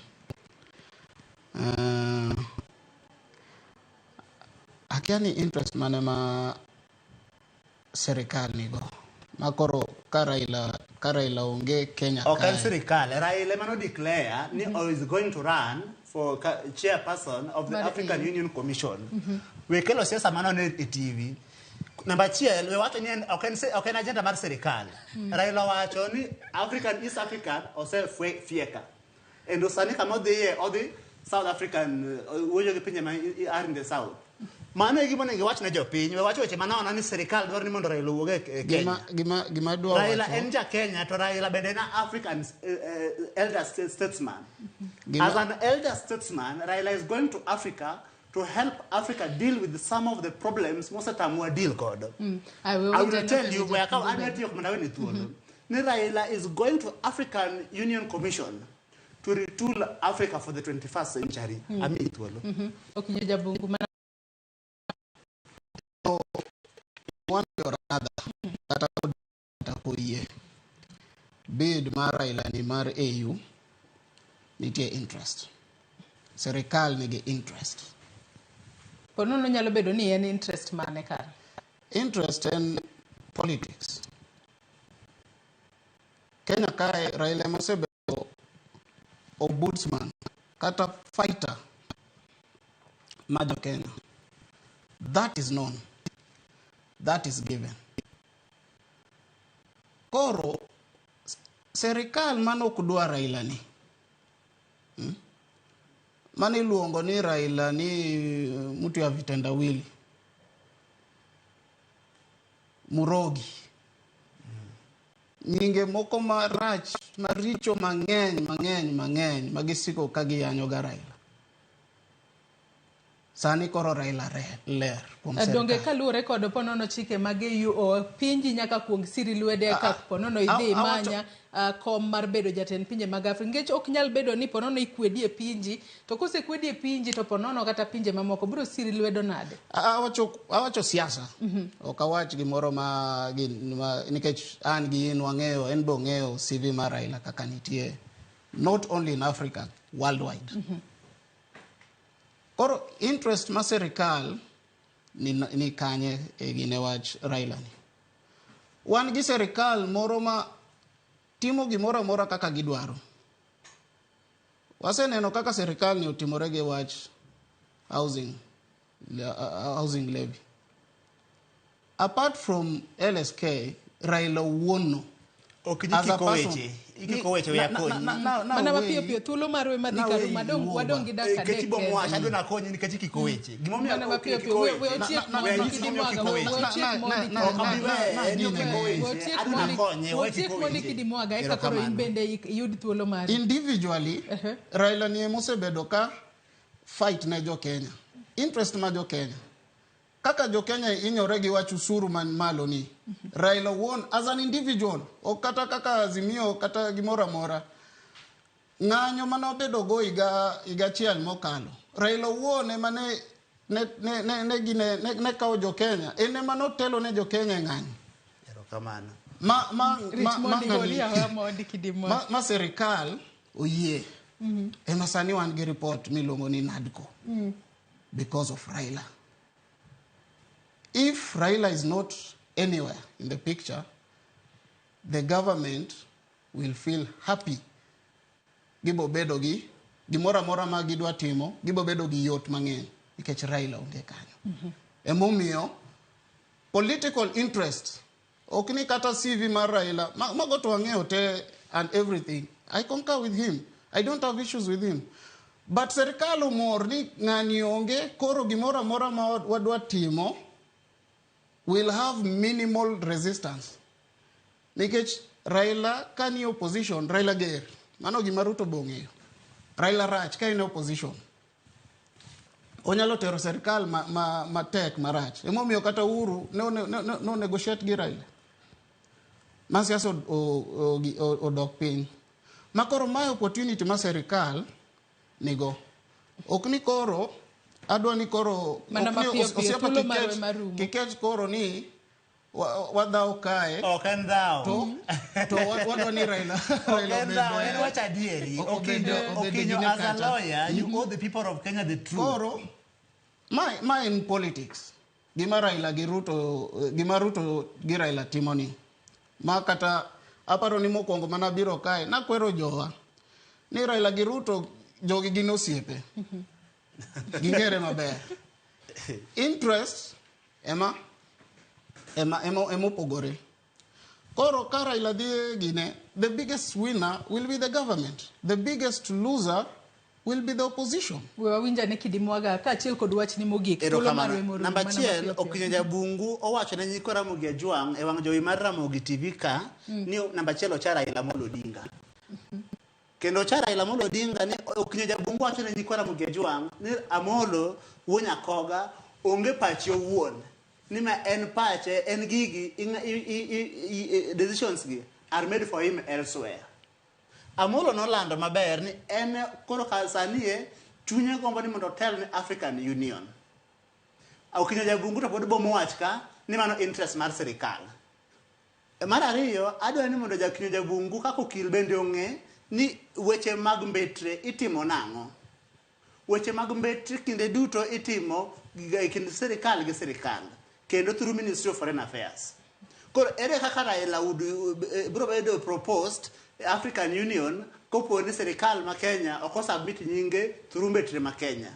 Akia ni interest mane ma sirikal nigo ma koro ka Raila onge Kenya Ok en kae. sirikal. Raila ema no declare ni is going to run for chairperson of the Mar African AU. Union Commission. We kelo siasa mano ne e TV. Namba achiel, we wacho ni en, ok en, ok en agenda mar sirikal. Raila owacho ni African, East African osefieka. Endo sani kama odhiye, odhi South African, wuoyo gi pinje ma are in the South. Mano e gima onego iwach ne jopiny. We wacho weche manono ni sirikal dwaro ni mondo Raila owuog e Kenya. Gima adwa Raila wacho en ja Kenya to Raila bende en African elder statesman. Gima- As an elder statesman, Raila is going to Africa to help Africa deal with some of the problems mosetamwa deal godo. I will I will tell you where ka adwa tiyo mondo aweni thuolo. Ni Raila is going to African Union Commission to retool Africa for the 21st century. Amiyi thuolo. Okinyo Jabungu mana one way or another, kata kata koyie bid mar Raila ni mar AU nitie interest, sirikal nigi interest. Ponono nyalo bedo ni en interest mane kare? Interest en politics. Kenya kae Raila ema osebedo ombudsman kata fighter ma jo Kenya. That is known. That is given. Koro serikal mane ok dwa Raila ni, Mane iluongo ni Raila ni mtu ya vitendawili, Murogi, nyinge moko marach maricho mang'eny mang'eny mang'eny magisiko ka giyanyo ga Raila. Sani koro Raila ler kuom Donge sirikal. Kaluwore kod ponono chike mag EU o pinji nyaka kuong siri lwede eka ponono idhi imanya kom mar bedo jatend pinje mag Afrika. Nikech ok nyal bedo ni ponono ikwedi e pinji, to kosekwedi e pinji to ponono kata pinje mamoko biro siri lwedo nade? Awacho siasa. Ok awach gimoro ma, nikech an gi in wang'eyo, en be ong'eyo CV mar Raila kaka nitie, not only in Africa, worldwide. Koro interest ma sirikal ni kanye e gine wach Raila ni. Wan gi sirikal moro ma timo gimoro amora kaka gidwaro. Waseneno kaka sirikal ni otimore gi wach housing levy. Apart from LSK, Raila owuon no. Ok As a ikiko person- weche. Ikiko weche we akonyi. Mana mapiyo piyo thuolo marwe madhi karu madong wadong gi dakika Nikech adek ibo kende. mwacho, adwa nakonyi nikech ikiko weche. Gimomiyo Mana ok mapiyo ikiko piyo, weche. we otiek We mondi anyisi kidi gimomiyo mwaga, okiko we weche. otiek mondi Ok abi weye, ni okiko we weche. otiek Adwa mondi nakonye, we we otiek kiko mondi weche. kidi mwaga eka koro in Erokamano. bende iyud thuolo mari. Individually, Raila ni emosebedo ka fight ne jo Kenya. Interest ma jo Kenya. Kaka jo Kenya inyore gi wach usuru man malo ni. Raila owuon as an individual, ok kata kaka Azimio kata gimoro amora. Ng'anyo mane obedo go higa achiel mokalo. Raila owuon ema ne kawo jo Kenya. En ema notelo ne jo Kenya e ng'anyo. Erokamano. Rich mondi holi ahoya mondi kidi mwaga. Ma sirikal oyie. Ema sani wan gi report miluongo ni NADCO. Because of Raila. If Raila is not anywhere in the picture, the government will feel happy. Gibo bedo gi gimoro amora ma gidwa timo, gibo bedo gi yot mang'eny nikech Raila onge kanyo. Emomiyo political interest ok ni kata CV mar Raila mago to wang'eyo te and everything. I concur with him. I don't have issues with him. But serikal omor ni ng'ani onge, koro gimoro amora ma wadwa timo will have minimal resistance. Nikech Raila ka ni opposition, Raila ger. Mano gima Ruto be ong'eyo. Raila rach ka en e opposition. Onyalo tero serikal matek marach. Emomiyo kata Uhuru ne negotiate gi Raila. Ma siasa odok piny. Ma koro mae opportunity ma serikal nigo. Ok ni koro adwa ni koro Mana ok ni mapiyo piyo, osiepa thuolo marwe marumo. kikech koro ni wadhawo kae. Ok en dhawo. To wadwa ni Ok Raila en dhawo, en wach adieri. obed Okinyo, gine as a kacha. lawyer, you owe the people of Kenya the truth. Koro, ma en politics. Gima Raila gi Ruto, gima Ruto gi Raila timo ni. Ma kata aparo ni mokwongo mana biro kae, nakwero jowa ni Raila gi Ruto jogi gin osiepe. Ging'ere maber. Interest ema Ema ema emopogore. Koro ka Raila dhi gine, the biggest winner will be the government. The biggest loser will be the opposition. We wawinj ane Kidi Mwaga kaachiel kod wachni mogik. Thuolo Erokamano. marwa emorumo Namba mana achiel, mapiyo piyo. Okinyo Jabungu owacho ne nyikwa Ramogi Ajwang' e wang' jowi mar Ramogi TV ka ni namba achiel ocha Raila Amolo Odinga. Kendo ocha Raila Amolo Odinga ni Okinyo Jabungu wacho ne nyikwa Ramogi Ajwang' ni Amolo wuo Nyakoga onge pache owuon. Ni ma en pache, en gigi, decisions gi are made for him elsewhere. Amolo nolando maber ni en koro ka sani e chunye gombo ni mondo otel ne African Union. Okinyo Jabungu to pod bomo wach ka ni mano interest mar sirikal. Mar ariyo, adwa ni mondo Jakinyo Jabungu kaka okil bende ong'e ni weche mag mbetre itimo nang'o. Weche mag mbetre kinde duto itimo e kind sirikal gi sirikal kendo through Ministry of Foreign Affairs. Koro ere kaka Raila would, biro bedo proposed African Union kopo ni sirikal ma Kenya ok osubmit nyinge through mbetre ma Kenya.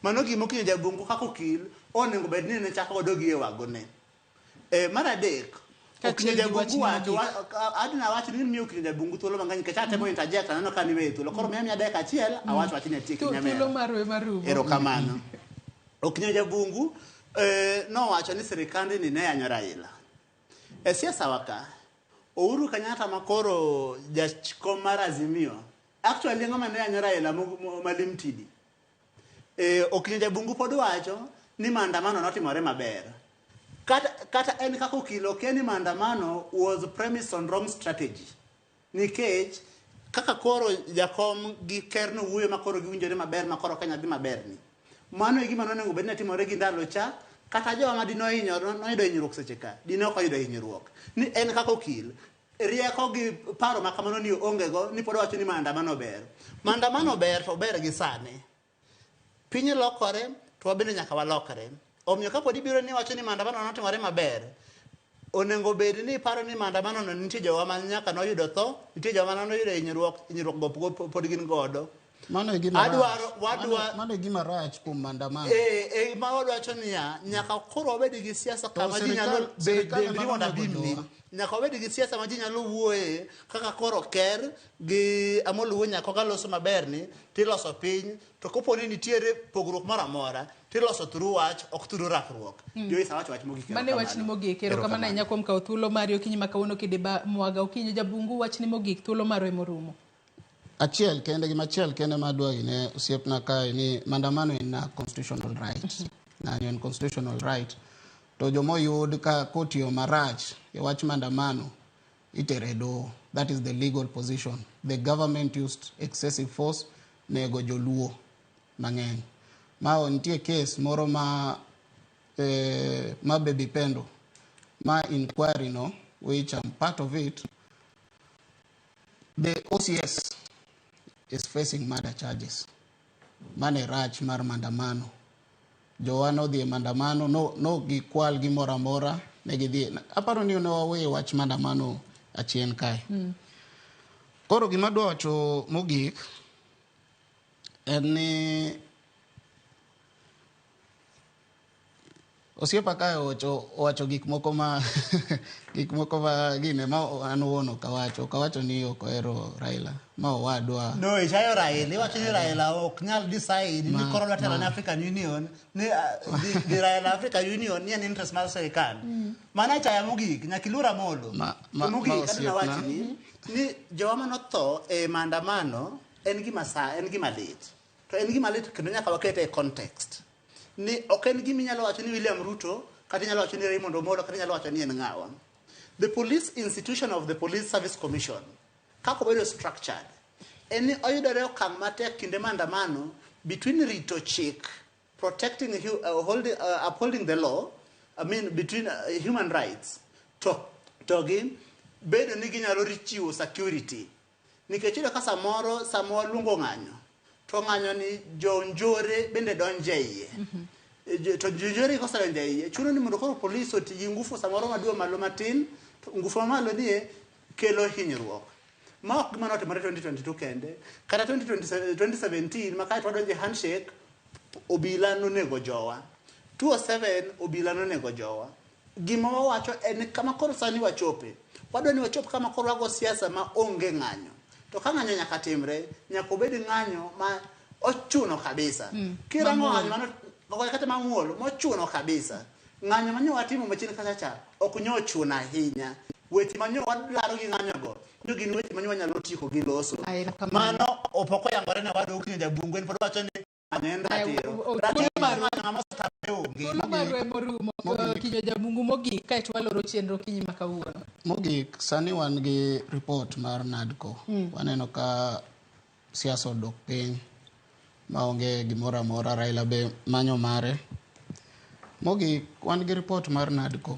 Mano gima Okinyo Jabungu kaka okil onego bed ni ne chako godo gi e wagone. Mar adek, Okinyo Kaachiel gi Jabungu wachni wacho, mogik. adina wach ni miyo Okinyo Jabungu thuolo mang'eny nikech atemo interject aneno ka niweye thuolo. Koro miya miya dakika achiel awach wachni atieki nyamera. Thuolo marwa ema rumo. Erokamano. Okinyo Jabungu nowacho ni sirikande ni ne yanyo Raila. E siasa wa ka, Uhuru Kenyatta ma koro jakom mar Azimio, actually ng'ama ne yanyo Raila Malim Tidi. Okinyo Jabungu pod wacho ni maandamano notimore maber. Kata en kaka okil okia ni maandamano was premised on wrong strategy. Nikech kaka koro jakom gi ker no wuoyo ma koro giwinjore maber ma koro Kenya dhi maber ni. Mano e gima nonego bed ni timore gi ndalo cha, kata jowa ma dine ohinyore, noyudo hinyruok seche ka, dine ok oyudo hinyruok. Ni en kaka okil, rieko gi paro ma kamano ni onge go, ni pod owacho ni maandamano ber. Maandamano ber to ber gi sani. Piny lokore, to wabende nyaka walokre. Omiyo kapod ibiro ni iwacho ni maandamano notimore maber, onego bed ni iparo ni maandamano no nitie jowa ma nyaka noyudo tho, nitie jowa ma noyudo hinyruok, hinyruok go pod gin godo. Mano e gima Adwaro, rach. wadwa Mano e gima rach kuom maandamano. Ma wadwacho niya, nyaka koro wabed gi siasa To kama ji nyalo sirikal bed ema mondo nonego abimni. jowa. Nyaka wabed gi siasa ma ji nyalo wuoye kaka koro ker gi Amolo Wuo Nyakoga loso maber ni tiloso piny, to kopo ni nitiere pogruok moro amora tiloso through wach, ok through rakruok. Joyce awacho wach mogik. Mano e wachni mogik. Erokamano ahinya kuom kawo thuolo mari okinyi ma kawuono Kidi Mwaga. Okinyo Jabungu, wachni mogik, thuolo marwa emorumo. Achiel kende, gima achiel kende ma adwa gine osiepna kae ni maandamano en na constitutional right. Ng'anyo en constitutional right. To jomoyud ka kotiyo marach e wach maandamano itere e doho. That is the legal position. The government used excessive force nego joluo mang'eny. Ma nitie case moro ma Baby Pendo ma inquiry no, which I'm part of it. The OCS is facing murder charges. Mane rach mar maandamano. Jowa nodhi e maandamano, no gikwal gimoro amora, ne gidhi. Aparo ni ne wawe wach maandamano achien kae. Koro gima adwa wacho mogik en ni osiepa kae owacho gik moko ma gik moko ma gine ma an owuon ok awacho. Ok awacho ni ok ohero Raila. Ma owadwa. No, ichayo Raila. Iwacho ni Raila ok nyal decide ni koro dwa telo ne African Union, ni the Raila African Union ni en interest mar sirikal. Mano achaya mogik, nyaka iluor Amolo. To mogik, Ma adwa osiepna. wacho ni jowa manotho e maandamano en gima sa, en gima lit. To en gima lit kendo nyaka wakete e context. Ni ok en gima inyalo wacho ni William Ruto, kata inyalo wacho ni Raymond Omolo, kata inyalo wacho ni en ng'awa. The police institution of the Police Service Commission, kaka obedo structured, en ni oyudore okang' matek kinde maandamano between rito chik, protecting, holding, upholding the law, I mean between human rights, to gi bedo ni ginyalo chiwo security. Nikech iyudo ka samoro sama waluongo ng'anyo, to ng'anyo ni jonjore bende donjo e iye. To jonjore kosedonjo e iye, chuno ni mondo koro polis oti gi ngufu samoro maduong' malo matin, to ngufu mamalo ni e kelo hinyruok. Ma ok gima notimore 2022 kende, kata 2017 ma kae to wadonjo e handshake, obila nonego jowa. 2007 obila nonego jowa. Gima wawacho en kama koro sani wachope. Wadwa ni wachop kama koro wago siasa ma onge ng'anyo. To ka ng'anyo nyaka timre, nyaka obed ng'anyo ma ochuno kabisa. Kirango Mamuol. ng'anyo mano kata mamuol, mochuno kabisa. Ng'anyo manyo watimo machien kacha cha, ok nyo ochuno ahinya. Weche manyo wadlaro gi ng'anyo go, nyo gin weche manyo wanyalo tieko gi loso. Mano opok oyangore ne wadwa Okinyo Jabungu, en pod wacho ni ng'anyo en ratiro. Ratiro mar ng'anyo ng'ama osetame onge. Thuolo marwa emorumo Okinyo Jabungu mogik kaeto waloro chenro okinyi ma kawuono. Mogik, sani wan gi report mar NADCO. Waneno ka siasa odok piny maonge gimoro amora, Raila be manyo mare. Mogik, wan gi report mar NADCO.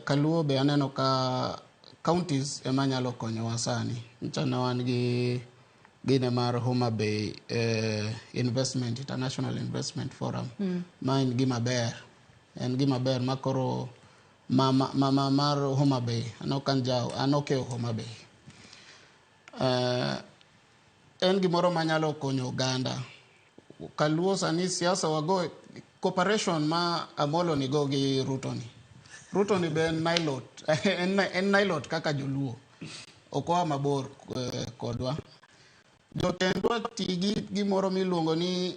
Kaluo be aneno ka counties ema nyalo konyowa sani. Nyocha ne wan gi gine mar Homa Bay Investment, International Investment Forum. Ma en gima ber. En gima ber ma koro mama, mama mar Homa Bay, an ok an jaw, an okewo Homa Bay. En gimoro manyalo konyo oganda. Kaluo sani siasa wago cooperation ma Amolo nigo gi Ruto ni. Ruto ni be en Nilot, en Nilot kaka joluo. Ok oa mabor kodwa. Jotendwa ti gi gimoro miluongo ni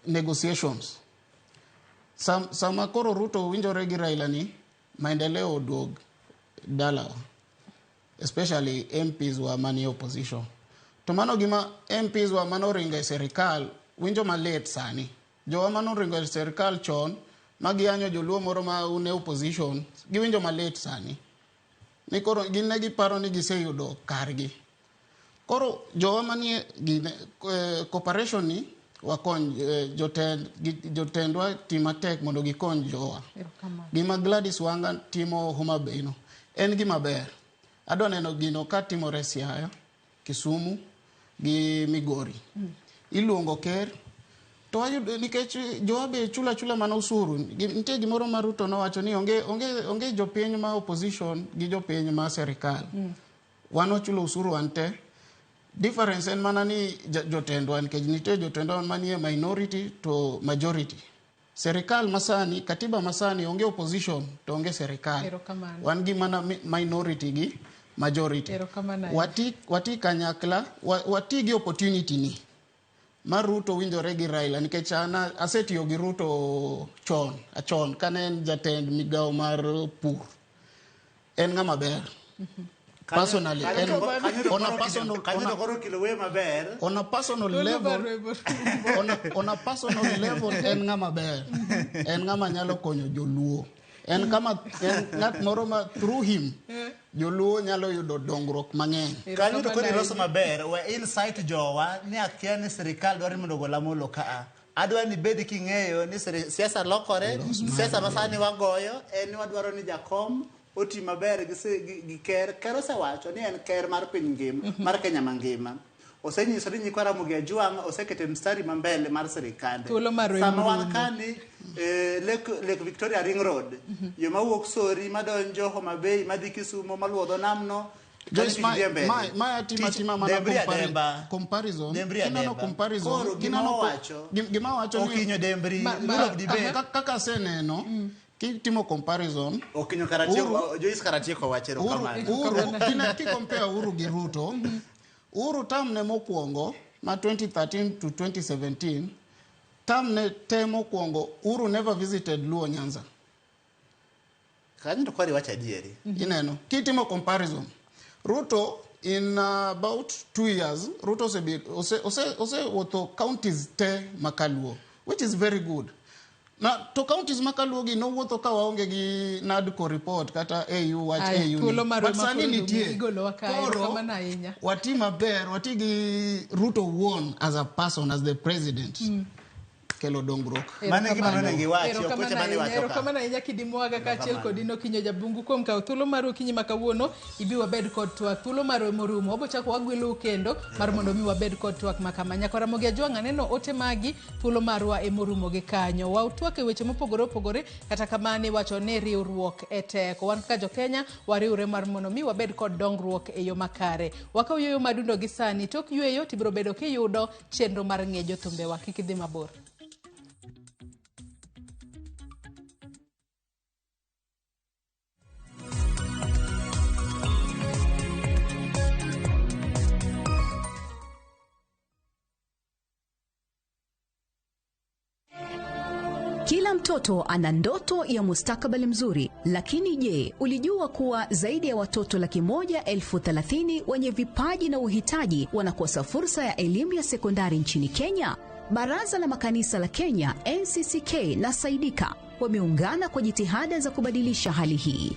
negotiations. Sama koro Ruto winjore gi Raila ni, maendeleo oduog dalawa. Especially MPs wa manie opposition. To mano gima MPs wa manoringo e sirikal winjo malit sani. Jowa manoringo e sirikal chon ma giyanyo joluo moro ma une opposition giwinjo malit sani. Ni koro gin ne giparo ni giseyudo kargi. Koro jowa manie gine, cooperation ni wakony jotendwa ti matek mondo gikony jowa. Gima Gladys Wanga timo Homa Bay no en gima ber. Adwa neno gino ka timore Siaya, Kisumu gi Migori. Iluongo ker to wayudo nikech jowa be chula chula mana osuru. Nitie gimoro ma Ruto nowacho ni onge jopiny ma opposition gi jopiny ma serikal. Wan wachulo osuru wan te. Difference en mana ni jotendwa nikech nitie jotendwa manie minority to majority. Serikal masani, katiba masani onge opposition to onge serikal. Wan gi mana minority gi majority. Wati kanyakla, wati gi opportunity ni. Ma Ruto winjore gi Raila nikech an asetiyo gi Ruto chon kane en jatend migawo mar pur. En ng'ama ber. Personally, on a personal level, on a personal level, en ng'ama ber. En ng'ama nyalo konyo joluo. En kama en ng'at moro ma through him joluo nyalo yudo dongruok mang'eny. Kanyo to koro iloso maber, we insight jowa ni akia ni sirikal dwaro ni mondo ogol Amolo kaa. Adwa ni bed king'eyo ni siasa lokore, siasa masani wagoyo en ni wadwaro ni jakom oti maber gi ker. Ker osewacho ni en ker mar piny ngima, mar Kenya mangima. Osenyiso ni nyikwa Ramogi Ajwang' osekete mstari ma mbele mar sirikande. Sama wan kani Lake Victoria Ring Road, yo mawuok Sori madonjo Homa Bay madhi Kisumo maluwo dho namno. Joyce, ma atima mana comparison. Kineno comparison, gima wacho ni Okinyo Dembri, rule of debate. Kaka aseneno, kitimo comparison, Okinyo Karatieko, Joyce Karatieko wacho erokamano. Uhuru, ki compare Uhuru gi Ruto, Uhuru term ne mokwongo ma 2013 to 2017, term ne te mokwongo Uhuru never visited Luo Nyanza. Kanyo to koro iwacho adieri. Ineno, kitimo comparison, Ruto in about 2 years, Ruto osewuotho counties te makaluo, which is very good. Na to counties makaluo gi nowuotho ka waonge gi NADCO report kata AU wach AU. But sani nitie. Koro wati maber, wati gi Ruto won as a person, as the president. Kelo dongruok. Mano e gima nonego iwachi, ok weche mane iwacho ka. Erokamano ahinya Kidi Mwaga kaachiel kod Ino Kinyo Jabungu kuom kawo thuolo mar okinyi ma kawuono ibi wabed kod twak. Thuolo marwa morumo. Wabo chako wagwelou kendo mar mondo mi wabed kod twak ma kama. Nyakwa Ramogi Ajwang' aneno ote magi, thuolo marwa emorumo gi kanyo. Watwak e weche mopogore opogore, kata kamano iwacho ni riwruok e teko. Wan kaka jo-Kenya wariwre mar mondo mi wabed kod dongruok e yo makare. Wakaw yueyo madundo gi sani, tok yueyo tibiro bedo kiyudo chenro mar ng'e jothumbewa. Kik idhi mabor. Kila mtoto ana ndoto ya mustakabali mzuri, lakini je, ulijua kuwa zaidi ya watoto 130,000 wenye vipaji na uhitaji wanakosa fursa ya elimu ya sekondari nchini Kenya? Baraza la Makanisa la Kenya NCCK na Saidika wameungana kwa jitihada za kubadilisha hali hii.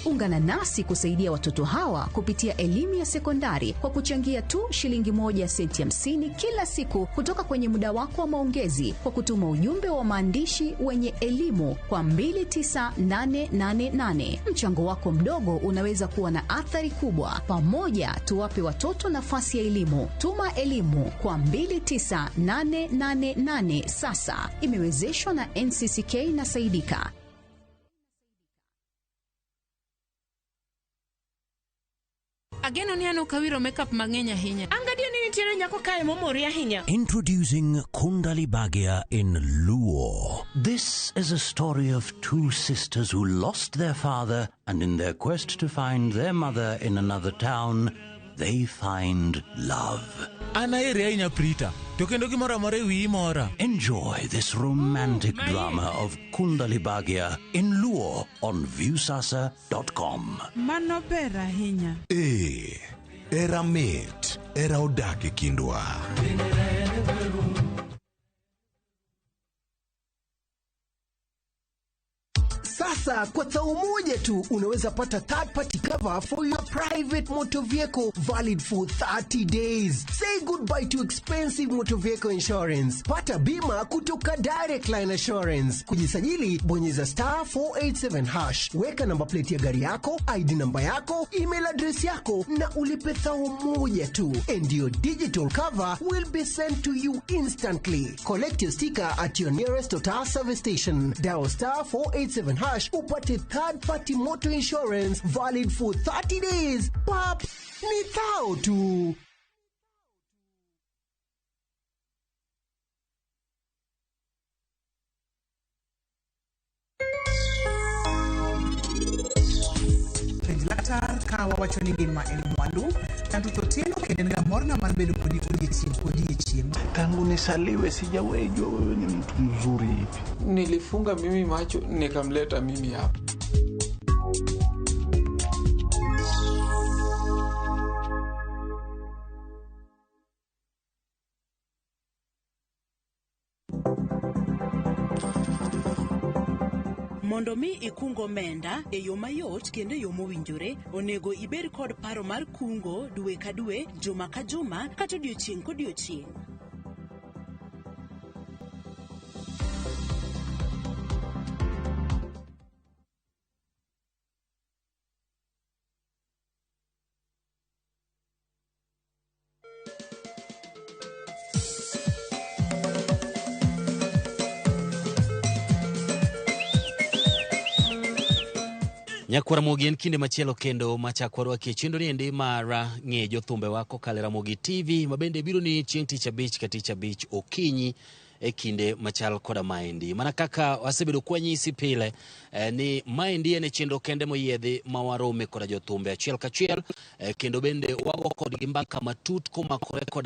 Ungana nasi kusaidia watoto hawa kupitia elimu ya sekondari kwa kuchangia tu shilingi 1 senti 50 kila siku kutoka kwenye muda wako wa maongezi kwa kutuma ujumbe wa maandishi wenye elimu kwa 29888. Mchango wako mdogo unaweza kuwa na athari kubwa. Pamoja tuwape watoto nafasi ya elimu. Tuma elimu kwa 29888 sasa. Imewezeshwa na NCCK na Saidika. Ageno ni an ok awiro makeup mang'eny ahinya. An gadier ni nitiere nyako kae momori ahinya. Introducing Kundali Bhagya in Luo. This is a story of two sisters who lost their father, and in their quest to find their mother in another town, they find love. An aheri ahinya Prita, to kendo gimoro amora e wiyi mora. Enjoy this romantic drama of Kundali Bhagya in Luo on Viusasa.com. Mano ber ahinya. Ee, era mit, era odak e kindwa. Sasa kwa thao moja tu unaweza pata third party cover for your private motor vehicle valid for 30 days. Say goodbye to expensive motor vehicle insurance. Pata bima kutoka Direct Line Assurance. Kujisajili, bonyeza *487#. Weka namba plate ya gari yako, ID namba yako, email address yako na ulipe thao moja tu. And your digital cover will be sent to you instantly. Collect your sticker at your nearest Total service station. Dial *487# upate third party motor insurance valid for 30 days. Pap, ni thao tu. Penj laktar ka wawacho ni ngima en mwandu Nyanduto Otieno kendo en ga morna mar bedo kodi odiechieng' kodiechieng'. Tangu nisaliwe sijawahi jua wewe ni mtu mzuri hivi. Nilifunga mimi macho nikamleta mimi hapa. Mondo mi ikung omenda e yo mayot kendo e yo mowinjore, onego ibed kod paro mar kungo dwe ka dwe, juma ka juma, kata odiochieng' kodiochieng'. Nyakwar Ramogi en kinde machielo kendo machak warwaki e chenro niendi mar ng'e jothumbewa kokalo e Ramogi TV ma bende biro ni chieng' tich abich ka tich abich okinyi e kinde machal koda maendi. Mana kaka wasebedo kwanyisi pile ni maendi en e chenro kende moyiedhi ma warome koda jothumbe achiel kachiel kendo bende wago kodgi mbaka matut komakore koda